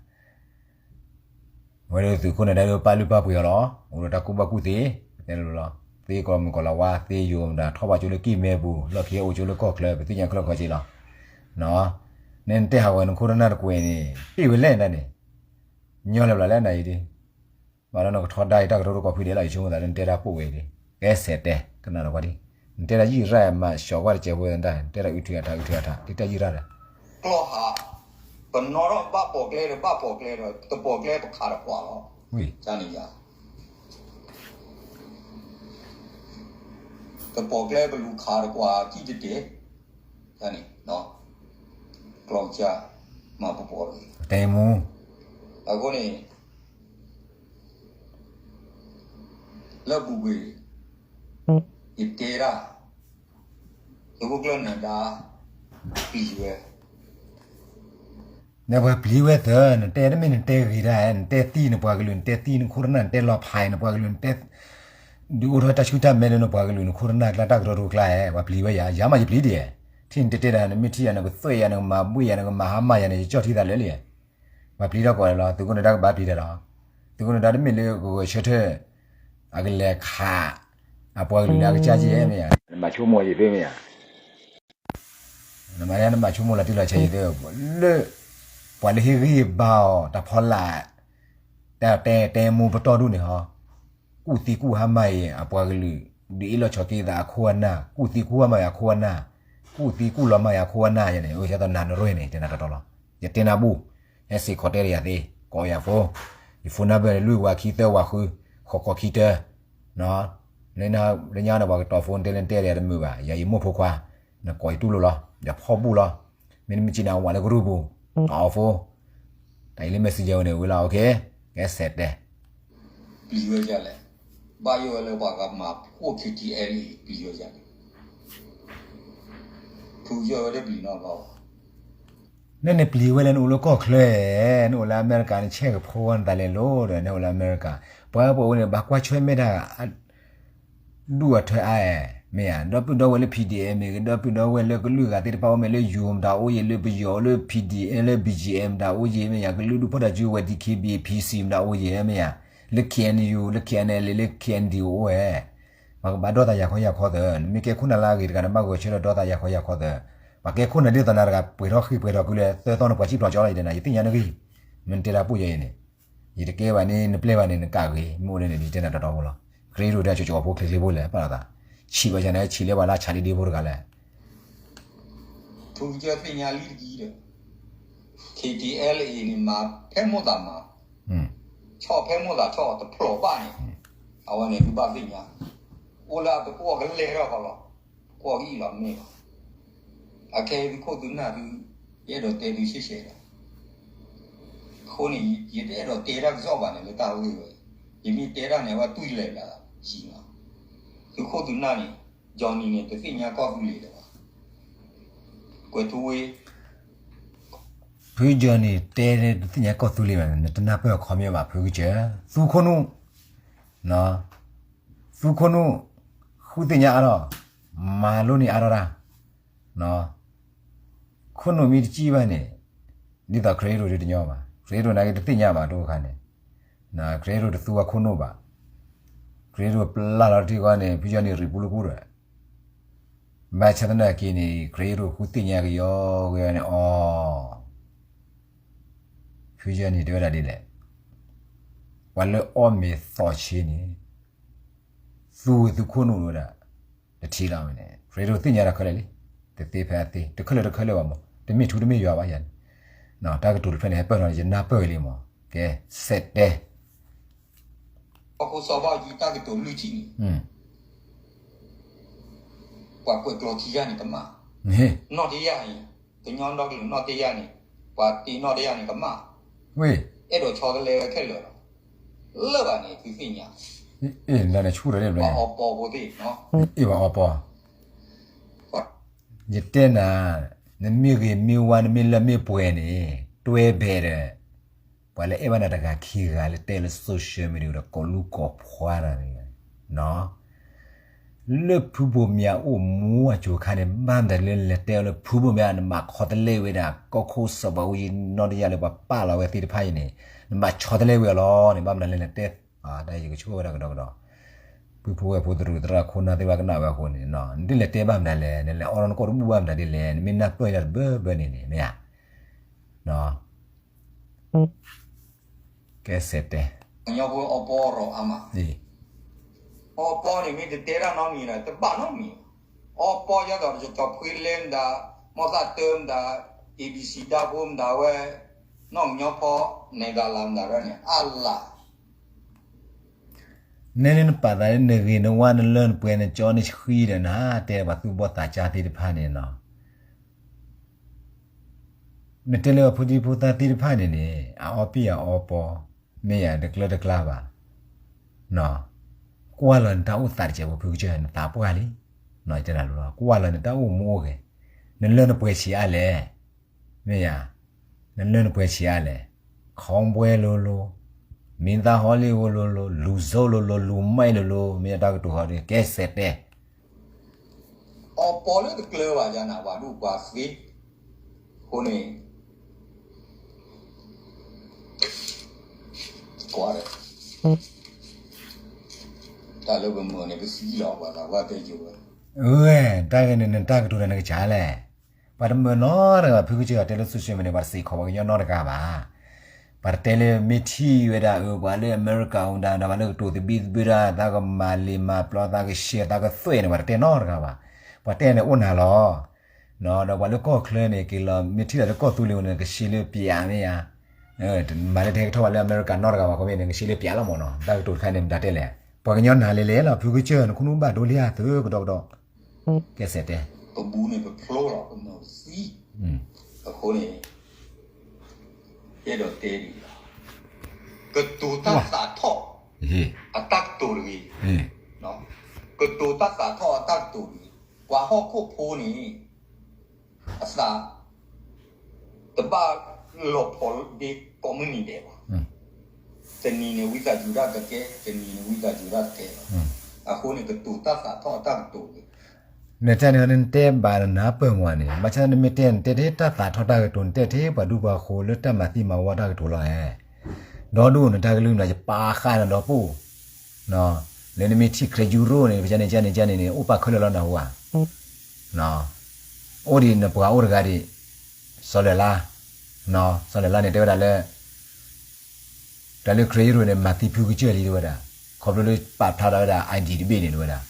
ဝဲဒၣ်သုးခိၣ်နၢၤဒါဒုးပာ်လုၢ်ပာ်ပှ့ၤအီၤလီၤ, အိၣ်ဒီးတၢ်ကူၣ်ဘၣ်ကူၣ်သ့, တဲလိၤလီၤ, သ့ကီၢ်မုၢ်ကီၢ်လၤဝါ သ့ယိၤမတၤ ထီၣ်ဘၣ်ကၠိလၢကံၢ်မဲပူၤ လီၢ်ခံအိၣ်ကၠိလၢကီၢ်ချၢ ပသ့ၣ်ညါခဲလၢာ်ခဲဆ့လီၤ, နတဲဟးဝဲနခိၣ်တနၢ်တကွဲၤန့ၣ် တ့ၢ်ဝဲလဲၣ်နၤန့ၣ်, ညီလၢၤဘၣ်လဲၣ်နၤအံၤဒ် ဘၣ်လၢနကထီဒါအံၤ တၢ်ကတိၤတကိးဖုဒဲးလီၤ ယဆိကမိၣ်သးလၢနတဲတၢ်ပိာ်ဝဲအံၤဒ် ကဲစဲးတဲ ကနၣ်ဒီးကွၢ်ဒ် နတဲဒၣ်ယံာ်ရၣ်မး ဆှီကွၢ်တစဲးဖိသတး တဲဒၣ်အုထုအထး အုထုအထး ဒ်တၢ်ယံာ်ရၣ်ဒီး တ ကျီၢ်ဟး, ပနီၣ်ထီၣ်ဘၣ်ပိာ်ကျဲဒီး ဘၣ်ပိာ်ကျဲဒီး တပိာ်ကျဲပခးတပှၤလီၤ. န့ၣ်ယၤ တပိာ်ကျဲပလူၤခးတပှၤ ကံၣ်တတဲာ်, န့ၣ် ကျီၢ်ကစၢ် မၤပပီၤတဂ့ၤ. အဃိန့ၣ် လၢပူၤကွံာ် ယတဲဒၣ် သုးခိၣ်ကျၢၢ်နၢၤဒါ ပျံၤဝဲ, နပှၤပျံၤဝဲသၢ, နတဲတမ့ၢ်နတဲဂ့ၤတၢ်, နတဲသံနပှၤကလုာ်, နတဲသံနခိၣ်တနၢ်, နတဲလီၤဖးနပှၤကလုာ်, နတဲ ဒုးအိၣ်ထီၣ်တၢ်ဆူၣ်တၢ်မဲလၢနပှၤကလုာ် နခိၣ်တနၢ်ကျါ တၢ်ကရၢကရိကျါဧါ, ပှၤပျံၤဝဲယၤ, ယၤမးယပျံၤဒံးဧါ, ထံၣ်နတဲတဲဒၣ် နမ့ၢ်ထံၣ်ယၤ နကသွဲၣ်ယၤ နကမၤဘှ့ၣ်ယၤ နကမၤဟါမၢ်ယၤန့ၣ် ယကၠီၣ်ထံသးလၢလံဧါ, ပှၤပျံၤထီၣ်ကိးလီၤ, သုးခိၣ်နၢၤဒါကဘၣ်ပျံၤတၢ်လီၤ, သုးခိၣ်နၢၤဒါတမ့ၢ်လၢကဂဲၤဆၢထၢၣ် အကလဲၤခး အပှၤကလုာ်န့ၣ် အကစၢ်ကဲမ့ၢ်ဧါ, နမၤဆိကမိၣ်ယသ့မ့ၢ်ဧါ နမၤလၢနမၤဆိကမိၣ်လီၤတံၢ်လီၤဆဲးယသ့, လၢ ပှၤလၢဟ့ၣ်ဂံၢ်ဘါအီၤ တၢ်ဖီလာ် တၢ်တဲတဲမိၢ်ပတီၢ်ဒိၣ်န့ၣ်ဟီ, ကူၣ်သံကူၣ်ဟါမၢ်အံၤ အပှၤကလုာ် ဒုးအ့ၣ်လိာ်ဆိးက့သးအခိၣ်အနၢ်, ကူၣ်သံကူၣ်ဟါမၢ်အံၤအခိၣ်အနၢ်, ကူၣ်သံကူၣ်လီၤမၢ်အံၤအခိၣ်အနၢ်ယၤန့ၣ်, ယသးနၤနရ့န့ၣ် တဲနၤတီတီလီၤ, ယတဲနၤဘူၣ်, ဟဲစ့ၢ်ကီးတဲဒီးယၤသ့, ကိးယၤဖိ, ယ phone number န့ၣ် လွံၢ်ဝးခံသၢဝးဃု, ဃိးကီၢ်ခံတၢ လၢညါန့ၣ် ပှၤကတီၤ phone တဲလၢနတဲဒီးယၤတမုာ်ဘၣ်, ယၤယမိၢ်ဖိခွါ, နကိးယတူၢ်လိာ်လီၤ, ယဖီၣ်ဘူၣ်လီၤ, မ့တမ့ၢ်က့န့ၣ် အဝဲလၢကရူၢ်ပူၤ, အီၤဖိ, တၢ်အံၤလၢ messenger န့ၣ် ဝံၤလီၤ, ကဲစဲးတဲ, ပျံၤဝဲဒ်လဲၣ်, ဘၣ်ယိၣ်ဝဲလၢပှၤကမၤဖှိၣ် KTLA ပျံၤဝဲဒ်လဲၣ်, ဖုကစၢၢ်ဝဲတပျံၤနီတဘျီဘၣ် နနပျံၤဝဲလၢနအိၣ်လၢကီၢ်ချၢ, နအိၣ်လၢအမဲရကၤ နဆဲးကဖီဝဲနသးလဲၤလိၤဒီး နအိၣ်လၢအမဲရကၤ, ပှၤပှၤအိၣ်န့ၣ် ဘၣ်ကွၢ်ဆွဲမဲာ်တၢ် ဒူၣ်အထၢအါ, မ့ၢ်ဧါ, ဒီပုၢ်ဒီဝဲၢ်လၢ P D M မ့ၢ်ဂ့ၤ, ဒီပုၢ်ဒီဝဲၢ်လၢကလုာ်ဂၤသ့ၣ်တဖၣ်အိၣ်မ့ၢ်လၢ ယိၤ မတၤအိၣ်ယံၤ, လၢပယီၤ လၢ P D M လၢ B G M မတၤအိၣ်ယံၤ မ့ၢ်ဧါ, ကလုာ်ဒူၣ်ဖိတၢ်စုကဝဲၤ D K B A P C မတၤအိၣ်ယံၤ မ့ၢ်ဧါ, လၢ K N U လၢ K N L A လၢ K N D O အိၣ်ဧါ, ပှၤကဘၣ်ဒီသးယၤခီယၤခီသၢ, နမ့ၢ်ကဲခိၣ်နၢ်လၢအဂ့ၤတဂၤ နဘၣ်ဂဲၤဆၢထၢၣ်ဒီသးယၤခီယၤခီသၢ, ပှၤကဲခိၣ်နၢ်ဒ်သိးနၤတဂၤ ပှဲၤထီၣ်ဃံပှဲၤထီၣ်ကုလၢ သၢသီန့ၣ် ပှၤစံၣ်ဖျိးကၠီလီၤ, ယတဲနၤ ယသ့ၣ်ညါနဂံၢ်, မ့ၢ်နတဲတၢ်ပိၢ်ယဲအံၤန့ၣ်, ယတကဲဘၣ်န့ၣ် နပျဲၢ်ဘၣ်န့ၣ် နကးဂ့ၤ, မ့ၢ်အိၣ်လၢန့ၣ် ယတဲနၤတီတီဖိလီၤ, ခရံာ်ဒိၣ်တဲ ကၠီကၠီဖိချ့ချ့ဖိလဲၣ် ပာ်လီၤသး, ဆံးဘၣ်ယၤန့ၣ် ဆံးလၢပှၤလၢဆးလံဒ့ဖိတဂၤလဲၣ် ဖုကစၢၢ်သ့ၣ်ညါလံတက့ၢ်ဒီး K T L A န့ၣ် မၤဖဲမိၣ်သးမၤ, ဆီၣ်ဖဲမိၣ်သးဆီၣ်တဖျိးဘၣ်န့ၣ်, အဝဲန့ၣ်သုဘၣ်သ့ၣ်ညါ, အိၣ်လၢအတကွီၢ်ကလဲၤထီၣ်ဃီလီၤ, ကွီၢ်ကံၣ်လီၤမ့ၢ်လီၤ, အခဲအံၤသုခိၣ်သုနၢ်သု, ယအဲၣ်ဒိးတဲသုရှဲရှဲလီၤ, အဃိန့ၣ် ယတအဲၣ်ဒိးတဲတၢ်ကစီၣ်ဘၣ်န့ၣ်လၢတၢ်ဂ့ၢ်ဝဲ, ယမ့ၢ်တဲတၢ်န့ၣ် အဝဲတွံၢ်လဲၤလၢယံၤလီၤ, သုခိၣ်သုနၢ်န့ၣ်, Johnny န့ၣ် တသ့ၣ်ညါကီၢ်သူလ့ၤလၢၤဘၣ် ကွဲးထူဝ့ ဖု Johnny တဲတသ့ၣ်ညါကီၢ်သူလ့ၤဘၣ်န့ၣ် နတနၢ်ပၢၢ်အခီပညီဘၣ် ဖုကစၢၢ်, သူခိၣ်နူာ်, သူခိၣ်နူာ်, ဃုသ့ၣ်ညါအါထီၣ်, မၤလိန့ၢ်အါထီၣ်တၢ်, ခိၣ်နူာ်မ့ၢ်တစံၣ်ဘၣ်န့ၣ်, ဒ်သိးခရံာ်ဒိၣ်ဒ်တညီဘၣ်, ခရံာ်ဒိၣ်နာ်က့တသ့ၣ်ညါဘၣ်တအိၣ်ခါန့ၣ်, ခရံာ်ဒိၣ်တသူဝဲခိၣ်နူာ်ဘၣ်, ခရံာ်ဒိၣ်ပျၢ်လီၤတထံၣ်ဃီန့ၣ် ဖု Johnny ရံးပူၤလၢပူၤဒီး ဘၣ်ဆၣ်သနာ်က့န့ၣ် ခရံာ်ဒိၣ်ဃုသ့ၣ်ညါကယီကယီန့ၣ် အီ, ဖုယဲၢ်န့ၣ် တဲဝဲဒၣ်ဒ်လဲၣ်, ပှၤလၢအီၣ်မ့ၤသီဆ့န့ၣ် သူဝဲသုခိၣ်နူာ်ဝဲဒၣ်, တထံၣ်လီၤဝဲန့ၣ် ခရံာ်ဒိၣ်သ့ၣ်ညါတၢ်ခဲလၢာ်လံ, တသ့ဖဲအသ့ တခဲလၢာ်တခဲလၢာ်ဘၣ်မး, တမ့ၢ်ထူတမ့ၢ်ယွၤဘၣ်ယၤန့ၣ်, တၢ်ကတိၤတဖျၢၣ်န့ၣ် ဟဲပၢၢ်ထီၣ်န့ၣ် ယနၢ်ပၢၢ်လံမး, ကဲ, စဲးတဲ ဟီၣ်ခိၣ်စီၤဘၣ်အူကၠံတၢ်ကတိၤလွံၢ်ထံၣ်န့ၣ်, ပှၤကွဲးကျိးခံဂၤန့ၣ်ကမၣ်, နီၣ်တယၢ်န့ၣ်, ကညီဒီကလုာ်နီၣ်တယၢ်န့ၣ်, ပှၤတ့နီၣ်တယၢ်န့ၣ်ကမၣ်, အဲၣ်ဒိးဆီတလဲဝဲခဲလၢာ်လီၤ, လၢဘၣ်န့ၣ်သုသ့ၣ်ညါ, အ့ၣ် ပှၤအီပီဖိသ့ၣ်, အ့ၣ် ပှၤအီပီ ယတဲနၤ, နမ့ၢ်ဂ့ၤမ့ၢ်ဝါ နမ့ၢ်လၢမ့ၢ်ပှဲၤန့ၣ် တွဲဘဲဒီး ပှၤလၢအဲၣ်ဘၣ်နၤတဂၤခံဂၤလၢတဲလၢ social media ဒီးကိးလူၤကိးဖှါတဂၤန့ၣ်, လၢဖုဘိၣ်မၠးအိၣ်မူအစိၤခါန့ၣ် ဘၣ်မတၤလၢနလဲၤတဲအီၤလၢဖုဘိၣ်မၠး နဘၣ်ဆီတလဲဝဲဒၣ် ကီၢ်ခိၣ်စီၤဘၣ်အူကၠံနီၣ်တယၢ်လၢပှၤပာ်လီၤဝဲသ့ၣ်တဖၣ်အံၤန့ၣ်, နဘၣ်ဆီတလဲဝဲအီၤလီၤန့ၣ် ဘၣ်မတၤလၢနတဲ, တၢ်ယကဆိၣ်ဝဲဒၣ်ကဒီးကဒီး, ပုၢ်ဖိဝဲၢ်ဖိသရူးသရၣ်ခိၣ်နၢ်သ့ၣ်တဖၣ်ကနၣ်ဝဲအဃိန့ၣ် နဒ်လဲၤတဲဘၣ်မတၤလဲၣ်, နလဲၤအီၣ်လီၤနကိာ်တဘူၣ်ဘၣ်မတၤဒ်လဲၣ်, နမ့ၢ်နၢ်ပၢၢ်တၢ်တဘၢဘၢန့ၣ်န့ၣ် မ့ၢ်ဧါ, ကဲစဲးတဲ, ကညီဖိအီပီရီၤအါမး, အီပီန့ၣ်မ့ၢ်တတဲတၢ်နီတမံၤဒီး တဘၣ်နီတမံၤ, အီပီယဲသိး ကၠီဖှ့လဲမတၤ, မီၢ်သၣ်တၢမတၤ, A B C ဒၣ်ဖိမတၤဝဲ, နီၢ်ကညီဖီ နဲဒၣ်လၢမတၤဒၣ်န့ၣ် အါလၢ် နဲန့ၣ်နပာ်သးလၢနဂ့ၤနဝါ နလၢနပှဲၤနကၠီနဆှံဒီးနတဲပှၤသူၣ်ဘီၣ်သးစၢ်သ့ၣ်တဖၣ်န့ၣ်နီၤ, နတဲလၢပှၤဖိဒံဖိသၣ်သ့ၣ်တဖၣ်န့ၣ်န့ၣ် အအီပံၣ်အအီပီ, မ့ၢ်ယၤတကျၢတကျါဘၣ်, ကွၢ်လီၤနတၢ်အိၣ်သးတစဲးဖိဖုကစၢၢ် နသးပှၢ်လံ, ယတဲနၤလီၤ ကွၢ်လီၤနတၢ်အိၣ်မူအိၣ်ဂဲၤ, နလၢနပှဲၤဆံးအါလဲၣ်, မ့ၢ်ယၤ, နလၢနပှဲၤဆံးအါလဲၣ်, ခီဘွဲလိၤလိၤ, မင်းသား Hollywood လိၤလိၤ, လူဆိုးလိၤလိၤ, လူမိုက်လိၤလိၤ, မ့ၢ်ယၤတၢ်ကတိၤဟီဒီး ကဲစဲးတဲ အီပီလၢတကျၢဘၣ်ယၤနၤ ပှၤဒူၣ်ပှၤသ့, အဃိန့ၣ် ကွၢ်ဒီး တၢ်လၢပမၤန့ၣ် ပစံးလီၤပှၤသးပှၢ်တဲယိာ်ဝဲ, အၢ တၢ်ဂ့ၢ်န့ၣ် နတၢ်ကတိၤဒီးနကစၢ်လဲၣ်, ပှၤတမၢနီတဂၤဘၣ် ဖုကစၢၢ်တဲလၢ social media န့ၣ် ပှၤတစံးခီပှၤကညီနီတဂၤဘၣ်, ပှၤတတဲလၢမ့ၢ်ထံၣ်ဝဲဒၣ်အၢ ပှၤလၢအမဲရကၤအိၣ်ဒၣ်ဒီး ပှၤလၢကတိၤသဘံၣ်သဘုၣ်တၢ် သးကမၤလံာ်မၤပျီ သးက share သးကသွဲၣ်န့ၣ် ပှၤတတဲနီတဂၤဘၣ်, ပှၤတဲန့ၣ်အိၣ်နၤလီၤ, ဒီးပှၤလၢကီၢ်ချၢန့ၣ် က့ၤလီၤမ့ၢ်ထံၣ်လီၤလၢကီၢ်သူလ့ၤန့ၣ် ကရှဲလၢပျးမ့ၢ်ယၤ, မၤလၢတဟဲကထီၣ်ဘၣ်လၢအမဲရကၤနီတဂၤဘၣ် ခီမ့ၢ်န့ၣ် ကရှဲလၢပျးလီၤမၢ်နီၤ, တၢ်ကတိၤတခါန့ၣ် မတၤတဲလဲၣ်, ပှၤကညီနၤလဲၤလဲၤလီၤ ဖုကစၢၢ် နခိၣ်နူဘၣ်ဒိလံဧါ သုကဒီကဒီး ကဲစဲးတဲ, ပဘူးန့ၣ်ပဖျိလီၤ ပမၤသံ, အဃိန့ၣ် ယအဲၣ်ဒိးတဲဒ်အံၤလီၤ, ကတိၤတၢ်သးထီၣ် အတၢ်ကတိၤတဂ့ၤ, ကတိၤတၢ်သးထီၣ်အတၢ်ကတိၤတဂ့ၤ, ပှၤဟီၣ်ခိၣ်ဖိန့ၣ် အသး တဘၣ်လီၤဖိးဒ့ကိးမုၢ်နံၤဒဲးဘၣ်, တနံၤန့ၣ်ဝံသးစူၤတၢ်တကဲ, တနံၤန့ၣ်ဝံသးစူၤတၢ်တကဲလီၤ, အဃိန့ၣ် ကတိၤတၢ်သးထီၣ်အတၢ်ကတိၤတဂ့ၤ နတဲန့ၣ် နတဲဘၣ်နနၢ်ပၢၢ်မးန့ၣ် ဘၣ်ဆၣ်နမ့ၢ်တဲ နတဲထဲတၢ်သးထီၣ်တၢ်ကတိၤ နတဲထဲပှၤဒူပှၤဃိၤလၢတၢ်မၤသံမၤဝီတၢ်ကတိၤလီၤဧါ, ဒီဒူၣ်နတၢ်ကလုၢ်နၤ ယပာ်ဃာ်နဒီပုၢ်, လၢနမ့ၢ်ထံၣ် Craig Road န့ၣ် ပကန့ၣ်ကန့ၣ်ကန့ၣ်န့ၣ် အိၣ်ပာ်ခၢၣ်လၢာ်လီၤနၢ်ဟူဧါ, အိၣ်ဒံးနပှၤအိၣ်တဂၤဒံး, စီၤလၢာ်လါ, စီၤလၢာ်လါန့ၣ် တဲဝဲဒၣ်လၢ တၢ်လၢ Craig Road န့ၣ် မၤသံဖုကစၢၢ်လံတဲဝဲဒၣ်, ခီဖျိလၢပာ်ဖျါထီၣ်ဝဲဒၣ် ID တဘ့ၣ်န့ၣ်တဲဝဲဒၣ်,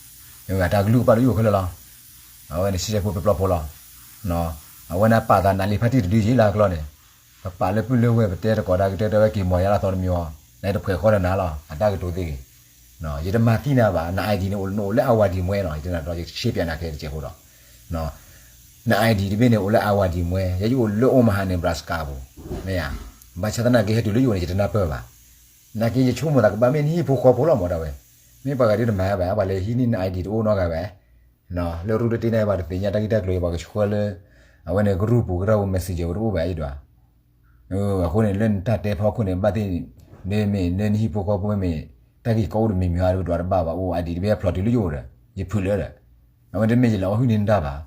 အတၢ်ကလုၢ်ကပာ်ဒိၣ်ယိာ်ခဲလၢာ်လီၤ, အဝဲန့ၣ် ရှဲရှဲဖိပျီပျီဖိလီၤ, အဝဲန့ၣ်ပာ်သးနးလံဖးတံၢ်တဒုယံၤလၢအကျီန့ၣ်, ပပာ်လၢပုၢ်လၢဝဲၢ် ပတဲတကိးတၢ်ကတၢၢ် တဲဝဲက့ၤမီၤယါလၢအသီတမံၤအီၤ, နတဖှဲးဃီဒီးနၤလီၤ အတၢ်ကတိၤသ့ၣ်ဂ့ၤ, ယတမၤသံနၤဘၣ် န ID န့ၣ် နအိၣ်လၢအဝၤဒံးမွဲနီၤ ယတဲနၤဒီး ယရှဲပၠးနၤခဲတစဲးဖိဒီး န ID တဘ့ၣ်န့ၣ် အိၣ်လၢအဝၤဒံးမွဲ ယဲယအိၣ်လၢ Omaha Nebraska ပူၤ, မ့ၢ်ဧါ, ဘၣ်ဆၣ်သနာ်က့ဟဲတုၤလၢယအိၣ်န့ၣ် ယတနၢ်ပၢၢ်ဘၣ်, နာ်က့ယဆိကမိၣ်သးကဘၣ်မ့ၢ်နဟံၣ်ဖိဃီဖိလီၤမးဒၣ်ဝဲ, မ့ၢ်ပှၤဂၤဒ်တမၤဘၣ် ပှၤလဲၤဟံးန့ၢ်န ID တအိၣ်နီတဂၤဘၣ်, လၢရူၢ်တတ့န့ၣ် ပှၤတသ့ၣ်ညါတၢ်ဂ့ၢ်တၢ်ကျိၤ ပှၤကဆှၢလၢ အဝဲန့ၣ် group ပူၤ ကရၢၢ်ပူၤ messenger ပူၤတအိၣ်ဘၣ်အံၤဒွး အဃိန့ၣ် လၢနတၢ်တဲဖီခိၣ်န့ၣ် ဘၣ်သ့ၣ်န့ၣ် မ့ၢ်လၢနဟံၣ်ဖိဃီဖိမ့ၢ် တၢ်ဂ့ၢ်ကီအိၣ်တမံၤမံၤဟီ ဒွးတဘၣ်ဘၣ်အိၣ် ID တဘ့ၣ်ဖျိးတုၤလၢယအိၣ်ဒီး ယဖုးလၢဒီး အဝဲတမ့ၢ်ယလဲၤအီၣ်ဟုၣ်န့ၢ်နတၢ်ဘၣ်,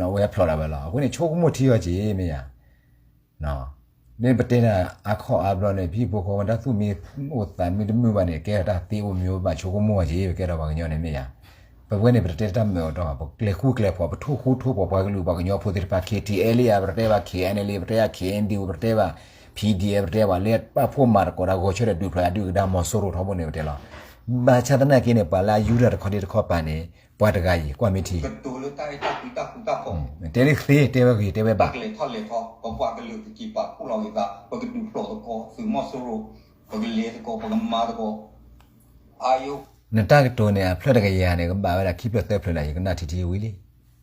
အဝဲဖျိးဒၣ်ဝဲလီၤ. အဃိန့ၣ် ဆိကမိၣ်ထံအီၤက့ၤ မ့ၢ်ယၤ မ့ၢ်ပတဲဒၣ်အါခီၣ်အါဘျီန့ၣ် ဟံၣ်ဖိဃီဖိတၢ်သူၣ်မံအိၣ်သးမံတမုာ်ဘၣ်န့ၣ် ကဲထီၣ်တၢ်သ့အိၣ်မံအိၣ်ဘၣ် ဆိကမိၣ်အီၤက့ၤ ပကဲထီၣ်ပှၤကညီန့ၣ် မ့ၢ်ယၤ ပဝဲန့ၣ် ပတတဲတၢ်မုာ်အတီၢ်ဘၣ် ပကျဲၤဃူကျဲၤဖိး ပထိၣ်ဃူထိၣ်ဖိး ပှၤကလုာ်ပှၤကညီဖိသ့ၣ်တဖၣ် KTLA ဧါ ပတတဲဘၣ် KNLA ပတဲဘၣ် KNDO ပတဲဘၣ် PDF ပတဲဘၣ် လၢပာ်ဖှိၣ်မၤသကိးတၢ် ဂီၤဆၢထၢၣ်ဒုးဖျိးယၤဒုၣ်ကဒါမီၤစိရိၤထီဘိန့ၣ် ပတဲလီၤ. ဘၣ်ဆၣ်သနာ်က့န့ၣ် ပှၤလၢအယူဒၣ်တခီဒ့တခီပၤန့ၣ် ပှၤတဂၤအံၤ ကွၢ်မ့ၢ်ထံ တဲလၢသ့ တဲဝဲဂ့ၤ တဲဝဲဘၣ် ပကလဲၤထီၣ်လဲၤထီ ပပှၤကလုာ်ကက့ၤပာ်ဖှိၣ်လီၤက့ၤသး ပကဒုးဖျိးသကိး သုးမီၤစိရိၤ ပကလဲၤသကိး ပကမၤသကိး အါယိ နတၢ်ကတိၤန့ၣ် အဖျၢၣ်တကယၤန့ၣ် ကဘၣ်ဝဲဒၣ်ခံဖျၢၣ်သၢဖျၢၣ်လၢ ယကနၣ်ထံထံဝံၤ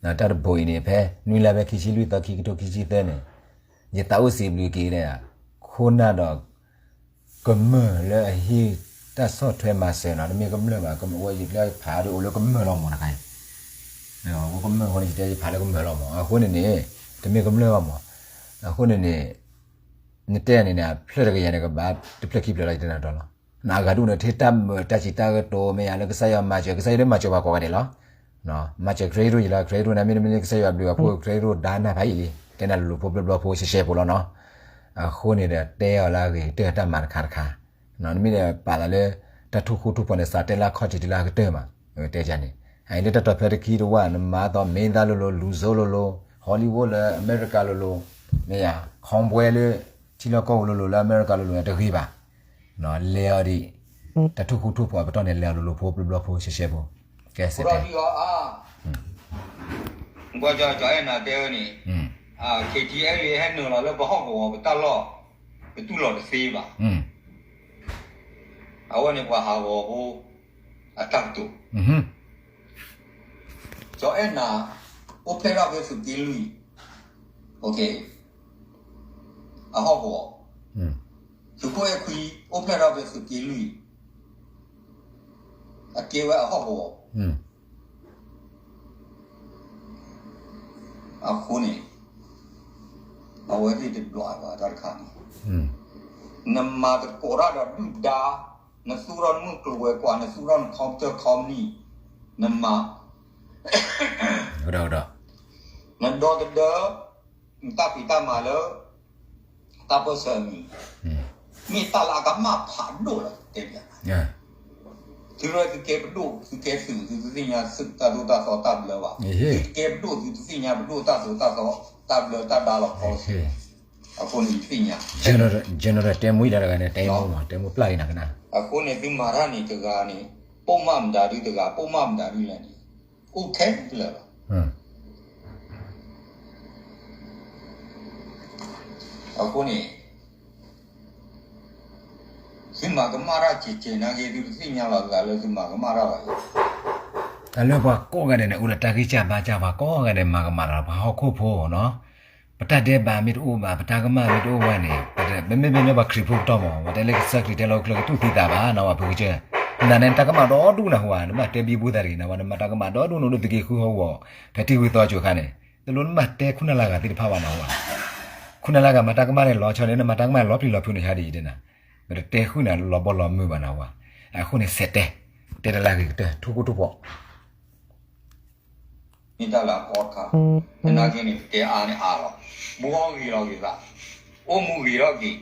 လံ. တၢ်တဘိအံၤန့ၣ် ဖဲနွံလါဖဲခံဆံလွံၢ်သီ ခံကထိခံဆံသၢန့ၣ် ယသးအိၣ်စံးဘျုးက့ၤဒီး ခိၣ်နၢ်ဒီး ကမျၢၢ်လၢအဟ့ၣ်တၢ်ဆီၣ်ထွဲမၤစၢၤနီၤ တမ့ၢ်ကမျၢၢ်ဘၣ် ကမျၢၢ်အိၣ်လၢကမျၢၢ်လီၤမးတခါအံၤ ကမျၢၢ်အဃိန့ၣ် ယတဲယဖးလၢကမျၢၢ်လီၤမး အဃိန့ၣ်န့ၣ် တမ့ၢ်ကမျၢၢ်ဘၣ်မး အဃိန့ၣ်န့ၣ် နတဲန့ၣ်န့ၣ် အဖျၢၣ်တကယၤန့ၣ် ကဘၣ်တဖျၢၣ်ခံဖျၢၣ်လီၤ ယတဲနၤတီလီၤ. နအဂၤဒူၣ်န့ၣ် ထဲတၢ်မုာ်တၢ်စံးတၢ်ကတိၤမ့ၢ်ယါလၢကစၢ်ယွၤမၤစၢၤ ကစၢ်ယွၤလၢမၤစၢၤပှၤကိးဂၤဒဲးလီၤ. မၤစၢၤ Craig Road ယလီၤ Craig Road နမ့ၢ်တမ့ၢ်လၢကစၢ်ယွၤဘျုးအဖှိၣ် Craig Road ဒါနၢ်ဖးယံာ်လံ တဲနၤလိၤလိၤဖိဘျီဘျီဖိ ရှဲရှဲဖိလီၤနီၤ. အဃိန့ၣ်ဒီး တဲအီၤလၢအဂ့ၤကတၢၢ်တၢ်မၤတခါတခါ နမ့ၢ်ဒီးပာ်လီၤလၢ တၢ်ထူၣ်ဃူထူၣ်ဖိးန့ၣ် စးတဲလၢအခီၣ်ထံးတုၤလၢအကတၢၢ်မး တဲန့ၣ် အအံၤလၢတၢ်တီၢ်ဖျၢၣ်တခံတဝၢ် နမၤအသီ မင်းသား လိၤလိၤ လူဆိုး လိၤလိၤ Hollywood လၢအမဲရကၤလိၤလိၤ မ့ၢ်ယါ ခီဘွဲလၢ ထံလီၢ်ကီၢ်ပူၤလိၤလိၤ လၢအမဲရကၤလိၤလိၤ တဂ့ၤဘၣ် လဲၤအီၤဒံး တၢ်ထူၣ်ဃူထူၣ်ဖိးအပတီၢ်န့ၣ် လဲၤအီၤလိၤလိၤဖိဘျီဘျီဖိ ရှဲရှဲဖိ ကဲစ့ၢ်ကီး ကွၢ်ကၠီအဲၣ်နၤတဲဝဲန့ၣ် KTLA ဟဲနုာ်လီၤလၢပဟီၣ်ကဝီၤပတၢ်လီၢ်, ပတူၢ်လိာ်တသ့ဘၣ်. အဝဲန့ၣ်ပှၤဟးဂီၤဖိအတၢ်ကတိၤ. ကၠီအဲၣ်နၤ အိၣ်ဖျဲၣ်ထီၣ်ဖဲသုးက့လွံၢ် အဟီၣ်ကဝီၤ, သုးခိၣ်အဲၣ်ခွံ အိၣ်ဖျဲၣ်ထီၣ်ဖဲသုးက့လွံၢ် အကဲဝဲအဟီၣ်ကဝီၤ အဃိန့ၣ် အဝဲသ့ၣ်တဒွးဘၣ်တၢ်တခါန့ၣ်, နမၤသကိးတၢ်ဒီးဒုၣ်ဒါ, နသူၣ်ထီၣ်နမုၢ်ကျိၤဝဲၤကွာ်, နသူၣ်ထီၣ်န computer company, နမၤ နဒီသဒၢ နတၢ်ဖံးတၢ်မၤလၢ တၢ်ပၢၢ်ဆၢအမံၤ, မ့ၢ်တၢ်လၢအကမၣ်ဖးဒိၣ်လီၤ တဲဘၣ်. သုရဲၣ်သုကဲပဒိၣ် သုကဲသုး သုတသ့ၣ်ညါသုးတၢ်သိၣ်တၢ်သီတၢ်ဘျၢဘၣ်. သုကဲပဒိၣ် သုတသ့ၣ်ညါပဒိၣ်တၢ်သိၣ်တၢ်သီ တၢ်ဘျၢတၢ်ဒါလီၤ policy. အဃိန့ၣ်ယသ့ၣ်ညါ general တဲမူတဂၤန့ၣ် တဲမူ တဲမူပျၢ်လံနၤကနၣ်. အဃိန့ၣ်သုမၤတၢ်န့ၣ်တဂၤန့ၣ် ပိာ်မၢ်မတၤဒုတဂၤ ပိာ်မၢ်မတၤဒုလဲၣ်န့ၣ် အိၣ်ထဲလၢာ်လီၤ. အဃိန့ၣ် သုမၤကမၣ်တၢ်စဲးစဲးနာ်က့ သုတသ့ၣ်ညါလီၤသးလၢသုမၤကမၣ်တၢ်ဘၣ်. တၢ်လၢပှၤကိးဂၤဒဲးန့ၣ် အိၣ်ဒီးတၢ်ဂံၢ်စၢ်ဘါစၢ် ပှၤကိးဂၤဒဲးမၤကမၣ်တၢ် ပှၤဟီၣ်ခိၣ်ဖိနီၤ, ပတၢ်ဒဲးဘးမ့ၢ်တအိၣ်ဘၣ် ပတၢ်ကမၣ်မ့ၢ်တအိၣ်ဘၣ်န့ၣ် ပမ့မ့ၢ်လၢပှၤခရံာ်ဖိကတီၢ်မး ပတဲလၢကစၢ်ခရံာ်တဲလီၤကျၢၤကတူၢ်သံသးဘၣ်နီၤ ပှၤဖုကစၢၢ်, နၤန့ၣ်တၢ်ကမၣ်ဒီဒူၣ်နၤဟူဧါ နဘၣ်တဲဘံဘူသးတဂ့ၤနၤ ပှၤနမၤတၢ်ကမၣ်ဒီဒူၣ်နၤ ဒ်သုးက့ဃုဟီၣ်ကဝီၤ ဖဲထံၣ်ဝံသီကၠိခါန့ၣ် တလိၣ်နဘၣ်တဲခိၣ်နၢ်လၢဂၤသ့ၣ်တဖၣ်ဘၣ်နၤဟူဧါ. ခိၣ်နၢ်လၢဂၤမၤတၢ်ကမၣ်န့ၣ် လီၤဆီန့ၣ် နမၤတၢ်ကမၣ်လီၤပျံၤလီၤဖုးန့ၣ် ဟါဒ်အံၤဒ်နၤ, ပတတဲဃုာ်နၤလီၤဘီလီၤမုၢ်ဘၣ်နၤဟူဧါ. အဃိန့ၣ်စဲးတဲ, တဲတၢ်လၢအဂ့ၤကတၢၢ် ထူကိၣ်ထူပီ မ့ၢ်တၢ်လၢအကီတခါ, သနာ်က့န့ၣ် ပတဲအါန့ၣ်အါလီၤ, ဘှီဂ့ၤလီၤဂ့ၤသး, အိၣ်မူဂ့ၤထီၣ်က့ၤ,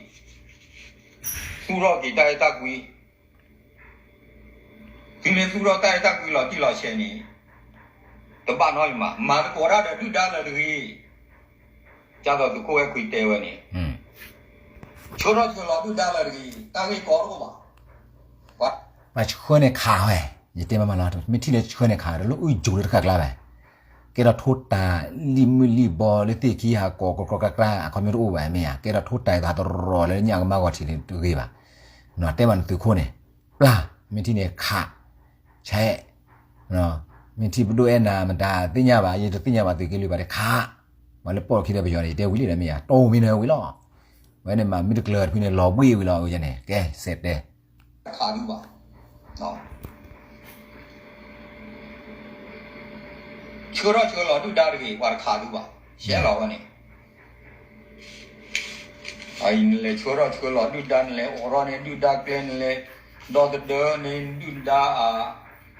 သူၣ်ထီၣ်က့ၤတၢ်အဲၣ်တၢ်ကွံ, သုမ့ၢ်သူၣ်ထီၣ်တၢ်အဲၣ်တၢ်ကွံလီၤတံၢ်လီၤဆဲးန့ၣ်, တဘၣ်နီတမံၤ, မၤသကိးတၢ်ဒီးဒုၣ်ဒါလၢတဂ့ၤ, ကၢ်သိးသုးခိၣ်အဲၣ်ခွံတဲဝဲန့ၣ်, ဆှၢထီၣ်ဆှၢလီၤဒုၣ်ဒါလၢတဂ့ၤ, တၢ်ဂ့ၢ်ကီတအိၣ်ဘၣ် ပှၤဆှၢန့ၣ်ခးဝဲ, ယတဲမ့ၢ်မးလီၤ မ့ၢ်ထံၣ်လၢဆှၢန့ၣ်ခးဝဲ တလိၣ်အုၣ်ကၠိလၢတဃၣ်ကျါဘၣ်, ကဲထီၣ်ထိတၤလံၣ်မုၢ်လံၣ်ဘီလၢသ့ၣ်ခံဟးကိးကီကီကျါကျါ အခီပညီတအိၣ်ဘၣ်မ့ၢ်ဧါ, ကဲထီၣ်ထိတၤသးတရီၤလၢညၣ်ကမၣ်ဂီၤထံးတဂ့ၤဘၣ်, တဲဘၣ်နသုးခိၣ်န့ၣ်, ပျၢ်, မ့ၢ်ထံၣ်န့ၣ်ခး, ဆဲး, မ့ၢ်ထံၣ်ပဒိၣ်အဲၣ်နၤမတၤသ့ၣ်ညါဘၣ် ယတသ့ၣ်ညါဘၣ်သုးက့လွံၢ်ဘၣ်တခါ, ပှၤလၢပိာ်ခံဒီးပယီၤန့ၣ် ယတဲဝံၤလံဒီးမ့ၢ်ဧါ တိၢ်မံနၤဝံၤလီၤ, ဝဲန့ၣ်မၤမ့ၢ်တကျၢၤတဖုန့ၣ် လီၤဘှံးဝံၤလီၤအဂ့ၢ်န့ၣ် ကဲစဲးတဲ တခးသုဘၣ်, ဆှၢထီၣ်ဆှၢလီၤဒုၣ်ဒါတဂ့ၤ ပှၤတခးသုဘၣ်, ရှဲလီၤဝဲန့ၣ် နလဲၤဆှၢထီၣ်ဆှၢလီၤဒုၣ်ဒါ နလဲၤအိးထီၣ်န့ၢ်ဒုၣ်ဒါကျဲ နလဲၤဒီသဒၢန့ၢ်ဒုၣ်ဒါအ,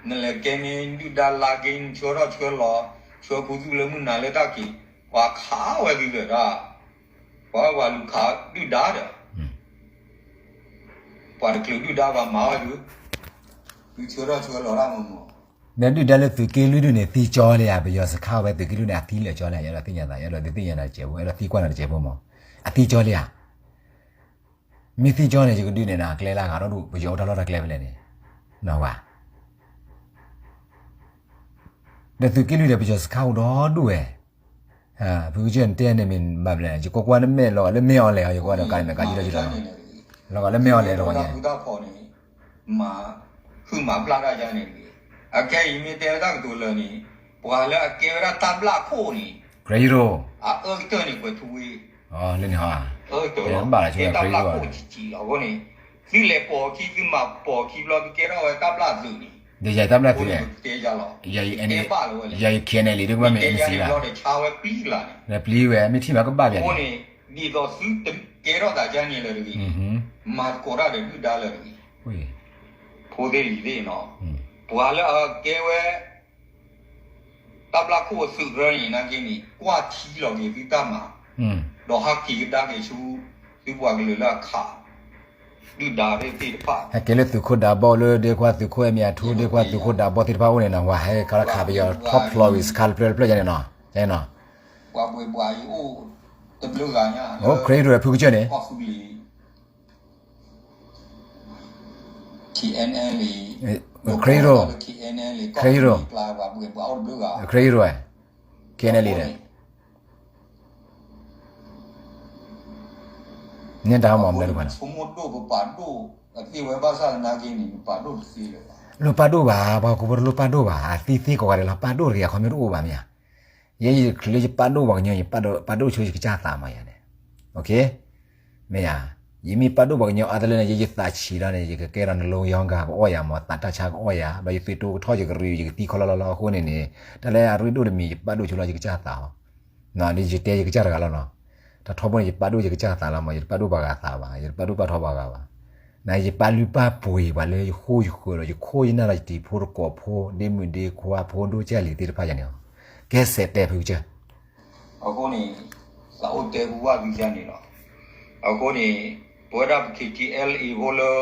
နလဲၤကဲန့ၢ်ဒုၣ်ဒါလါက့ နဆှၢထီၣ်ဆှၢလီၤ, ဆှၢခူသူၣ်လၢမုၢ်နၤလၢတၢ်က့ၤ, ပှၤခးဝဲသုဒီး, ပှၤပှၤလူၤခးဒုၣ်ဒါဒီး ပှၤတချုးဒုၣ်ဒါပှၤမၤဝဲသု, သုဆှၢထီၣ်ဆှၢလီၤတၢ်မ့ၢ်မ့ၢ်, ဒီးဒုၣ်ဒါလၢသုးက့လွံၢ်ဒုန့ၣ် သံကၠီလံဧါ, ပယီၤစခါဝဲသုးက့လွံၢ်န့ၣ် အသံလၢာ်ကၠီလံဧါ, ယအဲၣ်ဒိးသ့ၣ်ညါသး ယအဲၣ်ဒိးသ့ၣ်ညါနၤတစဲးဖိ အဲၣ်ဒိးသံကွၢ်နၤတစဲးဖိမ့ၢ်, အသံကၠီလံဧါ, မ့ၢ်သံကၠီန့ၣ် ယကဒုးန့ၢ်နၤကျဲလၢအဂၤဒီဒူၣ် ပယီၤအိၣ်တၢ်လီၢ်တၢ်ကျဲဖဲလဲၣ်န့ၣ်, နဝၤ ဒီးသုးက့လွံၢ်ဒီးပယီၤစခါအိၣ်ဒီဒူၣ်ဝဲ, ဖုကစၢၢ်နတဲန့ၣ်မ့ၢ်ဘၣ်လဲၣ်, ယကွၢ်ကွၢ်နမဲာ်လီၤဂာ်လၢမ့ၢ်အီၤလဲၣ်, ယကွၢ်ဒီးကါန့ၣ် မ့ၢ်ကါယံၤဒီးယံၤလီၤ, လီၤဂာ်လၢမ့ၢ်အီၤလဲၣ်တဂီၤညါ, မၤ, ဃုမၤဘျါတၢ်ယါန့ၣ်တဂ့ၤ, အခဲအံၤမ့ၢ်တဲဝဲတၢ်ကတိၤလၢာ်န့ၣ်, ပှၤလၢအကဲဝဲဒၣ်တၢ်ဘျၣ်ခိၣ်န့ၣ်, အအၢကတၢၢ်န့ၣ် ကွဲးထူဝ့, လၢန့ၣ်ဟီ, အၢကတၢၢ်လီၤ, ကဲတၢ်ဘျၣ်ခိၣ်စံးစံးလီၤအဃိန့ၣ်, သုလဲၤပိာ်ခံ သုမၤပိာ်ခံဘျီ သုကဲထီၣ်ဝဲတၢ်ဘျၣ်သုးန့ၣ်, ယတတဲယၤလီၤ, ယဘၣ်လၢဝဲလဲၣ်, ယ KNLA ဒ်ကဘၣ်မ့ၢ် NC လီၤ, ဒီးဆါဝဲပျံၤလၢ်န့ၣ်, ပျံၤဝဲ မ့ၢ်ထံၣ်မးကဘၣ်ပျံၤန့ၣ်, အဃိန့ၣ်, ဒ်သိးသုတကဲထီၣ်သးကါန့ၣ်လၢတဂ့ၤ, မၤသကိးတၢ်ဒီးဒုၣ်ဒါလၢတဂ့ၤ, ဖိသ့ၣ်လံၤသ့ၣ်နီၤ, ပှၤလၢအကဲဝဲ တၢ်ဘျၣ်ခိၣ်အသုးရၢန့ၣ် နာ်က့န့ၣ် ကွၢ်ထံလီၤက့ၤသုတၢ်မၤ, ဒီးဟးက့ၤကဒါက့ၤဆူ သုပှၤကလုာ်လၢအခး ဒုၣ်ဒါသ့ၣ်တဖၣ်, ဟဲက့ၤလၢသုးခိၣ်ဒးဘီလၢဒ့ခွါသုးခိၣ်အဲၣ်မ့ၢ်အထူ ဒ့ခွါသုးခိၣ်ဒးဘီသ့ၣ်တဖၣ်အိၣ်န့ၣ်နီၤ ပှၤဟဲခးလၢခးပယီၤထီၣ်ဖျိးဝံၤစခါတဖျၢၣ်တဖျၢၣ်ယါန့ၣ်နီၤ, ပှၤဘှ့းဘှးအံၤအိၣ်တဘျုးဂၤညါ, အိၣ်ခရံာ်ဒိၣ်ဖုကစၢၢ်န့ၣ် ခရံာ်ဒိၣ်, ခရံာ်ဒိၣ်, ခရံာ်ဒိၣ်, KNLA ဒီး KNLA ဒီး KNLA ဒီး KNLA ဒီး KNLA ဒီး KNLA ဒီး KNLA ဒီး KNLA ဒီး န့ၣ်တၢ်မၤမနုၤတဖၣ်န့ၣ် လိၣ်ပာ်ဒိၣ်ဘၣ်, ပှၤဟီၣ်ခိၣ်ဖိတလိၣ်ပာ်ဒိၣ်ဘၣ်, အသံသ့ကိးဂၤဒဲးလီၤ ပာ်ဒိၣ်တသ့လၢၤဘၣ်. ယဲယချုးလၢယပာ်ဒိၣ်ပှၤကညီ ယပာ်ဒိၣ်ဆိယကစၢ်သးမးယၤန့ၣ်, မ့ၢ်ယၤ, ယမ့ၢ်ပာ်ဒိၣ်ပှၤကညီအါတလၢန့ၣ် ယယသးဆံးဒီးန့ၣ် ယကကဲထီၣ်နလီယီဂၤ ပအီၣ်ယၤမး သးတၢ်ဆါကအီၣ်ယၤ ဒီးယသုးတိကထီၣ်ယကရံ ယကသံခီလီလီလီအဃိန့ၣ်န့ၣ် တၢ်လၢအရ့ဒိၣ်တမံၤ ယပာ်ဒိၣ်ဆိလီၤယကစၢ်သးလီၤ. ဒ်ယတဲယကစၢ်တဂၤလီၤနီၤ, တၢ်ထီဘိန့ၣ် ယပာ်ဒိၣ်ယကစၢ်သးလီၤမး ယတပာ်ဒိၣ်ပှၤဂၤသးဘၣ်, ယတပာ်ဒိၣ်ပာ်ထီပှၤဂၤဘၣ်. နယပာ်လုၢ်ပာ်ပှ့ၤပှၤလၢယဃိယဃၢၤဒီး ယခိၣ်ယနၢ်ဒီးယတံၤဖိသကိးဖိ ဒ့မုၣ်ဒ့ခွါ ဖိဒိၣ်ကၢ်လံၤသ့ၣ်တဖၣ်ယၤန့ၣ်လီၤ. ကဲစဲးတဲဖုကစၢၢ် အဃိန့ၣ် သးအိၣ်တဲဟူဘၣ်သုယၤန့ၣ်လီၤ. အဃိန့ၣ် ပဝဲဒၣ်ပ K T L A ဖိလၢ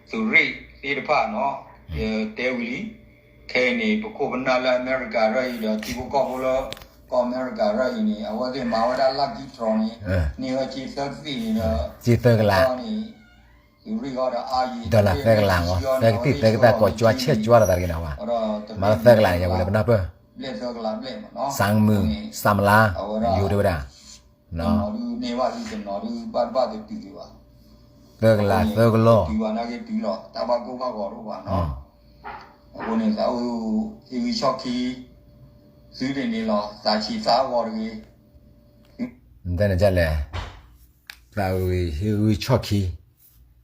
သုးရ့ၣ်သ့ၣ်တဖၣ်နီၤ, ယတဲဝံၤလံ, ခဲအံၤန့ၣ် ပခိၣ်ပနၢ်လၢအမဲရကၤရၢၢ်အံၤဒီး ထံဖိကီၢ်ဖိလၢ ကီၢ်အမဲရကၤရၢၢ်အံၤန့ၣ် အဝဲသ့ၣ်မၤဝဲဒၣ် lucky draw န့ၣ် န့ၢ်ဝဲက့သၢကသံၣ်န့ၣ်ဒီး က့သၢကလး သုးရ့ၣ်အံၤဒီး အါယံၤ dollar သၢကလးမး သၢကသံၣ်သၢကသၣ် ကိးကၠွါဆဲးကၠွါတသးတဂ့ၤန့ၣ်ဝဲ, မၤလၢသၢကလးန့ၣ် ယဝံၤလၢပနၢ်ပၢၢ် သၢမုၢ် သၢမလါ ယိၤတဲဝဲဒၣ် တနီၤဒုးန့ၢ်ဘၣ်လံ တနီၤဒုးဘၣ်တဘၣ်တတုၤလံဘၣ်, သၢကလးသၢကလီၢ် တုၤဘၣ်နာ်က့တုၤလီၤ တၢ်ဘၣ်ကိၢ်ဘၣ်ဂီၤတအိၣ်ဘၣ်နီၤ, အဃိန့ၣ် သးအိၣ်ဟ့ၣ်ဂံၢ်ဆီၣ်ခံ သုဒ်န့ၣ်လီၤ သးဆံးသးဂီၤတဂ့ၤ, နတဲန့ၣ်ဒ်လဲၣ်, သးအိၣ်ဟ့ၣ်ဂံၢ်ဆီၣ်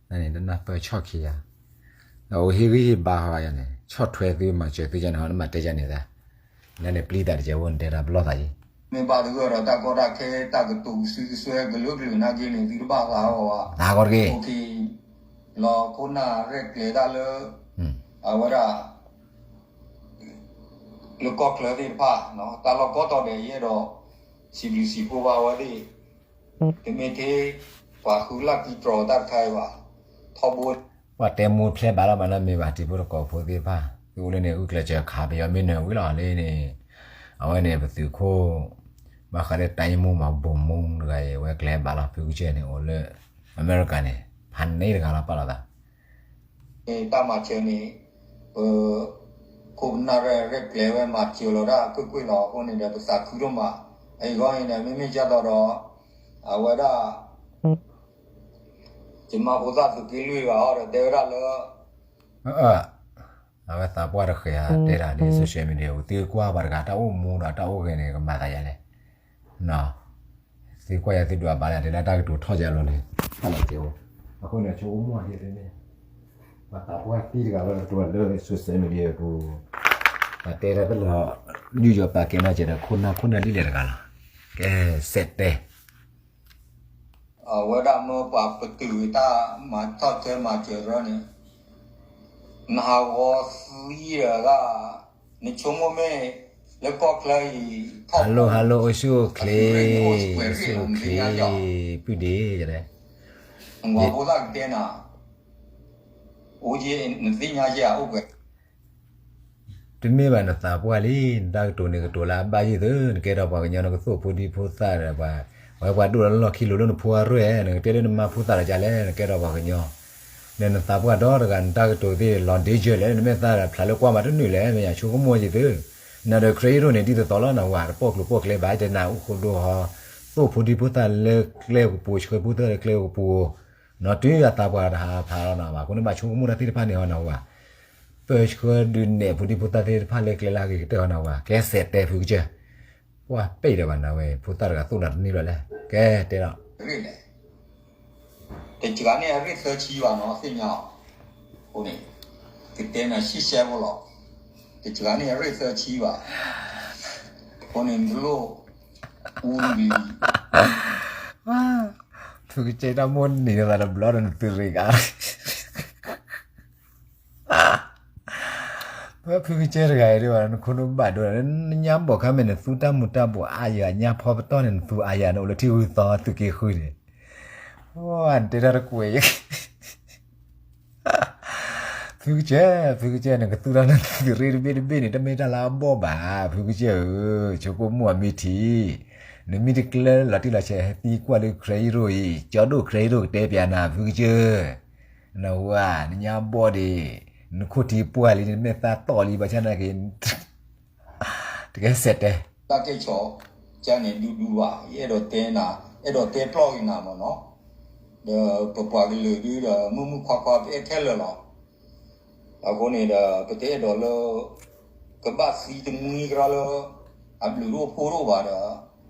ခံ နနၢ်ပၢၢ်ဆီၣ်ခံယၤ, သးအိၣ်ဟ့ၣ်ဂံၢ်ဟ့ၣ်ဘါဟီယၤန့ၣ် ဆီၣ်ထွဲသုမၤစၢၤသုယၤန့ၣ်ဟီ နမၤတဲယၤန့ၣ်သၢ, နန့ၣ်ပျံၤတၢ်တကဲဝဲ နတဲတၢ်ပလီၢ်သးယံၤ မ့ၢ်ဘၣ်သဂၢၢ်ဒီးတၢ်ကီတၢ်ခဲ တၢ်ကတိၤကစုကစွဲကလုာ်ကလုာ်နာ်က့န့ၣ် သုတဘၣ်သးဂီၤဘၣ်, သးဂီၤတဂ့ၤ, လီၤခိၣ်နၢ်ရဲၣ်ကျဲၤတၢ်လၢ အဝဲဒၣ် လၢကီၢ်ချၢသ့ၣ်တဖၣ် တၢ်လီၢ်ကိးတီၤဒဲး ယအဲၣ်ဒိး စံးဘျုးစံးဖှိၣ်ဘၣ်ဝဲသ့ၣ်, တမ့ၢ်ထဲ ပှၤဃုလၢ်ကံတြီၤတၢ်တခါအံၤဘၣ်, ထီဘိ ပှၤတဲမူဖျဲးဘၣ်လီၤမး နီတမံၤဘၣ် တံၤဖိသကိးဖိသ့ၣ်တဖၣ် သုအိၣ်လၢန့ၣ် ဂုာ်ကျဲးစၢးခးပယီၤမ့ၢ်နၢၤဝံၤလီၤလၢန့ၣ်, အဝဲန့ၣ် ပသုးခိၣ် ဘၣ်ဃးလၢတၢ်အံၤမူမး ဘိၣ်မူတဂၤအံၤ အဝဲကျဲၤဘၣ်လီၤ ဖုကစၢၢ်န့ၣ် အိၣ်လၢ အမဲရကၤန့ၣ် ဖးန့ၢ်တဂၤလီၤ ပာ်လီၤသး တၢ်မၤစၢၤန့ၣ် ပ ခိၣ်ပနၢ်ရဲၣ်ရဲၣ်ကျဲၤဝဲမၤစၢၤလီၤတၢ်ကွ့ၢ်ကွ့ၢ်လီၤ အဃိန့ၣ်ဒီး ပသးခုဒိၣ်မး, အအံၤဂီၢ်အံၤန့ၣ် မ့မ့ၢ်ကၢ်သိးဒီး အဝဲဒၣ် ယမါဖိသၣ်သုးက့လွံၢ်တဂၤအီၤဒီး တဲဝဲဒၣ်လၢ အဝဲသးပှၢ်တဃဲၤဧါ တဲဒၣ်ဒ် social media ပူၤ သုကွၢ်ပှၤတဂၤတၢ်အိၣ်မူဒီးတၢ်အိၣ်ဂဲၤန့ၣ် ကမၤသးယၤလဲၣ် သုကွၢ်ယၤသုဒွးဘၣ်ယၤ တဲလၢတၢ်ကတိၤထီၣ်ယၤလီၤန့ၣ် အလီၤကဲအိၣ်, အဃိန့ၣ် ဆိကမိၣ်က့ၤသုန့ၣ် ပှၤသးပှၢ်သံတဂၤလၢကတိၤလၢ social media ပူၤ, ပှၤတဲတၢ်တလီၤ ယူးယီၤပာ်ကဲမးကဲဒီး ခိၣ်နၢ်ခိၣ်နၢ်လံလဲၣ်တဂၤလီၤ, ကဲစဲးတဲ အဝဲဒၣ်မ့ၢ်ပှၤပတုာ်တၢ်မၤထီၣ်ထွဲမၤစၢၤရၢန့ၣ် နဟးဂီၤသံအဂၤ နဆိကမိၣ်မ့ၢ်လၢကီၢ်ချၢအံၤ ထီၣ် hello hello အိၣ်ဆူၣ်အိၣ်ချ့ အိၣ်ဆူၣ်အိၣ်ချ့ ပုၢ်ဒ့ ယတဲ နဖိသၣ်ကတဲနၤ အိၣ်ယဲ နသ့ၣ်ညါယဲအိၣ်ပှဲၤ တမ့ၢ်ဘၣ်နသးပှၢ်လံ, နတၢ်ကတိၤန့ၣ်ကတိၤလၢအဘၣ်ယုၢ်သု, နကဲထီၣ်ပှၤကညီနကသိၣ်ဖိဒံဖိသၣ်ဒီးပှၤ, ပှၤပှၤဒိၣ်လီၤလီၢ်ခံလိၤလၢနဖိအရၢၢ်, နကတဲလၢနမါဖိသၣ်လၢကလဲၣ်, နကဲထီၣ်ပှၤကညီ, ဒီးနသးပှၢ်ဒီတဂၤ နတၢ်ကတိၤသ့ၣ်လီၤဒ့ယၢၢ်လဲၣ်, နမ့ၢ်သးဒီးဖျါလၢကွၢ်မးတနုာ်လဲၣ်, မ့ၢ်ယဆိကမိၣ်ယသု, နဒီး ခရံာ်အ့ရိၣ်န့ၣ် ဒ်သိးသိးလီၤနဝၤ တပိာ်ကျိၤပိာ်ကျဲဘၣ် တနာ်အိၣ်ဃိဒိဟီ, သိၣ်ဖိဒံဖိသၣ်လၢကျဲကပူၤ ဆှၢဖိသၣ်လၢကျဲကပူၤ နီၢ်တုၤယသးပှၢ်တဟးဖးလီၤနၤဘၣ်, အဃိန့ၣ်ဘၣ်ဆိကမိၣ်တၢ်သ့ၣ်တဖၣ်န့ၣ်ဟီနဝၤ, ပၢဆှၢဒုးနဲၣ်ဖိဒံဖိသၣ်သ့ၣ်တဖၣ်လၢကျဲလၢအဂ့ၤကတၢၢ်ဟီနဝၤ, ကဲစဲးတဲဖုကစၢၢ်, ပှၢ်ပ့ၢ်ဒီးဘၣ်နဝဲ ဖိသၣ်တဂၤသိၣ်နၤတန့ၢ်ဘၣ်လဲၣ်, ကဲတဲလီၤ တစှၤန့ၢ်အရ့ၣ်သၢဆံဘၣ်နီၤ သ့ၣ်ညါအီၤ, အဃိန့ၣ် ကတဲနၤရှံၣ်ရှဲဖိလီၤ, တစှၤန့ၢ်အရ့ၣ်သၢဆံဘၣ်, အဃိန့ၣ် နတလိၣ်အူလံ ဖုကစၢၢ်တၢ်မိၣ်န့ၢ်သးတဘျီဒီးနသုးရ့ၣ်ဂၤ ဖုကစၢၢ်တဂၤအံၤဒ်ဘၣ် နခိၣ်နူာ်ဘၣ်ဒိ နညါဘီၣ်ခါမဲာ် နသူတၢ်မူၤတၢ်ဘှီးအါယၤ ညါဖီပတီၢ်န့ၣ် နသူအါယၤန့ၣ် အိၣ်လၢထံဂုၤသီသုးက့ဃုန့ၣ်, နတဲတၢ်တကွဲး ဖုကစၢၢ် ဖုကစၢၢ် နကသူတၢ်လၢသုးရ့ၣ်တဘ့ၣ်တဘ့ၣ်န့ၣ် တမ့ၢ်တၢ်လၢအဘီၣ်ဘၣ် ဖုကစၢၢ်ဧၢ, ဆိကမိၣ်အမ့ၢ်ထံ နမ့ၢ်တကျၢလီၤတံၢ်လီၤဆဲး ဟဲသံကွၢ်လၢခရံာ်အ့ရိၣ်အံၤ ကၠီဒိၣ်ခရံာ်အ့ရိၣ်ကတဲပျးနၤ ဖုကစၢၢ် နဝၤ နညါဘီၣ်ဒံး နခိၣ်ထံပှၢ်လံ နမဲာ်သၣ်တီၢ်လံ ဘၣ်ဆၣ်နာ်က့ၤ တကဲစဲးတဲ တၢ်ကဲၣ်ဆိး ကန့ၣ်ဒူဒူဘၣ် ယအဲၣ်ဒိးတဲနၤ အဲၣ်ဒိးတဲပျီၢ်က့ၤနၤမ့ၢ်နီၤ, ဒီးပပှၤကလုာ်ဒုးဒီး မုၢ်မုၢ်ခွါခွါပအဲၣ်ခဲလၢာ်လီၤ. အဃိန့ၣ်ဒီး ပတအဲၣ်ဒိးလၢ ကဘၣ်သံတမှံကရၢလၢ အဘျုးတအိၣ်ဖှိၣ်တအိၣ်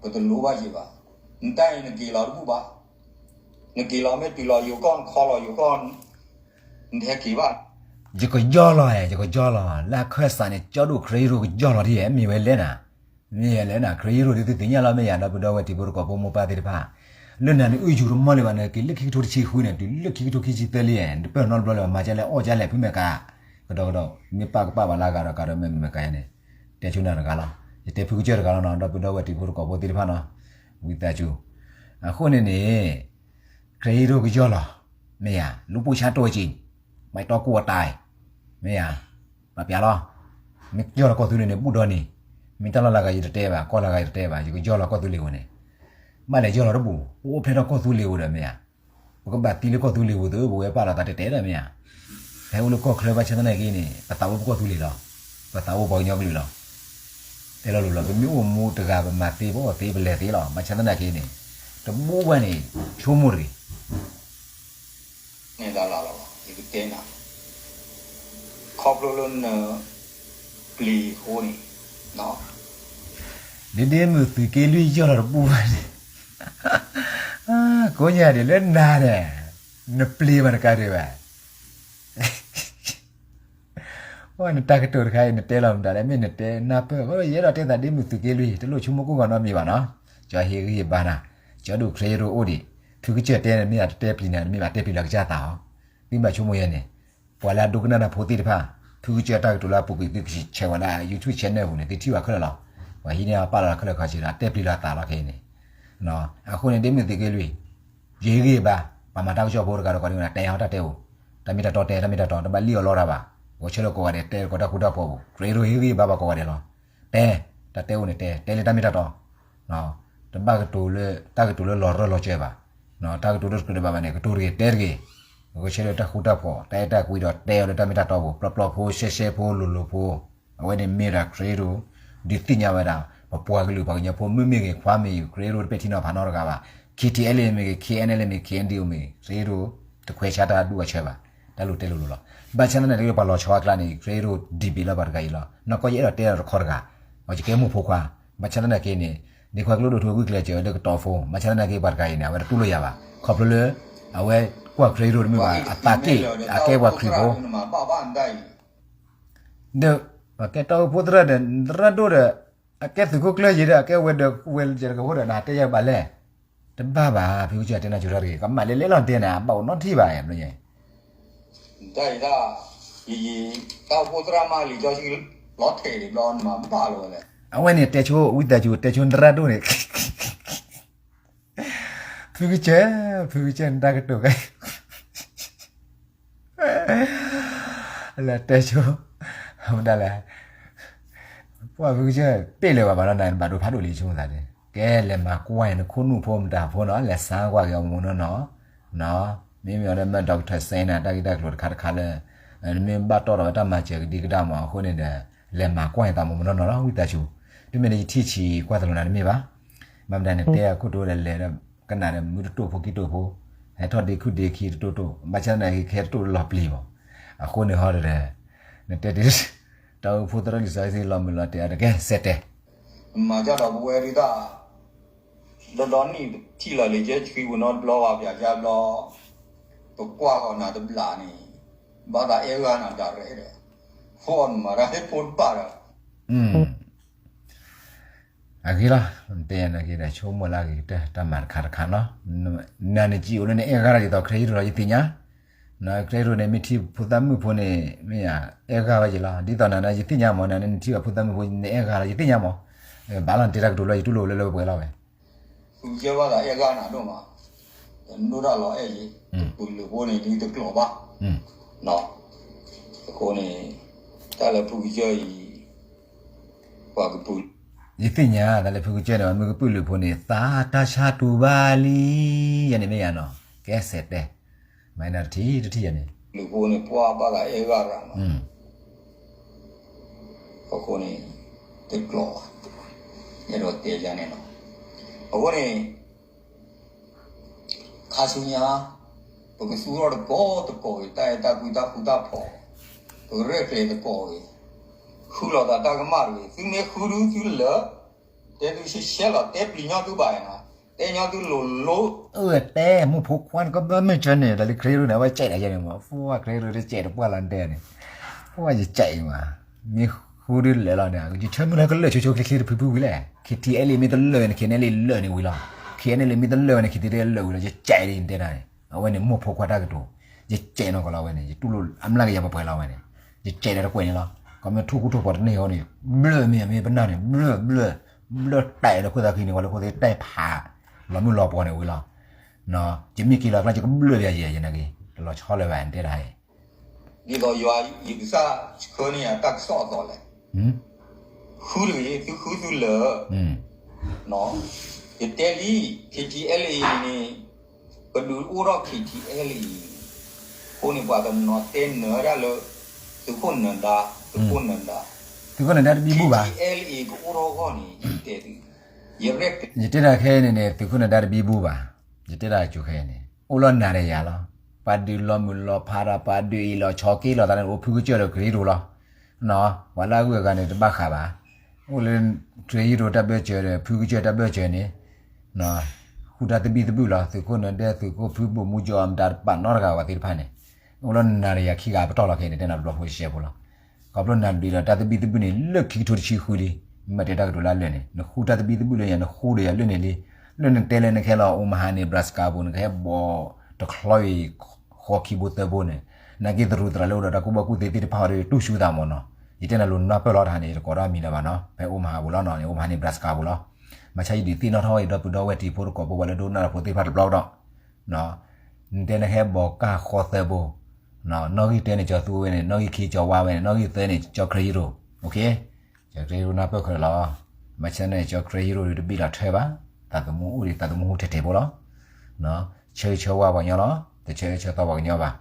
ဘၣ်ဒီး ပတလိၣ်ဘၣ်ယံၤဘၣ်. နတၢ်အံၤနက့ၤလီၤတဘူၣ်ဘၣ်. နက့ၤလီၤမ့ၢ်တုၤလီၤယိၤကီၢ်နခီလီၤယိၤကီၢ် နတဟဲက့ၤဘၣ်. ယကယီၢ်လီၤဧါ, ယကယီၢ်လီၤ. လၢအခၢၣ်စးန့ၣ် ကၠီဒိၣ်ခရံာ်ယိၤကယီၢ်လီၤဒ်ဧါ, မ့ၢ်ဝဲလဲၣ်နၤ, မ့ၢ်ဝဲလဲၣ်နၤ, ခရံာ်ယိၤဒုးသုသ့ၣ်ညါလီၤမ့ၢ်ယၤ ဒီပုၢ်ဒီဝဲၢ်တံၤဖိသကိးဖိမိၢ်ပၢ်သ့ၣ်တဖၣ်, လၢနၤန့ၣ်အုၣ်ယူၤတမီၢ်လၢၤဘၣ်, နက့ၤလၢခံကထိတဆံဃုန့ၣ် တုၤလၢခံကထိခံဆံသၢလံ, နတပၢၢ်နီတဘျီလၢၤဘၣ်, မၤဒ်လဲၣ်အီၣ်ဒ်လဲၣ် ဖုမဲာ်ကၤ, ကဒီးကဒီး, မ့ၢ်ပာ်ကပာ်ဘၣ်လၢအဂၤဒီးကဒီး မ့ၢ်မဲာ်ကၤယါန့ၣ်, တဲဆိနၤတဂၤလီၤ, ယတဲဖုကစၢၢ်တဂၤလီၤနီၤ, ဒီပုၢ်ဒီဝဲၢ်တံၤဖိသကိးဖိသ့ၣ်တဖၣ်နီၤ, ဝံသးစူၤ, အဃိန့ၣ်န့ၣ် ခရံာ်ယိၤကယီၢ်လီၤ, မ့ၢ်ယၤ, လူၢ်ပိၢ်ဆါတီၢ်ကံ, မၤတီၢ်ကိၢ်အတၢ်, မ့ၢ်ယၤ, ပှၤပျးလီၤ, မ့ၢ်ကယီၢ်လီၤကီၢ်သူလ့ၤန့ၣ် ဘူၣ်ဒီနံၤ, မ့ၢ်တၢ်လီၢ်လၢအဂၤယတတဲဘၣ်, ကီၢ်လၢအဂၤယတတဲဘၣ်, ယကယီၢ်လီၤကီၢ်သူလ့ၤဧိၤန့ၣ်, ဘၣ်လဲၤယီၢ်လီၤတဘူၣ်, အိၣ်ဖျဲၣ်ထီၣ်ကီၢ်သူလ့ၤဧိၤဒီးမ့ၢ်ယၤ, ပကဘၣ်သံလၢကီၢ်သူလ့ၤဧိၤသု, ပဝဲပာ်လီၤသးတဲတဲဒီးမ့ၢ်ယၤ, ဟဲအိၣ်လၢကီၢ်ချၢဘၣ်ဆၣ်သနာ်က့န့ၣ် ပသးအိၣ်ပကီၢ်သူလ့ၤလီၤ, ပသးအိၣ်ပှၤကညီကလုာ်လီၤ, တဲလီၤလိၤလီၤ, ပမ့ၢ်အိၣ်မူတဂၤ ပမၤသ့ ပအီၣ်သ့ ပလဲၤသ့လီၤ, ဘၣ်ဆၣ်သနာ်က့န့ၣ်, တဘူၣ်ဘၣ်န့ၣ်, ဆိကမိၣ်တဂ့ၤ န့ၣ်လၢ်လၢ်လီၤ, ယကတဲနၤ, ခီဖျိလၢနပျံၤအဃိန့ၣ်, ဒ့ဒ့မုၢ်သုးက့လွံၢ်ယီၢ်လီၤတဘူၣ်ဘၣ်န့ၣ်, ကိးညါဒံးလၢနၤန့ၣ်, နပျံၤဘၣ်တကးဒံးဘၣ် နတၢ်ကတိၤတခါအံၤ နတဲလီၤမတၤလဲၣ်, မ့ၢ်နတဲနၢ်ပၢၢ်, ယအဲၣ်ဒိးတဲသးဒ့မုၢ်သုးက့လွံၢ် တလိၣ်ဆိကမိၣ်ကိးဂၤနီတမံၤဘၣ်နီၤ, ကၠီဟ့ၣ်ဂံၢ်ဟ့ၣ်ဘါနၤ, ကၠီဒိၣ်ခရံာ်ယိၤအိၣ်ဒံး, ဖုကစၢၢ်တဲန့ၣ် မ့ၢ်အတတဲပျံၤနၤ တမ့ၢ်ဘၣ်တဲပျံၤလီၤကစၢ်သးအီၤ, သုဘၣ်ဆိကမိၣ်ယဲန့ၣ်, ပှၤလၢအဒိကနၣ်တၢ်ဖိသ့ၣ်တဖၣ်, ဖုကစၢၢ်တၢ်ကတိၤလၢအပူၤကွံာ် သုကဆဲးဝဲဒၣ် YouTube channel ပူၤန့ၣ် သုထံၣ်ဘၣ်ခဲလၢာ်လီၤ, ပှၤဟံးန့ၢ်အပာ်လီၤခဲလၢာ်ခီဆ့ဒီး အတဲပျံၤလီၤသးလီၤခဲအံၤန့ၣ်, အဃိန့ၣ် ဒ့မုၢ်သုးက့လွံၢ် ယဟ့ၣ်ဂံၢ်ဘါ, ပှၤမၤတၢ်ကစီၣ်ဖိတဂၤဒီးကီးန့ၣ် တဲဟီၣ်တၢ်တဲအိၣ်, တၢ်မ့ၢ်တၢ်တီတဲ တၢ်မ့ၢ်တၢ်တီ တဘၣ်လံၣ်အီၤလီတၢ်ဘၣ်, ဂီၤဆၢထၢၣ်ကိးဂၤဒဲးတဲကီးတၢ်ဃူတၢ်ဖိးပူၤ ခရံာ်ဒိၣ်ဟ့ၣ်ဂံၢ်ဘါပှၤကိးဂၤဒဲးလီၤ, တဲ, တၢ်တဲအိၣ်န့ၣ်တဲ တဲလၢတၢ်မ့ၢ်တၢ်တီ, တဘၣ်ကတိၤလၢ တၢ်ကတိၤလၢလီၤရၢၢ်လီၤစၢၤဘၣ်, တၢ်ကတိၤလၢတကြၢးတဘၣ်ဘၣ်န့ၣ် ကတိၤတဂ့ၤ တဲတဂ့ၤ, ဂီၤဆၢထၢၣ်တၢ်ဃူတၢ်ဖိး တၢ်အဲၣ်တၢ်ကွံဒီးတဲအီၤလၢတၢ်မ့ၢ်တၢ်တီပူၤ ပျီပျီဖိ ရှဲရှဲဖိ လိၤလိၤဖိ အဝဲန့ၣ်မ့ၢ်ဒၣ်ခရံာ်ဒိၣ်, ဒုးသ့ၣ်ညါဝဲဒၣ်, ပပှၤကလုာ်ပှၤကညီဖိ မ့မ့ၢ်ဂ့ၤ ခွါမ့ၢ်ဂ့ၤ ခရံာ်ဒိၣ်တပဲာ်ထံနီၤဖးနီတဂၤဘၣ်, KTLA မ့ၢ်ဂ့ၤ KNLA မ့ၢ်ဂ့ၤ KNDO မ့ၢ်ဂ့ၤ ခရံာ်ဒိၣ်, တခွဲးဆါတၢ်ဒူၣ်အဆၢဘၣ်, တၢ်လိၤတဲလိၤလိၤလီၤ, ဘၣ်ဆၣ်သနာ်က့ ပှၤလီၤဆီအကျါန့ၣ် ခရံာ်ဒိၣ်ဒံးဘ့ၣ်လၢပှၤတဂၤအံၤလီၤ, နီၢ်ကီၢ်ယအဲၣ်ဒိးတဲဒီးတခီတဂၤ, အဝဲယကဲမိၢ်ဖိခွါ, ဘၣ်ဆၣ်သနာ်က့န့ၣ်, ဒ်ခွါကျိဒိၣ်ထူကွံာ်ကျဲးစၢးဝဲလၢကတီၤဖိ, ဘၣ်ဆၣ်သနာ်က့ပှၤတဂၤအံၤန့ၣ် အဝဲတတူၢ်လိာ်ယၤဘၣ်, ခီဖျိလၢ, အဝဲကွၢ်ခရံာ်ဒိၣ်တမ့ၢ်ဘၣ် အသးက့ၣ်, အကဲပှၤခရံာ်ဖိ ဒီး, ပကဲတၢ်အိၣ်ဖှိၣ်သရၣ်ဒီး သရၣ်ဒိၣ်ဒီး, အကဲသုးခိၣ်ကျၢၢ်ယံၤဒီး အကဲဝဲၤဒၢးဝဲၤကဲတကဖိဒီး နတဲယၤဘၣ်လဲၣ်, တဘၣ်ဘၣ် ဖုကစၢၢ်တဲနၤကၠိထီၣ်တဂ့ၤ ကမၣ်လဲၤလဲၤလီၤတဲနၤ ဘၣ်အိၣ်နီတထံၣ်ဘၣ်, တၢ်အံၤဒၣ်, ယံၤယံၤ, တၢ်အိၣ်ဖှိၣ်သရၣ်မၤလံာ်စီဆှံ, လီၤထဲးဒံးဘျီနမၤဘၣ်လီၤဝဲလဲၣ်, အဝဲန့ၣ်တဲဆိ ဝံသးစူၤတဲဆိသရၣ်ဒိၣ်န့ၣ် ဖုကစၢၢ်, ဖုကစၢၢ်နတၢ်ကတိၤခဲ, လၢတဲဆိ, မတၤလဲၣ်, ပှၤဖုကစၢၢ် ပ့ၣ်လၢၤဘၣ်ဘၣ်ဒီးနၤ နဘၣ်ဒိဖးဒိၣ်လံဆိမိၣ်သးန့ၣ် ကဲလဲၤမၤကွၢ်နခိၣ်နူာ်ဖိမတၤဖိနီၤ လဲၤစါကွၢ်က့ၤအီၤမူနီၢ်နီၢ်, မ့မ့ၢ်အီၤဒီးမ့ၢ် doctor Sena တၢ်ဂ့ၢ်တၢ်ကျိၤတခါတခါလၢ, နမ့ၢ်ဘၣ်တီၢ်ထီၣ်ဝဲတၢ်မၤစၢၤကဒံကဒါမးအဃိန့ၣ်ဒီး, လဲၤမၤကွၢ်နသးမူမူနီၢ်နီၢ်လီၤ ဝံသးစူၤ, တုၤမ့ၢ်နယထံၣ်ဆံးကွၢ်သလိာ်နၤတမ့ၢ်ဘၣ် မ့မတၤနတဲအခိၣ်တိဒီးလဲၤဒီး, ကနၣ်ဒီးမုၢ်တတိၢ်ဖိခံတိၢ်ဖိ, ဟဲထီၣ်ဒ့ခုဒ့ခံတတိၢ်တိၢ် ဘၣ်ဆၣ်သနာ်က့ခဲတတိၢ်လီၤပျံၤမး, အဃိန့ၣ်ဟီဒီး, နတဲတ့ၢ်, တၢ်အိၣ်ဖှိၣ်သရၣ်လံာ်စီဆှံလီၤမုၢ်လီၤတဲာ်အတကဲစဲးတဲာ်, မၤကၢ်ဒီးပဝဲဒၣ်, ဒီဒီနံၣ်ထံၣ်လီၤလံာ်စီဆှံပူၤနီတဘျီဘၣ် ပျးကၢ်ဘျီ, ပကွၢ်ဃီၤနၤတဘျီန့ၣ်, ဘၣ်သးအဲၣ်ဂၤနၤဒၣ်ရဲၣ်ဒီး, ဖိအီၤနမၤတၢ်ဟဲဖိတဘၣ်ဒီး အဂ့ၤလီၤ, တဲယၤန့ၣ်က့ဒီး ဆိကမိၣ်လၢအဂ့ၤကတၢၢ် တၢ်မၤတခါတခါနီၤ, နၤန့ၣ်ကံအိၣ်လၢနအဲၣ်ဂၤတၢ်ဒ်သိး ခရံာ်ယိၤဒီးယသ့ၣ်ညါ, ခရံာ်ယိၤန့ၣ် မ့ၢ်ထံၣ်ဖိသၣ်မုၣ်ဖိန့ၣ် မ့ၢ်ယၤ, အဲၣ်ဂၤဝဲယလီၤ, ဒ်သိးနၤန့ၣ် ယသ့ၣ်ညါမး နၤန့ၣ်နထံၣ်ဘၣ်ဖိသၣ်မုၣ်ဖိ နအဲၣ်ဂၤလီၤ ယသ့ၣ်ညါမး, ဘၣ်လီၤနတဲတၢ်ကတိၤလၢယတူၢ်လိာ်လၢလၢပှဲၤပှဲၤလီၤဝဲ ဖုကစၢၢ်ဘၣ်သးအဲၣ်ဂၤနၤဒိၣ်မး, နဒိၣ်တၢ်လီၤအဲၣ်ယံၤ, ကပုာ်လုာ်ဖိန့ၣ် ဒ်တကျိၤဘၣ်, အဃိန့ၣ်, တၢ်လၢဖုကစၢၢ်အံၤ, ပှၤကပုာ်, ယသ့ၣ်ညါတၢ်လၢဖုကစၢၢ်န့ၣ် မ့ၢ်ကပုာ်လုာ်ဖိန့ၣ် သးတၢ်ဆါတူာ်ဘၣ်လံ, ယၤန့ၣ်မ့ၢ်ယၤနီၤ, ကဲစဲးတဲာ်, မၤနၤတထံၣ်တထံၣ်ယၤန့ၣ်, လုာ်ဖိန့ၣ် ပှၤဘၣ်သးအဲၣ်ဂၤရၤနီၤ အဃိန့ၣ်, တကျိၤဘၣ်, အဲၣ်ဒိးတဲယၤန့ၣ်လီၤ, အဃိန့ၣ်, ခါဆူညါ, ပကသူၣ်ထီၣ်တကိးတကိးဂ့ၤ, တၢ်အဲၣ်တၢ်ကွံတၢ်ဃူတၢ်ဖိး, ပကရဲၣ်ကျဲၤတကိးဂ့ၤ, ဃုလိာ်သးတၢ်ကမၣ်တဂ့ၤ, သုမ့ၢ်ဃုဒုသုလၢာ်, တဲသုဆဲးဆဲးလီၤ, တဲပျံၤညီသုဘၣ်နီၤ, တဲညီသုလိၤလိၤ, အၢ တဲမိၢ်ဖိခွါန့ၣ် ကဘၣ်မ့ၢ်ကၢန့ၣ် တၢ်လၢခရံာ်ဒိၣ်န့ၣ် အဝဲကဲးဒၣ်ယဲန့ၣ်မး, ဖိဝဲခရံာ်ဒိၣ်တကဲးတပှၢ်လီၤတဲန့ၣ်, ဖိဝဲယကဲးအံၤမး, မ့ၢ်ဃုဒုလၢာ်လီၤန့ၣ် ယဆၢမုၢ်လၢကလၢာ်ဆိဆိချ့ချ့တဖုဖုဝံၤလဲၣ်, ခ့ထံအဲလ့မ့ၢ်တလၢာ်ဝဲန့ၣ် ခ့နဲလ့လၢာ်န့ၣ်ဝံၤလီၤ, ခ့နဲလ့မ့ၢ်တလၢာ်ဝဲန့ၣ် ခ့ထံတလၢာ်ဝံၤလီၤ, ယကဲးဒ်ယတဲတၢ်န့ၣ် အဝဲန့ၣ်မိၢ်ဖိခွါတၢ်ကတိၤ, ယကဲးနီၢ်ကီၢ်လီၤဝဲန့ၣ် ယတူၢ်လိာ်အမျးကယၤပှဲၤပှဲၤလီၤဝဲန့ၣ်, ယကဲးဒီးတကွဲးန့ၣ်လီၤ, ခီမ့ၢ်ထူၣ်ဃူထူၣ်ဖိးတန့ၢ်အီၤန့ၣ်, ဘျၢမ့ၢ်မ့ၢ်ပနၢ်န့ၣ် ဘျၢဘျၢ, ဘျၢတၢ်အဲၣ်လၢခိၣ်သးခံန့ၣ် ဝဲလၢခိၣ်သ့ၣ်တၢ်ဖး, လီၤမုၢ်လီၤပှီၤန့ၣ်ဝံၤလီၤ, ယမ့ၢ်က့ၤလီၤကျါ ယကဘျၢယၤယဲၢ်ယဲၢ်နာ်က့ၤ, တလီၤဆီလၢၤဘၣ် တဲတၢ်ဟဲ ဒ်သိးယွၤယကစၢ်ဆှၢန့ၢ်ယၤတၢ်ကစီၣ်အသိးလဲၣ်, ဃုတဂ့ၤ သုဃုသုလၢာ်, ယတဲလံ ခ့ထံအဲလ့န့ၣ်, ပဒုးအိၣ်ထီၣ် ခ့ထံအဲလ့ အံၤ, အဃိန့ၣ် ပှၤတနီၤတဲနၢၤဒၣ်လၢ သုးခိၣ်နၢၤဒါ, သုးခိၣ်နၢၤဒါ, သုးခိၣ်နၢၤဒါတဘံဘူဘၣ်, ခ့ထံအဲလ့ ကအိၣ်ထီၣ်အဂီၢ်န့ၣ် ယတဲသု, ယရဲၣ်ကျဲၤ ယတဲတၢ်ခဲအံၤန့ၣ်န့ၣ် သုးခိၣ်နၢၤဒါတဘံဘူဘၣ်, ယတဲတၢ်ကၠိခဲအံၤန့ၣ် အိၣ်လီၤနၤဒီးယၤလီၤ, ပှၤဒုးလီၤမုၢ်လီၤဖးဒီး ပှၤဒုးအံၤလီၤဆီက့ၤလီၤသးန့ၣ် အိၣ်ဖုကစၢၢ်ဒီးခရံာ်ဒိၣ်လီၤ, ပှၤလၢအဂုၤအဂၤန့ၣ် တဘၣ်ဃးဘၣ်, အိၣ်လၢ ခရံာ်ဒိၣ်တၢ်ဘၢၣ်စၢၤဒီး ဖုကစၢၢ်တၢ်ဘၢၣ်စၢၤန့ၣ် ဃုတၢ်သဘံၣ်သဘုၣ်လီၤ, သုးခိၣ်နၢၤဒါ သုးခိၣ်ဖု ဘိၣ်မူကၠီ အမတၤတပာ်နီတဂၤဝဲသ့ၣ်တဖၣ်န့ၣ်, အိၣ်လီၤနၤဒီးယၤခံဂၤပတီၢ်လီၤခဲအံၤန့ၣ် တဲနၤတဘျီဖိရှဲဖိလီၤ, ခီဖျိနၤဒုးဒီးတၢ်သဘံၣ်သဘုၣ်န့ၣ် လၢခံကထိတဆံဃုလံ, မ့ၢ်တဲတၢ်ကတိၤလၢအလၢာ်န့ၣ် နဃုတၢ်သဘံၣ်သဘုၣ်လၢယၤ နဃုဒီးယၤလၢန့ၣ်လံ, လၢနတဲလၢနကဟဲလီၤ Omaha Nebraska ပူၤ နကဟဲဘီးတချီအံၤ ဃီခံဘိသၢဘိန့ၣ်, နာ်က့သရူးသရၣ်လၢအိၣ်ဒီးတၢ်ကူၣ်ဘၣ်ကူၣ်သ့သ့ၣ်တဖၣ်အံၤဒီး တူၢ်ဆူသးမၢ်နီၤ, ယတဲနၤလိၤနၢ်ပၢၢ်လီၤတဟါန့ၣ် ယတကိးဒီးအမံၤလၢၤဘၣ်နီၤ, ဖဲ Omaha ပူၤလီၤနီၤ, Omaha Nebraska ပူၤလီၤ, ဘၣ်ဆၣ်ယဒုးသ့ၣ်နီၣ်ထီၣ်ဝဲယဒီပုၢ်ဒီဝဲၢ်တံၤဖိတကိးဖိ ပှၤလၢဒိကနၣ်တၢ်ဖိသ့ၣ်တဖၣ်တဘျီကဒီး, နတဲနကဟဲဘီးကၢ်ဃီသၢဘိ, နီၣ်ဂံၢ်တၢန့ၣ် ကၠီၤသူဝဲန့ၣ်, နီၣ်ဂံၢ်ခံ ကၠီၤဝါဝဲန့ၣ်, နီၣ်ဂံၢ်သၢန့ၣ် ကၠီၤခရံာ်ယိရိၤ, ကၠီၤခရံာ်ယိရိၤနၢ်ပၢၢ်ခဲလၢာ်လီၤ, ဘၣ်ဆၣ်န့ၣ် ကၠီၤခရံာ်ယိရိၤတဘ့ၣ်လီၤထွဲဘၣ်, သးသမူအိၣ်ဒံး သးသမူဟူထဲထဲဖိလီၤ, ဆၢဂ့ၤဆၢဝါပှၤကညီလီၤ, တဆၢဂ့ၤဆၢဝါပှၤကညီဘၣ်,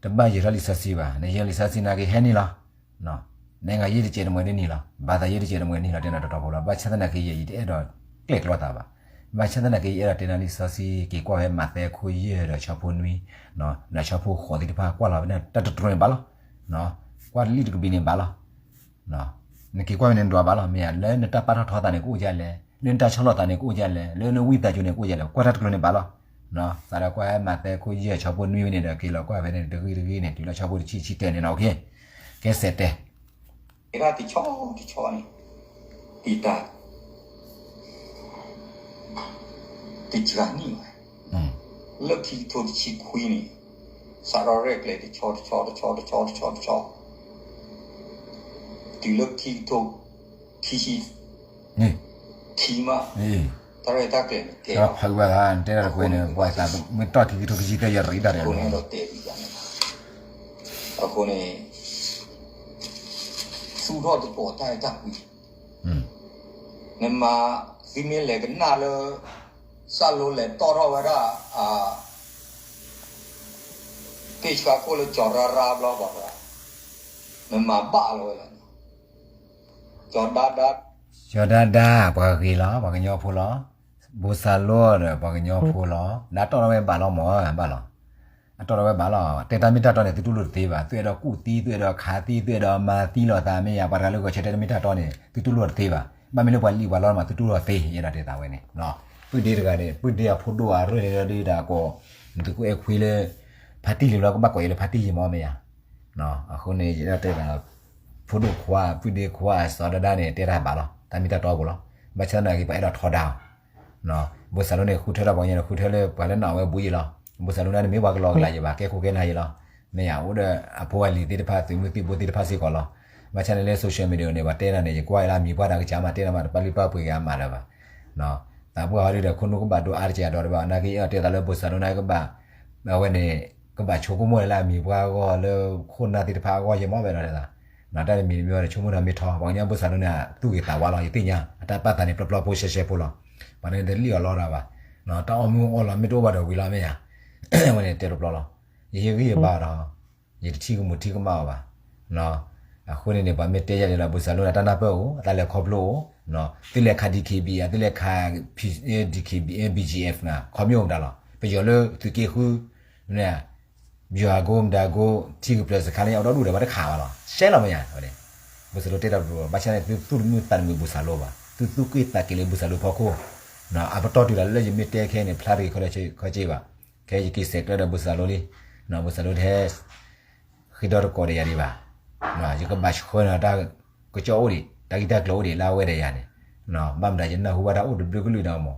တဘၣ်ယဲၤထီၣ်လံာ်စီဆှံဘၣ်, နယဲၤလံာ်စီဆှံနာ်က့ဟဲန့ၢ်လီၤ, နဂၤယဲတကဲးတမှဲၤဒ်န့ၣ်လီၤ, ဘၣ်သးယဲတကဲးတမှဲၤန့ၣ်လီၤ တဲနၤတီတီဖိလီၤ, ဘၣ်ဆၣ်သနာ်က့ ယတအဲၣ်ဒိးကျဲၣ်ကျီသးဘၣ်, ဘၣ်ဆၣ်သနာ်က့ ယအဲၣ်ဒိးတဲနၤလံာ်စီဆှံ က့ၤကွၢ်ဖဲမးသဲခိၣ်ယဲၢ်ဒီးဆၢဖိနွံ, ဒီးဆၢဖိဃိးသ့ၣ်တဖၣ် ကွၢ်လီၤဖဲန့ၣ် တၢ်တတြီန့ၣ်ဘၣ်လီၤ, ကွၢ်လံာ်တကဘံးန့ၣ်ဘၣ်လီၤ, နက့ၤကွၢ်ဖဲန့ၣ်ဒွးဘၣ်လီၤ, မ့ၢ်ဧါ, လၢနတၢ်ပာ်ထီၣ်ထီသးန့ၣ်ကအိၣ်ဒ်လဲၣ်, လၢနတၢ်ဆီၣ်လီၤသးန့ၣ်ကအိၣ်ဒ်လဲၣ်, လၢနဝံသးစူၤန့ၣ်ကအိၣ်ဒ်လဲၣ်, ကွၢ်တၢ်တကျိၤန့ၣ်ဘၣ်လီၤ, သးဒီးကွၢ်ဖဲမးသဲခိၣ်ယဲၢ်ဆၢဖိနွံဝဲန့ၣ်ဒီး က့ၤလီၤကွၢ်ဖဲန့ၣ်တဂ့ၢ်တဂ့ၢ်န့ၣ် တုၤလၢဆၢဖိတဆံဆံတၢန့ၣ်နီၤ, ကဲစဲးတဲ တၢ်တဆီတဆီန့ၣ် တံာ်တာ် တစှၤနံၣ်ဘၣ်, လၢခံကထိတဆံခွံန့ၣ် စးထီၣ်ရဲၣ်ကျဲၤတဆီတဆီတဆီတဆီတဆီတဆီ, တုၤလၢခံကထိခံဆံ ခံမး, တၢ်ရဲၣ်တၢ်ကျဲၤန့ၣ်တဲဖးဘၣ်သး နတဲတၢ်တကွဲးန့ၣ် ပှၤသးမ့ၢ်တီၢ်ခံကထိခံဆံသၢ ယရံးတၢ်ရဲၣ်လီၤ, အဃိန့ၣ် သူၣ်ထီၣ်တကိးတၢ်အဲၣ်တၢ်ကွံ, နမၤ သုမ့ၢ်လဲၤကနၣ်လၢ စၢ်လိလဲၤတီၣ်ထီၣ်ဝဲဒၣ် ပ့ၢ်ဆှါခိၣ်လၢကၠီၤရၢ်ရၢ်ဘျီဘၣ်, နမၤဘၣ်လီၤဝဲလီၤ, ကၠီၤဒါဒါ, ကၠီၤဒါဒါ ပှၤဂ့ၤလီၤ ပှၤကညီဖိလီၤ, ဘိၣ်စၢ်လိဒီးပှၤကညီဖိလီၤ, နတီၣ်ထီၣ်ဝဲဘၣ်လီၤမၢ် ဘၣ်လီၤ, အတီၣ်ထီၣ်ဝဲဘၣ်လီၤ, တဲတၢ်မ့ၢ်တၢ်တီန့ၣ် သုတူၢ်လိာ်တသ့ဘၣ်, သုအဲၣ်ဒိးကူၣ်သံ သုအဲၣ်ဒိးခးသံ သုအဲၣ်ဒိးမၤသံလိာ်သးမ့ၢ်ယါ, ပှၤတဂၤလၢဂီၤဆၢတဲာ်တၢ်မ့ၢ်တၢ်တီန့ၣ် သုတူၢ်လိာ်တသ့ဘၣ်, ဘၣ်မ့ၢ်လၢပှၤလံၣ်ပှၤလီမး သုတူၢ်လိာ်သ့ ယအဲၣ်ဒိးတဲသးဝဲန့ၣ်, ပုၢ်ဒ့တဂၤန့ၣ် ပုၢ်ဒ့အဖိဒိၣ်အရၢၢ်န့ၣ်ဒီးဒ်တၢ်ကိး, နသုကအဲၣ်ခွံလၢ ဖါတံၢ်လံဘျီ ကဘၣ်ကိးယၤလၢဖါတံၢ်ယံၤမၢ်မ့ၢ်ယါ, အဃိန့ၣ် ယအဲၣ်ဒိးတဲသး ဖိဒိၣ်ခွါ ပုၢ်ဒ့ခွါ စီၤဒါဒါန့ၣ် တဲတၢ်ဘၣ်လီၤ, တၢ်မ့ၢ်တၢ်တီပူၤလီၤ, ဘၣ်ဆၣ်သနာ်က့ ပှၤအဲၣ်ဒိးထီဒါအီၤ, ဘိၣ်စၢ်လိန့ၣ် ဃုထၢထီၣ်ပှၤကညီန့ၣ် ဃုထၢလၢပှၤလၢနာ်ဝဲဘူးယံၤလီၤ, ဘိၣ်စၢ်လိန့ၣ် တမ့ၢ်ပှၤကလီကလးယံၤဘၣ် ကဲခိၣ်ကဲနၢ်ယံၤလီၤ, မ့ၢ်ယါ အိၣ်ဒီးအဖိအလံၤသ့ၣ်တဖၣ် သုးမုၢ်သံၣ်ဘိသ့ၣ်တဖၣ်စ့ၢ်ကီးလီၤ, ဘၣ်ဆၣ်န့ၣ်လၢ social media န့ၣ် ပှၤတဲနၤန့ၣ် ယကွၢ်လၢအမံၤပှၢ်တၢ်ကစၢ်မး တဲနၤမး တပာ်လုၢ်ပာ်ပှ့ၤဂ့ၤအမးလၢၤဘၣ်, သးပှၢ်ဟီဒုဒီး ခိၣ်နူာ်ကဘၣ်ဒိအါတက့ၢ်အဒီးတဘၣ် နာ်က့ အဲၣ်ဒိးတဲသးလၢ ဘိၣ်စၢ်လိန့ၣ်ကဘၣ် အဝဲန့ၣ် ကဘၣ်ဆိကမိၣ်လၢအမံၤပှၢ်အဂီၢ် လၢခိၣ်နၢ်သ့ၣ်တဖၣ်အဂီၢ် ယမ့ၢ်ဝဲဒီးတၢ်, တၢ်တမံၤတမံၤဝဲဒီး ဆိကမိၣ်တၢ်မ့ၢ်ထီ ပှၤကညီဘိၣ်စၢ်လိန့ၣ် သူၣ်ဂ့ၤသးဝါလီၤ ယသ့ၣ်ညါ အတၢ်ပာ်သးန့ၣ်ပျီပျီဖိရှဲရှဲဖိလီၤ, ပှၤန့ၣ်တလံၣ်အီၤလီၤဒၣ်ဘၣ်, တၢ်အီၣ်မ့ၢ်အီၣ်လီၤ မ့ၢ်တအိၣ်ဘၣ်ဒီးဝံၤလီၤမ့ၢ်ယါ, အဝဲန့ၣ်တဲတပျီလီၤ, ယဟ့ၣ်ဂံၢ်ဟ့ၣ်ဘါဒီး ယတထံၣ်ကမူးထံၣ်ကမၣ်အီၤဘၣ်, အဃိန့ၣ်န့ၣ် ပှၤမ့ၢ်တဲယၤဒ်လီၤ ဘိၣ်စၢ်လိန့ၣ် တၢ်နၢ်ပၢၢ်အိၣ် အတၢ်လဲၤခီဖျိအိၣ်, သုလဲၤခး DKB သုလဲၤခး DKB BGF နၤ ခီမ့ၢ်အိၣ်မတၤလီၤ ပယီၤလၢသုးက့ဃု ယွၤကိမတၤကိ ထံကပျၢၤစခါလၢညါအိၣ်ဒီဒူၣ်ဒီး ပှၤတခးဘၣ်လီၤ. ရှဲလီၤမ့ၢ်ယါ, ဝဲန့ၣ် ဘိၣ်စၢ်လိတဲဒီး ဘၣ်ဆၣ်န့ၣ် သုသူၣ်တမုာ်သးတမုာ်ဘိၣ်စၢ်လိဘၣ်, သုသူၣ်က့ၣ်သးက့ၤလၢဘိၣ်စၢ်လိဖီခိၣ်, အပတီၢ်တုၤလၢယမ့ၢ်တဲခဲအံၤန့ၣ် ဖျါတဂ့ၤခီလၢခီက့ဘၣ်, ခဲအံၤယက့ၤဆဲးကျၢဒီးဘိၣ်စၢ်လိလံ, ဘိၣ်စၢ်လိတဟဲ ဃ့ဒီတကိးဒီးယၤဒံးဘၣ်, ယကဘၣ်ဆှၢန့ၢ်တၢ်ကစီၣ်အိၣ်ဒံး တၢ်ဂ့ၢ်တၢ်ကျိၤအိၣ်ဒံး လၢအဝဲဒီးယၤန့ၣ်, ဘၣ်မတၤယနၢ်ဟူဘၣ်တၢ်အိၣ်တဘျုးကလုာ်ဒီးမး,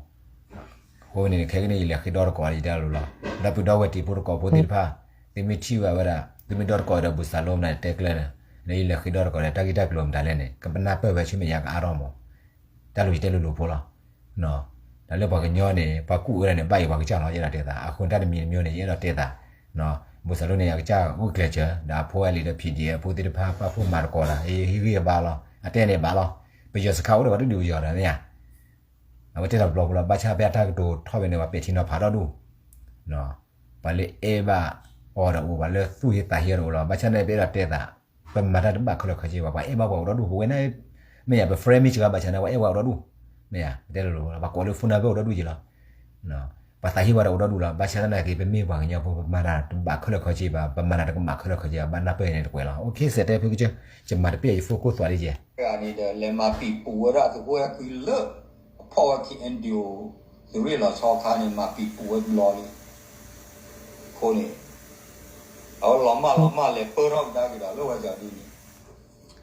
အဃိန့ၣ် ခဲကနံၣ်အံၤ ယလဲၤဃ့ဒီတကိးဒီးယတဲလိၤလီၤ, ဒီပုၢ်ဒီဝဲၢ်တံၤဖိသကိးဖိသ့ၣ်တဖၣ်, သုမ့ၢ်ထံၣ်ဘၣ်ဝဲဒၣ် သုမ့ၢ်ဒီတကိးဒီးဘိၣ်စၢ်လိမနုၤတဲကျၢၤန့ၣ်, လၢယလဲၤဃ့ဒီတကိးဒီးတၢ်ဂ့ၢ်တၢ်ကျိၤမတၤလဲၣ်န့ၣ် ကပနၢ်ပၢၢ်ဝဲဆူမဲာ်ညါကအါထီၣ်မး, တၢ်လိၣ်ယတဲလိၤလိၤဖိလီၤ. တၢ်လၢပှၤကညီန့ၣ် ပှၤကူၣ်အၢဒၣ်န့ၣ် ဘၣ်ယံၤပှၤကစၢ်လီၤ ယအဲၣ်ဒိးတဲသး, အဃိတၢ်တမံၤတမံၤန့ၣ် ယအဲၣ်ဒိးတဲသး, ဘိၣ်စၢ်လိန့ၣ် အကစၢ်ဂုာ်ကျဲးစၢး ဒီးအဖိအလံၤဒီး ဖံးဒံး အဖိသ့ၣ်တဖၣ် ပာ်ဖှိၣ်မၤသကိးဒီး ဟ့ၣ်ဂံၢ်ဟ့ၣ်ဘါလီၤ, အတဲန့ၣ်ဘၣ်လီၤ, ပယီၤစခါအိၣ်ဒီးပှၤတဒုးပယီၤဒီးမ့ၢ်ဧါ, အဝဲတဲတဘျီဖိလီၤ, ဘၣ်ဆၣ်ဖဲအတၢ်ကတိၤထီၣ်ဝဲန့ၣ် ပှၤပဲာ်ထံနီၤဖးဒီဒူၣ် ပှၤလၢအဲၣ်ဘၣ်အီၤဒီးအိၣ်, ပှၤလၢသူၣ်ဟ့သးဟ့အီၤဒီးအိၣ်လီၤ. ဘၣ်ဆၣ်န့ၣ် ပအဲၣ်ဒိးတဲသး, ပမၤတၢ်တဘၣ်ခဲလၢာ်ခဲဆ့ဘၣ်, ပှၤအဲၣ်ဘၣ်ပှၤအိၣ်ဒီဒူၣ်, ပဝဲန့ၣ် မ့ၢ်ယါ ပ friend မ့ၢ်စှၤဘၣ်ဆၣ်န့ၣ် ပှၤအဲၣ်ဝဲအိၣ်ဒီဒူၣ်, မ့ၢ်ယါ ပတဲလိၤလိၤလီၤ, ပှၤကိးလၢ phone number အိၣ်ဒီဒူၣ်က့ၤလီၤ, ပှၤသးဟ့ဝဲဒီးအိၣ်ဒီဒူၣ်လီၤ. ဘၣ်ဆၣ်သနာ်က့ ပမ့ၢ်ပှၤကညီဖိ ပမၤတၢ်တဘၣ်ခဲလၢာ်ခဲဆ့ဘၣ်, ပမၤတၢ်တကမၣ်ခဲလၢာ်ခဲဆ့ဘၣ်, ဘၣ်နၢ်ပၢၢ်အံၤန့ၣ်တကွဲးလီၤ. အိၣ်ခ့စဲးတဲဖုကစၢၢ်, ယမၤတပ့ၢ်ယ phone ကိၢ်သွးလံယဲန့ၣ်ဒီး လဲၤမၤပံာ်ပူၤဝဲဒၣ်သုးခိၣ်အဲၣ်ခွံလၢ အဖီၣ်ဝဲ ခ့ၣ်အဲၣ်ယူၣ် သုးရ့ၣ်လီၤဆီခါန့ၣ် မၤပံာ်ပူၤဝဲတဘျီလံ. အဃိန့ၣ် အဝဲလီၤမၢ်လီၤမၢ်လဲၤပၢၢ်ထီၣ်ကဒါက့ၤဒီးလၢဝဲကီဒ်န့ၣ်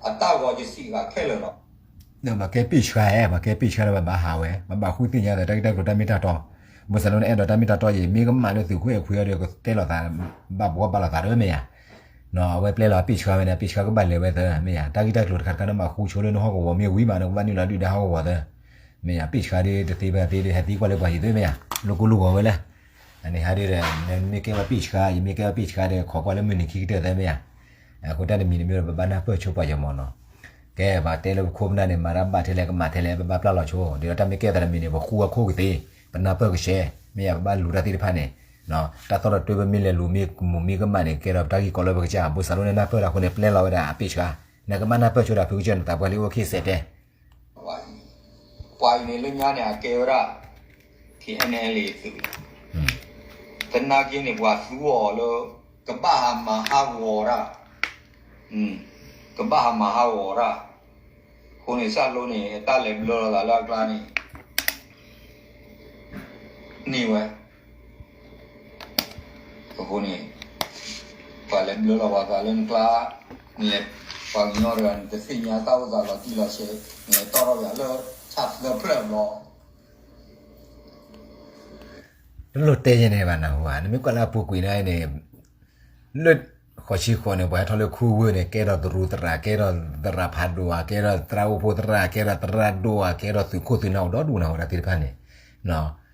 အတၢ်ဂီၤယစံးဂၤခဲလၢာ်လီၤ. ပှၤကဲပ့ၢ်ဆှါဧါ, ပှၤကဲပ့ၢ်ဆှါဒီးဘၣ်ဟးဝဲ, ဘၣ်ဘၣ်ဃုသ့ၣ်ညါသးတၢ်ဂ့ၢ်တၢ်ကျိၤတၢ်မ့ၢ်တၢ်တီ, ဘၣ်ဆၣ်သနာ်က့ အဲၣ်ဒိးတၢ်မ့ၢ်တၢ်တီအံၤ မ့ၢ်ကမၣ်လၢသုးခိၣ်အဲၣ်ခွံအံၤဒီး ကတဲလီၤသး ဘၣ်ဘှီဘၣ်လီၤသးတမ့ၢ်ဧါ, အဝဲပျဲလီၤပ့ၢ်ဆှါဝဲန့ၣ် ပ့ၢ်ဆှါကဘၣ်လဲၤဝဲ သၢမ့ၢ်ဧါ, တၢ်ဂ့ၢ်တၢ်ကျိၤတခါတခါန့ၣ် မၤဃူဆိလၢနဟီၣ်ကဝီၤမ့ၢ်ဝံၤမး နကဘၣ်နုာ်လီၤဒုၣ်ဒါဟီၣ်ကဝီၤသၢ, မ့ၢ်ဧါ, ပ့ၢ်ဆှါဒ်တသ့ဘၣ်သ့ဒီး ဟဲသံကွၢ်လၢပှၤယံၤသ့မ့ၢ်ဧါ, လိာ်ကိလိာ်ဂီၤဝဲလဲၣ်, အန့ၣ်ဟးဒ်ဒီး နမ့ၢ်ကဲဝဲပ့ၢ်ဆှါ ယမ့ၢ်ကဲဝဲပ့ၢ်ဆှါဒီး ခိးကွၢ်လၢမုၢ်နံၤခံကတၢၢ်သၢမ့ၢ်ဧါ, အဃိတၢ်တမံၤတမံၤဒီး ပဘၣ်နၢ်ပၢၢ်ဆိပှၤယမီၤနီၤ, ကဲပှၤတဲလၢပခိၣ်ပနၢ်န့ၣ် မၤတၢ်ဘၣ်ထဲလဲၣ် ကမၣ်ထဲလဲၣ် ပဘၣ်ပျၢ်လီၤဆိ, ဒ်ဒီးတၢ်မ့ၢ်ကဲသးတမံၤန့ၣ် ပဃူအခိၣ်ကသ့, ပနၢ်ပၢၢ်ကဆဲး, မ့ၢ်ဧါ, ပဘၣ်လူၤတၢ်သ့ၣ်တဖၣ်န့ၣ် တၢ်သီၣ်တၢ်တွဲ ပမ့ၢ်လဲၤလူၤမ့ၢ်မူမ့ၢ်ကမၣ်န့ၣ် ကဲဒီးပတၢ်ဂ့ၢ်ကီလၢပကစၢ်, ဘၣ်ဆၣ်သနာ်က့ နနၢ်ပၢၢ်တၢ်အဃိန့ၣ် ပျဲလီၤဝဲဒၣ်အပ့ၢ်ဆှါ, နကဘၣ်နၢ်ပၢၢ်ဆိဒီးဖုကစၢၢ်န့ၣ် သးပှၢ်လံအိၣ်ခ့စဲးတဲ ပှၤအံၤန့ၣ်လၢညါန့ၣ် အကဲဝဲဒၣ် ခ့ၣ်အဲၣ်ယူၣ် သုး, သနာ်က့န့ၣ် ပှၤသူအီၤလၢ ကဘၣ်ဟးမၤဟးဂီၤတၢ်, ကဘၣ်ဟးမၤဟးဂီၤတၢ်, အဃိန့ၣ် စၢ်လိန့ၣ် တၢ်လဲၤဘျၢလီၤသးလၢအကျါန့ၣ် န့ၢ်ဝဲ အဃိန့ၣ် ပှၤလဲၤဘျၢလီၤပှၤသးလၢနကျါ, နလဲၤ ပှၤကညီတဂၤ နတသ့ၣ်ညါတၢ်အိၣ်သးလီၤတံၢ်လီၤဆဲး, နလဲၤတီၢ်ထီၣ်ပှၤလၢ ဆၣ်သၢဖျၢၣ်ဘျီ တလိၣ်တဲယဲန့ၣ်ဘၣ်နၢ်ဟူဧါ, နမ့ၢ်ကွၢ်လၢအပူၤကွံာ်န့ၣ် လၢဃိးဆံဃိးန့ၣ် ပှၤဟဲထီၣ်လၢခူဝ့ၢ်န့ၣ် ကဲထီၣ်သရူးသရၣ်, ကဲထီၣ်သရၣ်ဖးဒိၣ်ဧါ, ကဲထီၣ်သရၣ်အိၣ်ဖှိၣ်သရၣ်, ကဲထီၣ်သရၣ်ဒိၣ်ဧါ, ကဲထီၣ်သုးခိၣ်သုးနၢ်အိၣ်ဒီဒူၣ်နၢ်ဟူတၢ်သ့ၣ်တဖၣ်န့ၣ်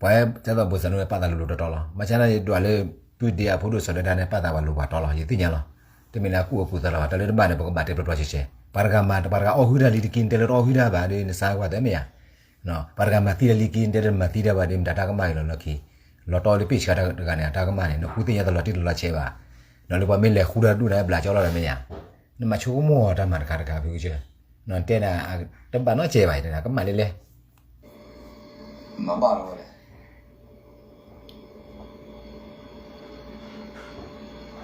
ပှၤတဲသိးဘိၣ်စၢ်လိန့ၣ် ပာ်သးလိၤလိၤတီတီလီၤ. ဘၣ်ဆၣ်သနာ်က့ ဒွးလၢ ပုၢ်ဒ့အဖိဒိၣ်စီၤဒၢတၢ်န့ၣ် ပာ်သးပှၤလိၤပှၤတီလီၤ. ယသ့ၣ်ညါလီၤ. တမ့ၢ်လၢအကူၣ်အပူၤသးလီၤဘၣ်. တၢ်လၢတဘၣ်န့ၣ် ပကဘၣ်တဲပျီပျီဆှဲဆှဲ. ပှၤတဂၤမၤ ပှၤတဂၤအီၣ်ဟုၣ်တၢ်လံတက့ၢ် နတဲလၢတအီၣ်ဟုၣ်တၢ်ဘၣ်ဒီး နစါကွၢ်သၢမ့ၢ်ဧါ. ပှၤတဂၤမၤသံတၢ်လံတက့ၢ် နတဲလၢတမၤသံတၢ်ဘၣ်ဒီး မတၤတၢ်ကမၣ်အံၤလီၤလီၢ်ခံ. လီၤတီလၢပ့ၢ်ဆှါတဂၤန့ၣ် အတၢ်ကမၣ်န့ၣ် နဃုသ့ၣ်ညါသးလီၤတံၢ်လီၤဆဲးဘၣ်. ဒီးလၢပှၤမ့ၢ်လဲၤဃူတၢ်ဒူၣ်န့ၣ် ဘျးကၠီလီၤဒီးမ့ၢ်ဧါ. နမၤဆိကမိၣ်အီၤတၢ်မၤတခါတခါ ဖုကစၢၢ်. နတဲနၤ တဘၣ်နီတစဲးဘၣ် ယတဲနၤ ကမၣ်လဲၣ်လဲၣ် မၤဘၣ်လီၤဝဲလဲၣ်.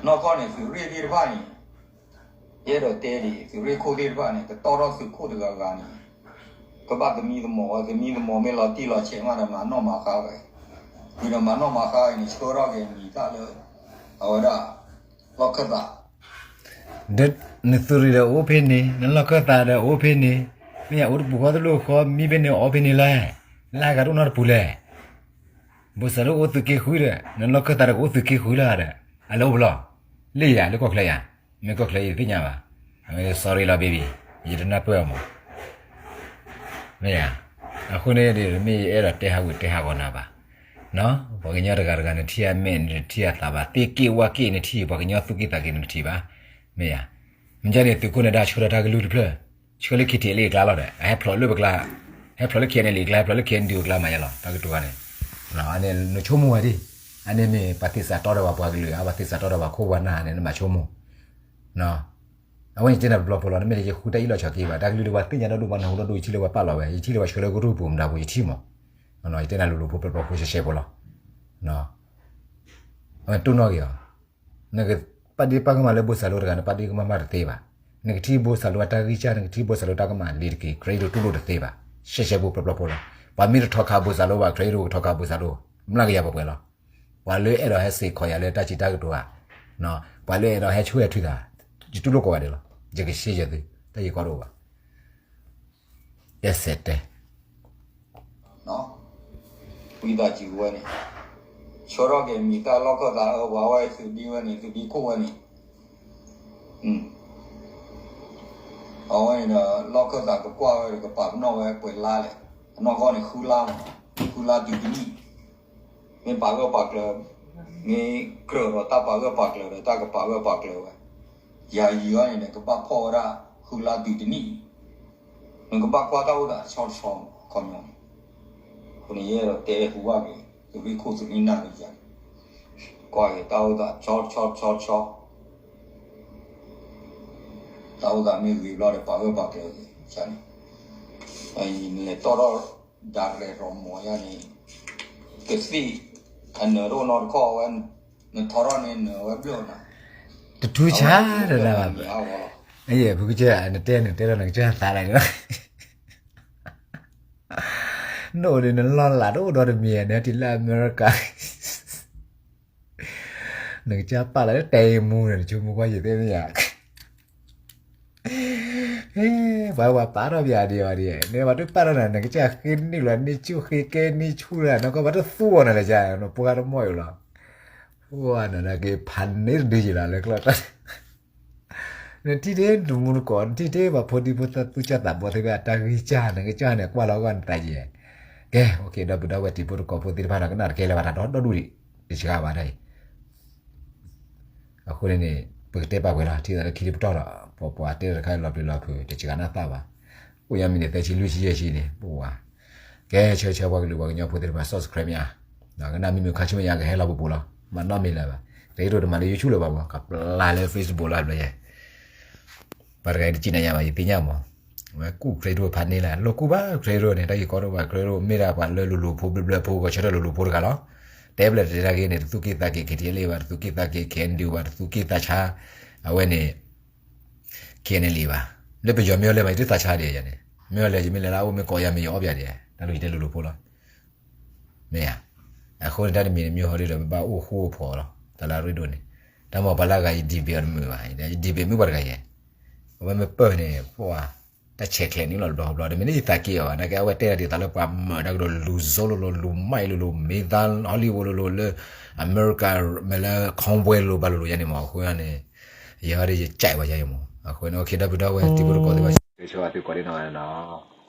နီၢ်ကီၢ်န့ၣ် သုးရ့ၣ်သ့ၣ်တဖၣ်န့ၣ် ယအဲၣ်ဒိးတဲဒ်အံၤ, သုးရ့ၣ်ခိၣ်သ့ၣ်တဖၣ်န့ၣ် ကတီၢ်ထီၣ်သုးခိၣ်တဂၤဂၤန့ၣ် ကဘၣ်သမံသမိးဝဲ, သမံသမိးမ့ၢ်လီၤတံၢ်လီၤဆဲးမးဒီး မၤနီၣ်မၤဃါဝဲ, ဒ်ဒီးမၤနီၣ်မၤဃါဝဲန့ၣ် ဆှၢထီၣ်က့ၤအမံၤတၢ်လၢ အဝဲဒၣ် လီၢ်ခၢၣ်သး ဒီးနသုးရ့ၣ်ဒီးအိၣ်ဖဲန့ၣ်, နလီၢ်ခၢၣ်သးဒီးအိၣ်ဖဲန့ၣ်, မ့ၢ်ယအိၣ်တပူၤဃီတလိၣ်ဃီ မံဖဲန့ၣ် အီဖဲန့ၣ်လီၤ, လၢအဂၤတအိၣ်နီတပူၤလဲၣ်. ဘိၣ်စၢ်လိအိၣ်သုးက့ဃုဒီး နလီၢ်ခၢၣ်သးဒီးကအိၣ်သုးက့ဃုလီၤဒီး အလဲၤအိၣ်ဖဲလဲၣ်, လၢယၤလၢကီၢ်ချၢယၤ, မ့ၢ်ကီၢ်ချၢယသ့ၣ်ညါဘၣ်, အဝဲ sorry လီၤ baby, ယတနၢ်ပၢၢ်အီၤမး မ့ၢ်ဧါ. အဃိန့ၣ်ဒီး မ့ၢ်ယအဲၣ်ဒိးတဲဟးဂူာ်တဲဟးဂီၤနၤဘၣ်. ပှၤကညီတဂၤတဂၤ နထံၣ်အမဲာ် နတထံၣ်အသးဘၣ်, သ့ၣ်က့ၣ်ဝၣ်က့ၣ် နထံၣ် ပှၤကညီသူၣ်က့ၣ်သးက့ၣ် နတထံၣ်ဘၣ်, မ့ၢ်ဧါ. မ့ၢ်ကန့ၣ် သုးခိၣ်နဒါဆှၢဒီးတၢ်ကလုၢ်တဖျၢၣ်, ဆှၢလၢ ခ့ၣ်ထံၣ်လံ အကျါလီၤဒီး အဟဲဖျိးလၢပကျါ, ဟဲဖျိးလၢ ခ့ၣ်အဲၣ်အၣ်လံ အကျါ, ဟဲဖျိးလၢ ခ့ၣ်အဲၣ်ယူၣ် အကျါမးယဲလီၤ, တၢ်ကတိၤဂၤန့ၣ်, အန့ၣ် နဆိကမိၣ်ဝဲဒၣ်, အန့ၣ်မ့ၢ်ပှၤသ့ၣ်စးတီဒီးပှၤပှၤကလုာ်ဧါ, ပှၤသ့ၣ်စးတီဒီးပှၤခိၣ်ပှၤနၢ်န့ၣ် နဘၣ်ဆိကမိၣ် အဝဲန့ၣ်ယတဲနၤတဘျီဖိလီၤ, နမ့ၢ်တဲယဃုတၢ်အ့ၣ်လိာ်ဆိးက့ဘၣ်, တၢ်ကလုၢ်ဒီးပှၤသ့ၣ်ညါဒီဒူၣ် ပှၤနၢ်ဟူဒီဒူၣ် ယထံၣ်လၢပှၤပာ်လီၤဝဲ, ယထံၣ်လၢပှၤဆှၢလၢကရူၢ်ပူၤမတၤပူၤ ယထံၣ်မး, ယတဲနၤလိၤလိၤဖိဖျိဖျိဖိရှဲရှဲဖိလီၤ. တိၢ်နီၣ်က့ၤအီၤ, နကပာ်ဒ့ပာ်ကမၣ်လၢဘိၣ်စၢ်လိတဂၤ နပာ်ဒ့ကမၣ်မးတသ့ဘၣ်. နကထံၣ်ဘိၣ်စၢ်လိအတၢ်ဂံၢ်စၢ် နကထံၣ်ဘိၣ်စၢ်လိတၢ်ကမၣ်လံၤတက့ၢ် ကြၢးတိၢ်လိၣ်တသ့ဘၣ်. ရှဲရှဲဖိပျီပျီဖိလီၤ. ပှၤမ့ၢ်တထီခါဘိၣ်စၢ်လိဘၣ် ကြၢးတိၢ်ကထီခါဘိၣ်စၢ်လိ, မျးကယၤပှဲၤပှဲၤလီၤ. ပှၤလၢအဲၣ်ဒိးဟဲစ့ၢ်ကီးယၤလၢတၢ်စံးတၢ်ကတိၤဧါ, ပှၤလၢအဲၣ်ဒိးဟဲဆူၣ်ဟဲထွံသး, ယတူၢ်လိာ်ကိးဂၤဒဲးလီၤ. ယကရှဲယဲၢ်သု, တၢ်ယကီတအိၣ်ဘၣ်. တဲစဲးတဲ ဝံသးစူၤဝဲန့ၣ်, ဆှၢထီၣ်က့ၤမံၤသၣ်လီၢ်ခၢၣ်သးအၢ ပှၤဝဲသုးဒ့ဝဲန့ၣ် သုးဒ့ခိၣ်ဝဲန့ၣ်, အဝဲန့ၣ်ဒီး လီၢ်ခၢၣ်သးကကွၢ်ဝဲဒီး ကပာ်ပနီၣ်ဝဲပှဲၤလါလဲၣ်, အနီၢ်ကီၢ်န့ၣ် ဃုလါမး, ဃုလါတုၤတနံၣ်, မ့ၢ်ပာ်ဂၢၢ်ပာ်ကျၢၤ, မ့ၢ်ကြၢးဒီးတၢ်ပာ်ဂၢၢ်ပာ်ကျၢၤဒီး တၢ်ကပာ်ဂၢၢ်ပာ်ကျၢၤဝဲ, ယၤယံၤအီၤန့ၣ်ဒီး ကဘၣ်ဖီၣ်ဝဲဒၣ် ဃုလါတုၤတနံၣ် နကဘၣ်ကွၢ်တၢ်အိၣ်သးဆီတဆီမး ခီပညီန့ၣ်, အဃိန့ၣ် ယအဲၣ်ဒိးတဲဟူဘၣ်က့ၤ သုးရ့ၣ်ခိၣ်သုးရ့ၣ်နၢ်လၢယၤန့ၣ်, ကွၢ်က့ၤတၢ်အိၣ်သးဆီတဆီဆီတဆီ, တၢ်အိၣ်သးမ့ၢ်ဂ့ၤဘျီဒီး ပာ်ဂၢၢ်ပာ်ကျၢၤက့ၤန့ၣ်, နလဲၤတီၢ်ထီၣ် ဒၣ်ရဲၣ်ရီမီၤယါန့ၣ်, ကသ့ၣ်အနၢၤတအိၣ်နီတခီဝဲ, နထီထီၣ်န့ၣ်နၢၤဝဲဘျၢၣ်နၤ, တထူဆါတနၤဘၣ်, ဖုကစၢ် နတဲနတဲလီၤ နကစၢ်သးလီၤန့ၣ်လီၤ. နအိၣ်ဒီးနလီၢ်လၤတအိၣ်ဒီတမံၤ နဟဲတုၤလၢအမဲရကၤ, နကစၢ်ပာ်လီၤလၢတဲမူန့ၣ် နဆိကမိၣ်ကွၢ်ယသ့ၣ်မ့ၢ်ဧါ. ပှၤဝဲပာ်ထီၣ်ပယၤဒံးအီၤဒံး, နပှၤတပာ်ထီၣ်နၤ နကစၢ်ဃ့နံၣ်လီၤန့ၢ်ဆူၣ် ဃ့ကဲန့ၢ်ဆူၣ်လၢ နကဘၣ်တသူအီၤနၤလၢၤကါ နပှၤတမီၢ်အံၤလီၤ. ပှၤနၤနက့ၤဖးန့ၢ်တဒုယံၤလီၤလၢကျီၢ်တၢ်, နထံၣ်တ့ၢ်တမူတကိး နထံၣ်တ့ၢ်ပှၤဖိဒံဖိသၣ်သူၣ်စၢ်သးဘီၣ်သ့ၣ်တဖၣ် အတၢ်ဂံၢ်စၢ် နကစၢ်န့ၣ် ကွၢ်လီၤဂီၢ်နသးယဲၢ်. ကဲ အိၣ်ခ့ ဒီပုၢ်ဒီဝဲၢ်တံၤဖိသကိးဖိသ့ၣ်တဖၣ်နီၤ ကနၣ်တကဲလၢၤဘၣ် တၢ်ဒီဒူၣ်ဒံး တစှၤဘၣ်တၢ်အံၤ အဃိန့ၣ်န့ၣ် ပကတဲပာ်ပှဲၤလီၤ ထံၣ်သးလၢခံတပတီၢ်ဒီး ပှၤပှၤတဲတခါလီၤပျံၤလီၤဖုး တစှၤနၢ်သးဘၣ်. အိၣ်ယါမံၤန့ၣ် သၢဆံလွံၢ်ဆံယဲၢ်ဆံန့ၣ် ပဝဲ ကဲ ဆၢဆၢပှၤကလုာ်ပှၤကညီဖိသ့ၣ်တဖၣ် subscribe မ့ၢ်ဧါ, ကနၣ်မ့ၢ်မုာ်ခါဆူမဲာ်ညါ ကဟဲလီၤပူၤပူၤလီၤ မၤနီၣ်မ့ၢ်လၢၤဘၣ်. တဟ့ၣ်ဒိၣ်တမၤလၢ YouTube လၢၤဘၣ်မး ကပျၢ်လၢ Facebook လၢအဘျီယဲၢ် ပှၤတဂၤအံၤတစံးနၤယၤဘၣ် ယသ့ၣ်ညါမး, ဝဲကူၣ် credit ဖးန့ၢ်လၢ လိာ်ကူၣ်ဘၣ် credit န့ၣ် တၢ်ဂ့ၢ်ကီတအိၣ်ဘၣ် credit မ့ၢ်ဒၣ်ပှၤလၢလိၤလိၤဖိဘျၢဘျၢဖိ ကဆၢထၢၣ်လိၤလိၤဖိတဂၤလီၤ. တဲဘျဲၣ်တဲတၢ်ဂ့ၢ်န့ၣ် တသူၣ်က့ၣ်သးက့ၤ KTLA ဘၣ် တသူၣ်က့ၣ်သးက့ၤ KNDO ဘၣ် တသူၣ်က့ၣ်သးဆါ အဝဲန့ၣ် KNLA ဘၣ်. လၢပယီၤမ့ၢ်အီၤလဲၤဘၣ် ယတသးဆါဒံးယၤန့ၣ် မ့ၢ်အီၤလဲၤ ယမ့ၢ်လဲၤလၢအအိၣ်မ့ၢ်ကိးယၤမ့ၢ်ယအီၣ်ပယၤဒံး တၢ်လိၣ်ယတဲလိၤလိၤဖိလီၤ. မ့ၢ်ဧါ. အဃိန့ၣ် တၢ်တမံၤန့ၣ် မ့ၢ်ဟီဒ်ဒီး ပဘၣ်အိၣ်ဃူအိၣ်ဖိးလီၤ တၢ်လၢအရ့ဒိၣ်န့ၣ်. တၢ်မ့ၢ်ပှၤလၢအဂၤ ယ debate အီၤတမုာ်ဘၣ် ယ debate မ့ၢ်ပှၤတဂၤယဲၢ် အဝဲမ့ၢ်ပၢၢ်န့ၣ် ပှၤ တၢ်ဆဲးကျိးန့ၣ်လီၤ တဘျီဘျီ တမ့ၢ်လၢယသးက့ၤအီၤဘၣ် နာ်က့ အဝဲတဲဒၣ်ဒ်သိးလၢပှၤမၢးတၢ်ကဒီး လူၤစိလိၤလိၤ လူၤမၢ်လိၤလိၤ မ့ၢ်သါ Hollywood လိၤလိၤ လၢအမဲရကၤ မ့ၢ်လၢ convoy လိၤလိၤ ဘၣ်လိၤလိၤယၤန့ၣ်မး အဃိန့ၣ် ယဟီဒ်ယကဲးဝဲယၤအံၤမး အဃိန့ၣ် အိၣ်ခ့ ဒီပုၢ်ဒီဝဲၢ်တံၤဖိသကိးသ့ၣ်တဖၣ် ဆၢဂ့ၤဆၢဝါသုကိးဒံးနီၢ်နီၢ်